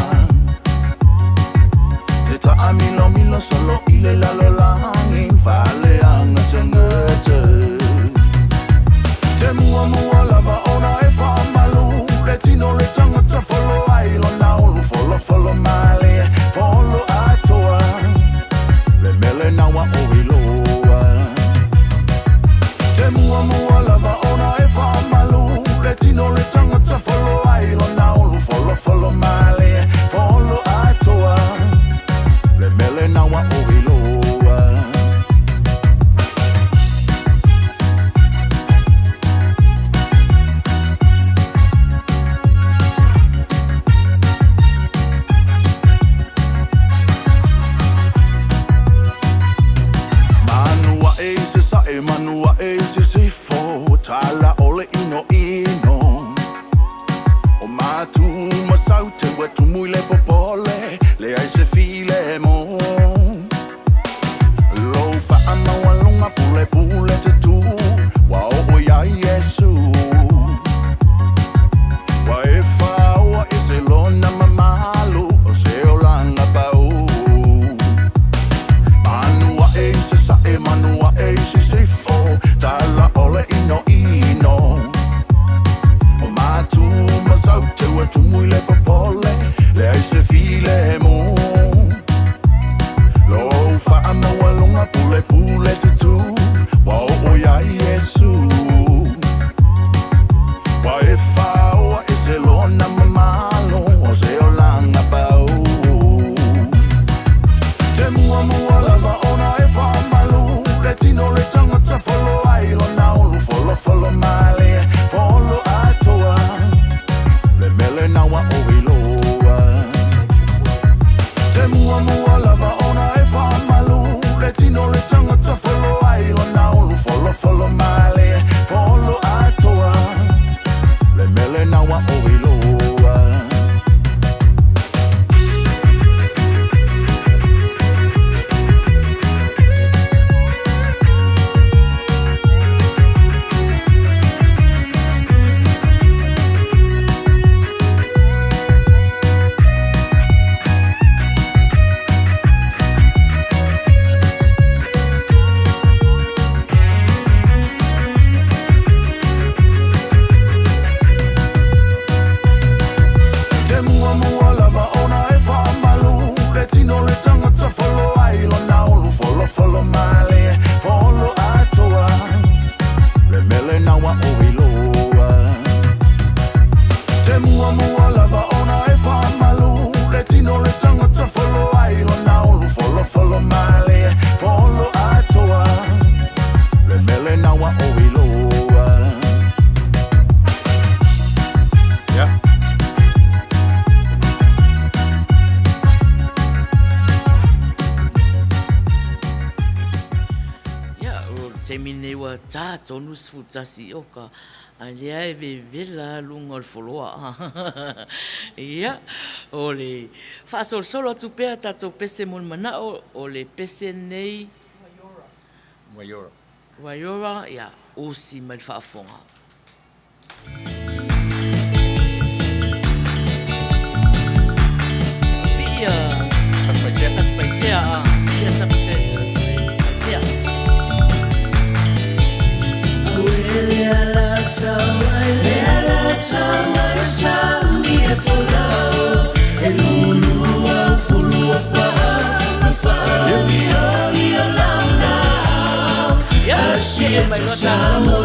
Te taamilomilo solo i le lalolagi, Faaleaga tagata. Te muamua lava ona e faamalu, Le tino le tagata folo ai lona ulu, Folofolo malie, folo atoa, Le mele naua o iloa. Te muamua lava ona e faamalu, Le tino le tagata folo ai lona ulu, Folofolo malie, folo atoa, Le mele naua o iloa. Manu ae i sasae, manu ae i sisifo, Tala o le inoino. O matu ma saute ua tumu i le popole, Leai se filemu. Lou faamaualuga pulepule te tu, Ua oo ia Iesu. Ua e faoa i se lona mamalu, O se olaga pau. Manu ae i sasae, manu ae i sisifo, Tala o le inoino. O matu ma saute ua tumu i le popole, Leai se filemu. Lou faamaualuga pulepule te tu, Ua oo ia Iesu. taimi lenei ua ta tonu 11 oka, a lea e vevela lava luga o le foloa. Ia, o le faasolosolo atu pea tatou pese mo le manao, o le pese lenei. Waiora. Waiora, ia, usi mai le faafofoga. Viia Satupaitea. Satupaitea, ah. Viia Satupaitea. Ia, see mai loa tatou.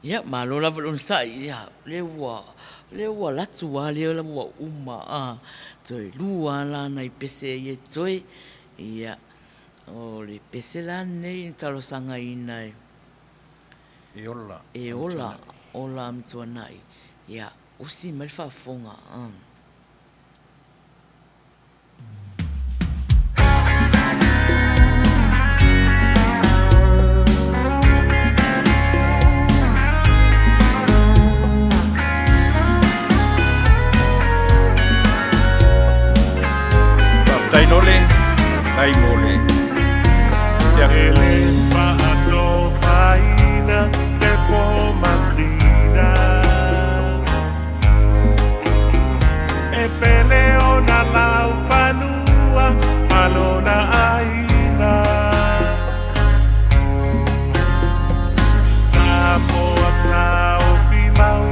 Ia, malo lava le onosai, ia, lea ua, lea ua alu atu lava lea ua uma, a, toe lua lava la nai pese ia e totoe. Ia, o le pese la lenei na talosagaina e, E ola. E ola, ola Amituanai. Ia, usi mai le faafofoga. Faafetai Nole, faafetai mo le E le faatopaina le po masina E pele ona lau fanua ma lona ʻāina Samoa taofi mau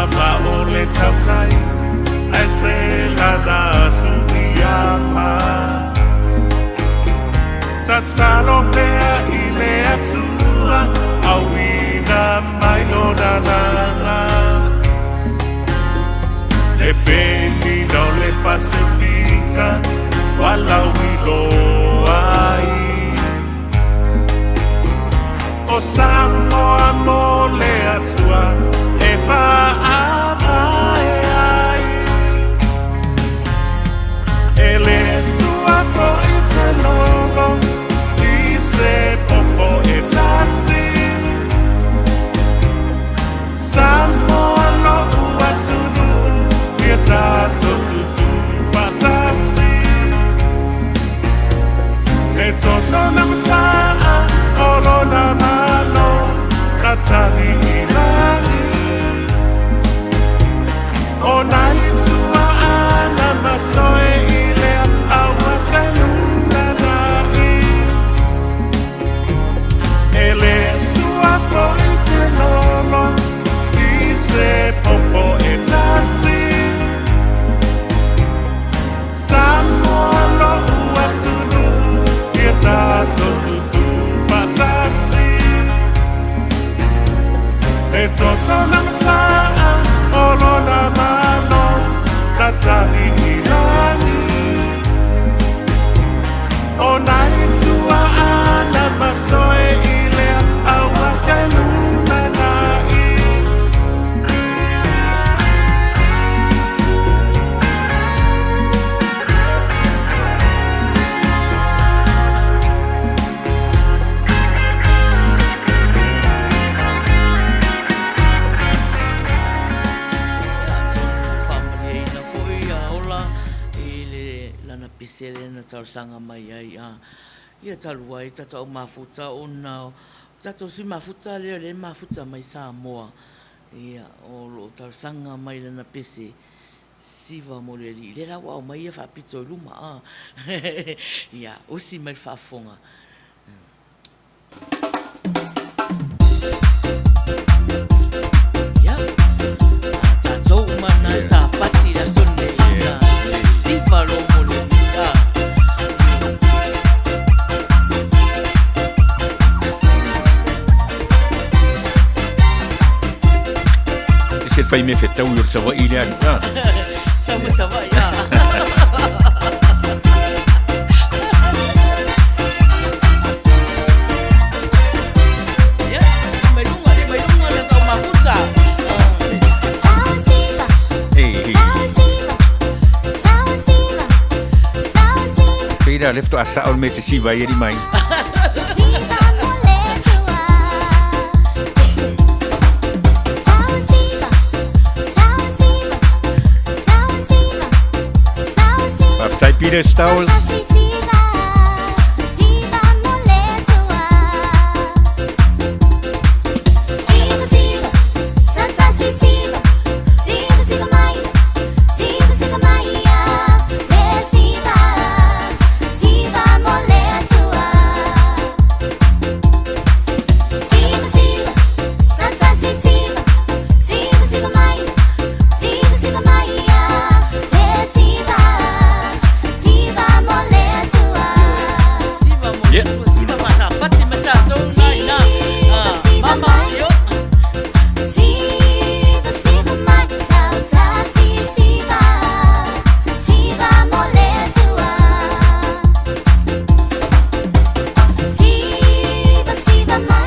lava o le tautai Ae se lana suiama Tatalo pea i le Atua Auina mai lona lana Le penina o le Pasefika Ua lauiloa ai O Samoa mo le Atua e fa'avae ai. E le sua fo'i se lolo i se popo e tasi. Samoa lo'u atunuu ia tatou tutū fa'atasi. E toto na masa'a o lona Malo na tali i lagi. O nai tua'a na masoe i lea aua se lumanai. E le sua fo'i se lolo i se popo e tasi. Samoa lo'u atunuu ia tatou tutū fa'atasi. E toto na masa'a o lona Malo na tali i lagi. O nai tua'a na masoe i lea aua se lumanai. Atonu ua faamalieina foi ia Ola i le lana pese lea na talosaga mai ai a ia talu ai tatou au mafuta ona o tatou sui mafuta lea o lea e mafuta mai Samoa ia o lo o talosaga mai lana pese siva mo le alii lea la ua aumai ia faapito i luma a ia usi mai le faafofoga. Ia, a tatou uma na sapati i le aso lenei. Ia, siva loa mo le alii. A. E se le fai mea fetaui o le Savaii lea alii. A. Sau mai Savaii, a. Ia, mai luga, mai luga le tau mafuta. Hey, hey. Feira lefto a sa'o le mea e te siva ai alii mai. Faafetai Peter Stowell. Yeah.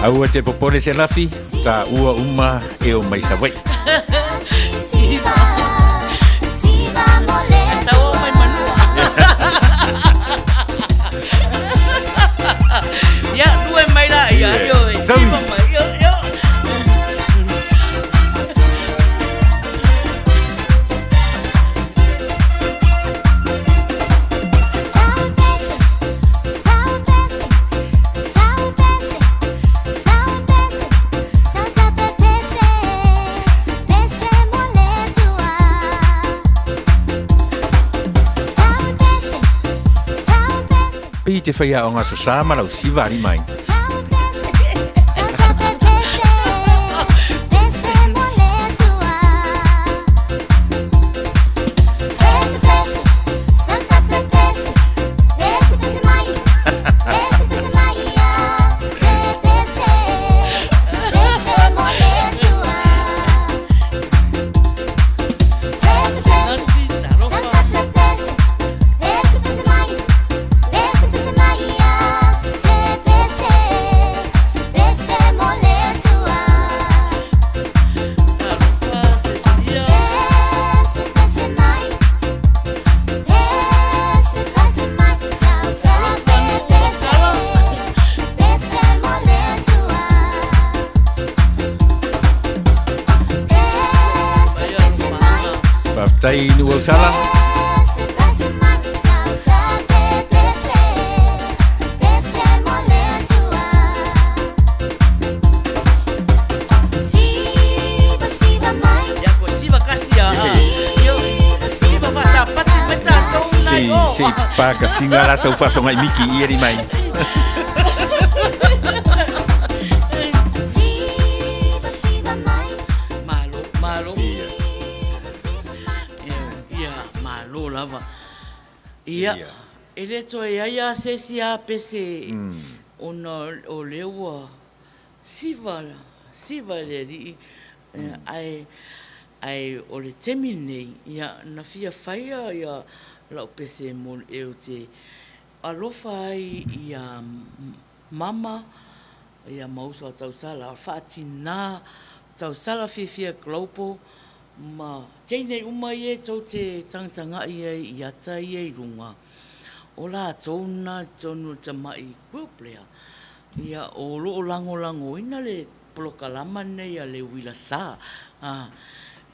Aua te popole se lafi, ta ua uma e o mai Savaii. Ia, lua mai la, ia, io, e Saui. siva mai, io, io. Pei te whai aonga sa sa ma lau siva alii mai. Faafetai Nu'u Ausala. Sei sei pakasiga la sau faasogai miki i ali mai. Malo, malo. Ia, malo lava. Ia, e le toe ai a se isi a pese ona o lea ua siva, siva le alii, ae, ae o le taimi lenei, ia, na fia faia ia lau pese mo e ou te alofa ai ia mama ia ma uso a tausala, faatina tausala fiafia global ma teine uma ia e tou te tagatagai ai i ata ia i luga, o latou na i totonu o le tamai group lea, ia o lo o lagolagoina le polokalama lenei a le uila sa,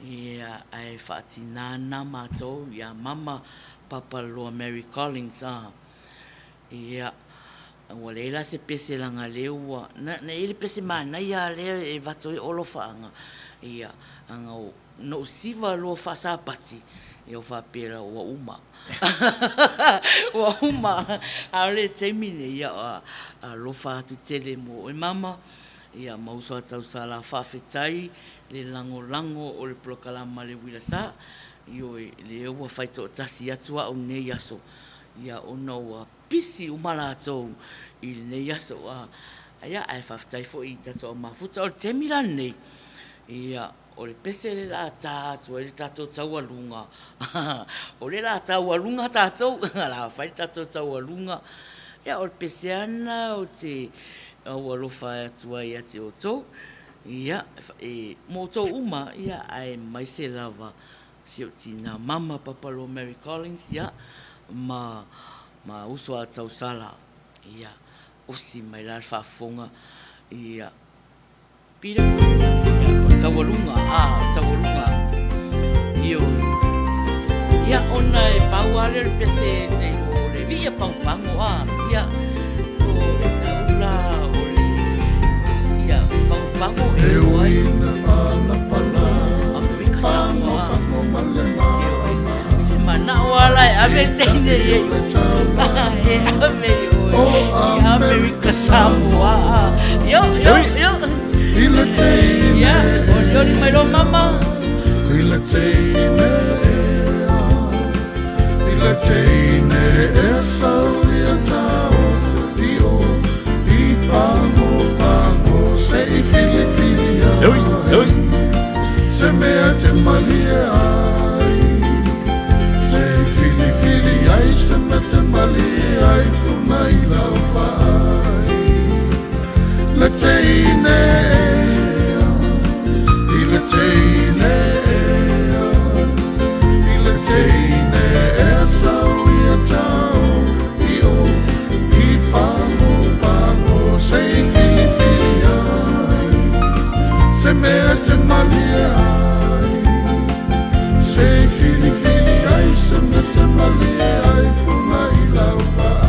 ia ae faatina na matou ia mama Papaloa Mary Collins, Ia, ua leai la se pese leaga lea ua, na, na i ai le pese manaia lava lea e avatu ai o alofaaga, ia, leaga na ou siva loa faasapati, ia ou faapea la ua uma. Ua uma, a o le taimi lenei, ia, alofa atu tele mo oe mama, ia ma uso a tausala, faafetai le lagolago o le polokalama a le Uila Sa, ioe, lea ua fai toatasi atu au i lenei aso, ia ona ua pisi uma latou i lenei aso. Ia, ae faafetai foi i tatou au mafuta. O le taimi la lenei, ia, o le pese lea o le a ta atu ai le tatou taualuga, o lea o le a taualuga tatou, o le a fai le tatou taualuga. Ia, o le pese lava lena ou te alofa atu ai ia te outou, ia, mo outou uma, ia, aemaise lava si ou tina mama Papaloa Mary Collins ia ma ma uso a tausala ia osi mai la le faafofoga ia Peter ia o taualuga a o taualuga ioe ia ona e pau a lea o le pese te o le via pagopago a ia o le taula o le ia pagopago e o ai Amerika Samoa Se manao ala e ave teine i e ave i oe i Amerika Samoa. Yo, yo, yo. Ia, olioli mai lo mama. I le teine I le teine e sau ia tau i o i pango pango se i filifili ai Se mea te malie ai Se i filifili ai Se mea te malie ai Funa i lau vaai Le teine ea I le teine ea I le teine ea sau ia tau I o i pago pago Se i filifili ai Se mea te malie ai Se i filifili ai Se mea te malie ai Funa i lau vaai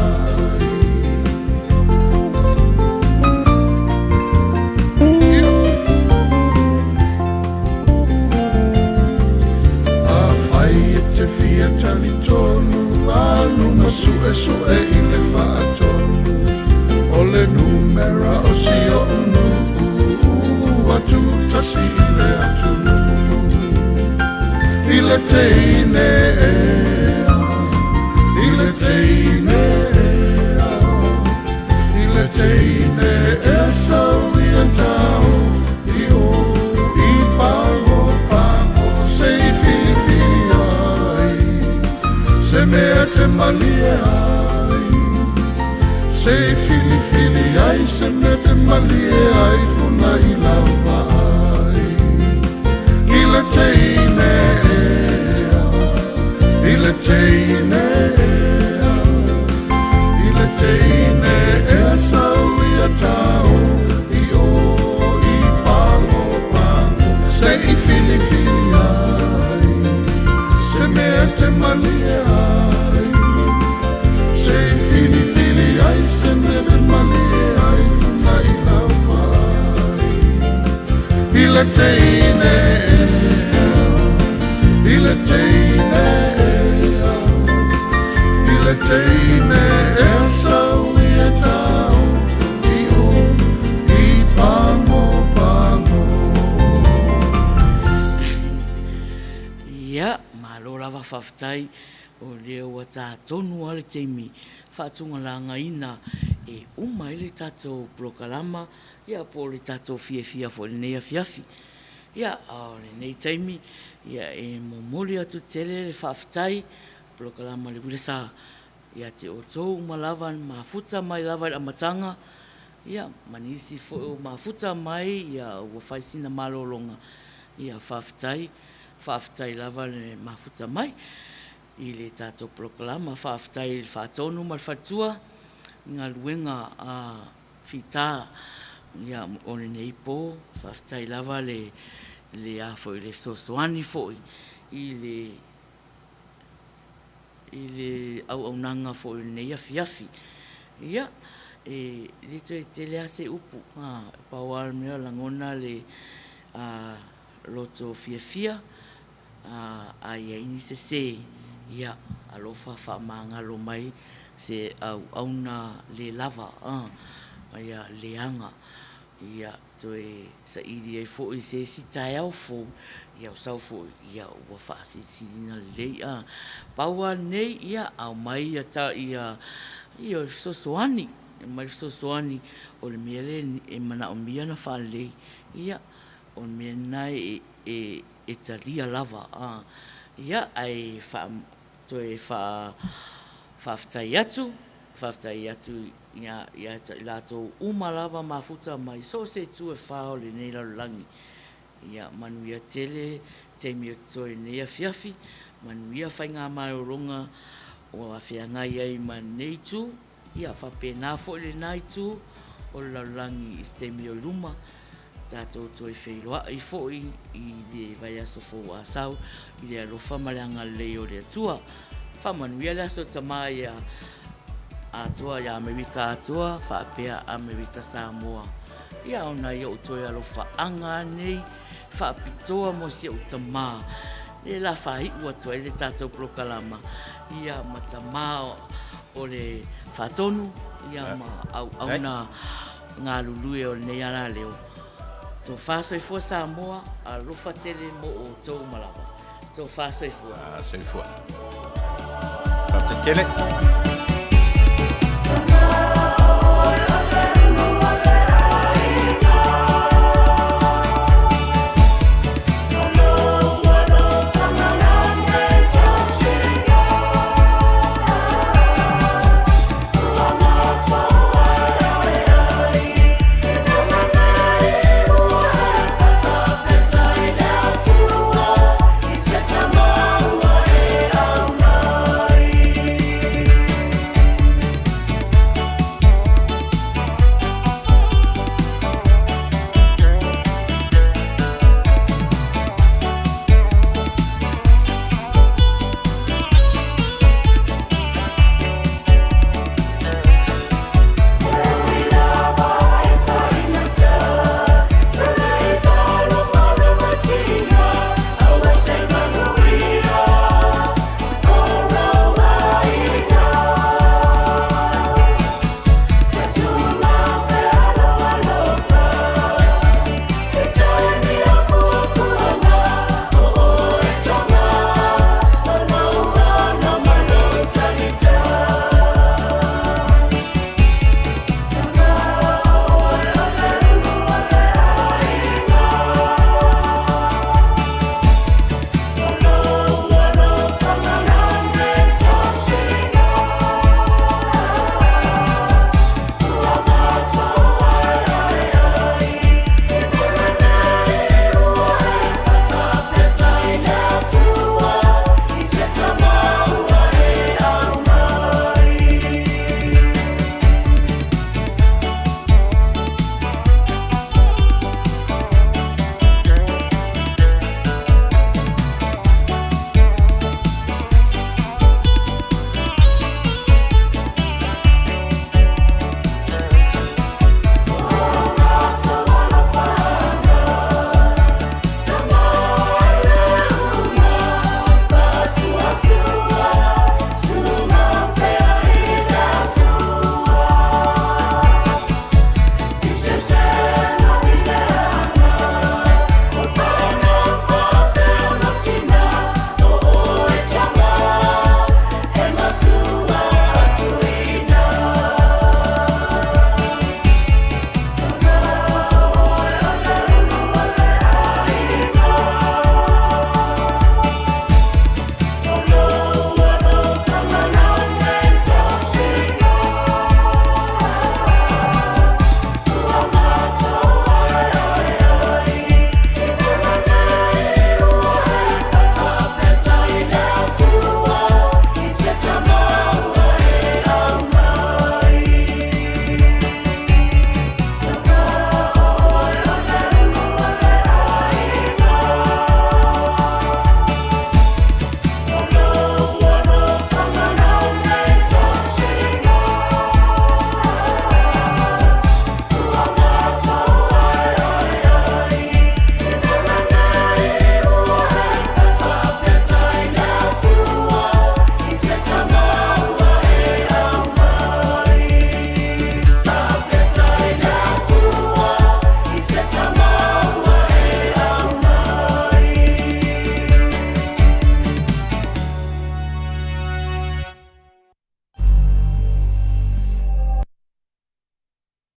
Afai e te fia talitonu Alu ma suesue i le faatonu O le numera o si o'u nu'u Ua tutasi i le atunuu I le teine ea I le teine ea I le teine ea sau ia tau I o i pago pago Se i filifili ai Se mea te malie ai Se i filifili ai Se mea te malie ai Funa i lau vaai I le teine ea I le teine ea I le teine ea sau ia tau I o i pago pago Se i filifili ai le teine ea I le teine e sau i e tau I o i pango pango. Ia, malo lava faafetai o lea ua ta tonu lava le taimi faatugalagaina e uma ai le tatou polokalama ia po o le tatou fiafia foi i lenei afiafi. Ia, a o lenei taimi, ia e momoli atu tele le faafetai polokalama a le Uila Sa ia te outou uma lava na mafuta mai lava i le amataga, ia ma nisi foi ua mafuta mai ua fai sina malologa, ia faafetai, faafetai lava le mafuta mai i le tatou polokalama. Faafetai i le faatonu ma le faletua i galuega fita o lenei po. Faafetai lava le fesoasoani foi i le auaunaga foi i lenei afiafi. Ia, e le toe tele lava se upu, pau lava le mea e lagona le loto fiafia, a i ai ni sese, ia alofa faamagalo mai se auauna le lava, ia leaga, ia toe saili ai foi i se isi taeao fou, ia o sau foi ua faasilisiliina lelei. Pau lava lenei, ia aumai fesoasoani, aumai fesoasoani o le mea lea e manaomia ona faalelei, ia o le mea lena e talia lava. Ia, ae toe faafetai atu, faafetai atu ia i latou uma lava mafuta mai so o se itu e fa o lenei lalolagi. Ia manuia tele taimi o totoe i lenei afiafi, manuia faigamalologa ua feagai ai ma lenei itu, ia faapena foi lena itu o le lalolagi i se taimi o i luma. Tatou toe feiloai foi i le vaiaso fou a sau i le alofa ma le agalelei o le Atua. Faamanuia le Aso Tama ia Atoa ia Amerika Atoa faapea Amerika Samoa. Ia o nai ou toe alofaaga lava nei faapitoa mo si ou tama lea la faaiu atu ai le tatou polokalama ia ma tama o le faatonu ia ma auauna galulue o lenei alaleo. Tofa soifua Samoa, alofa tele mo outou uma lava. Tofa soifua. Soifua. Faafetai tele.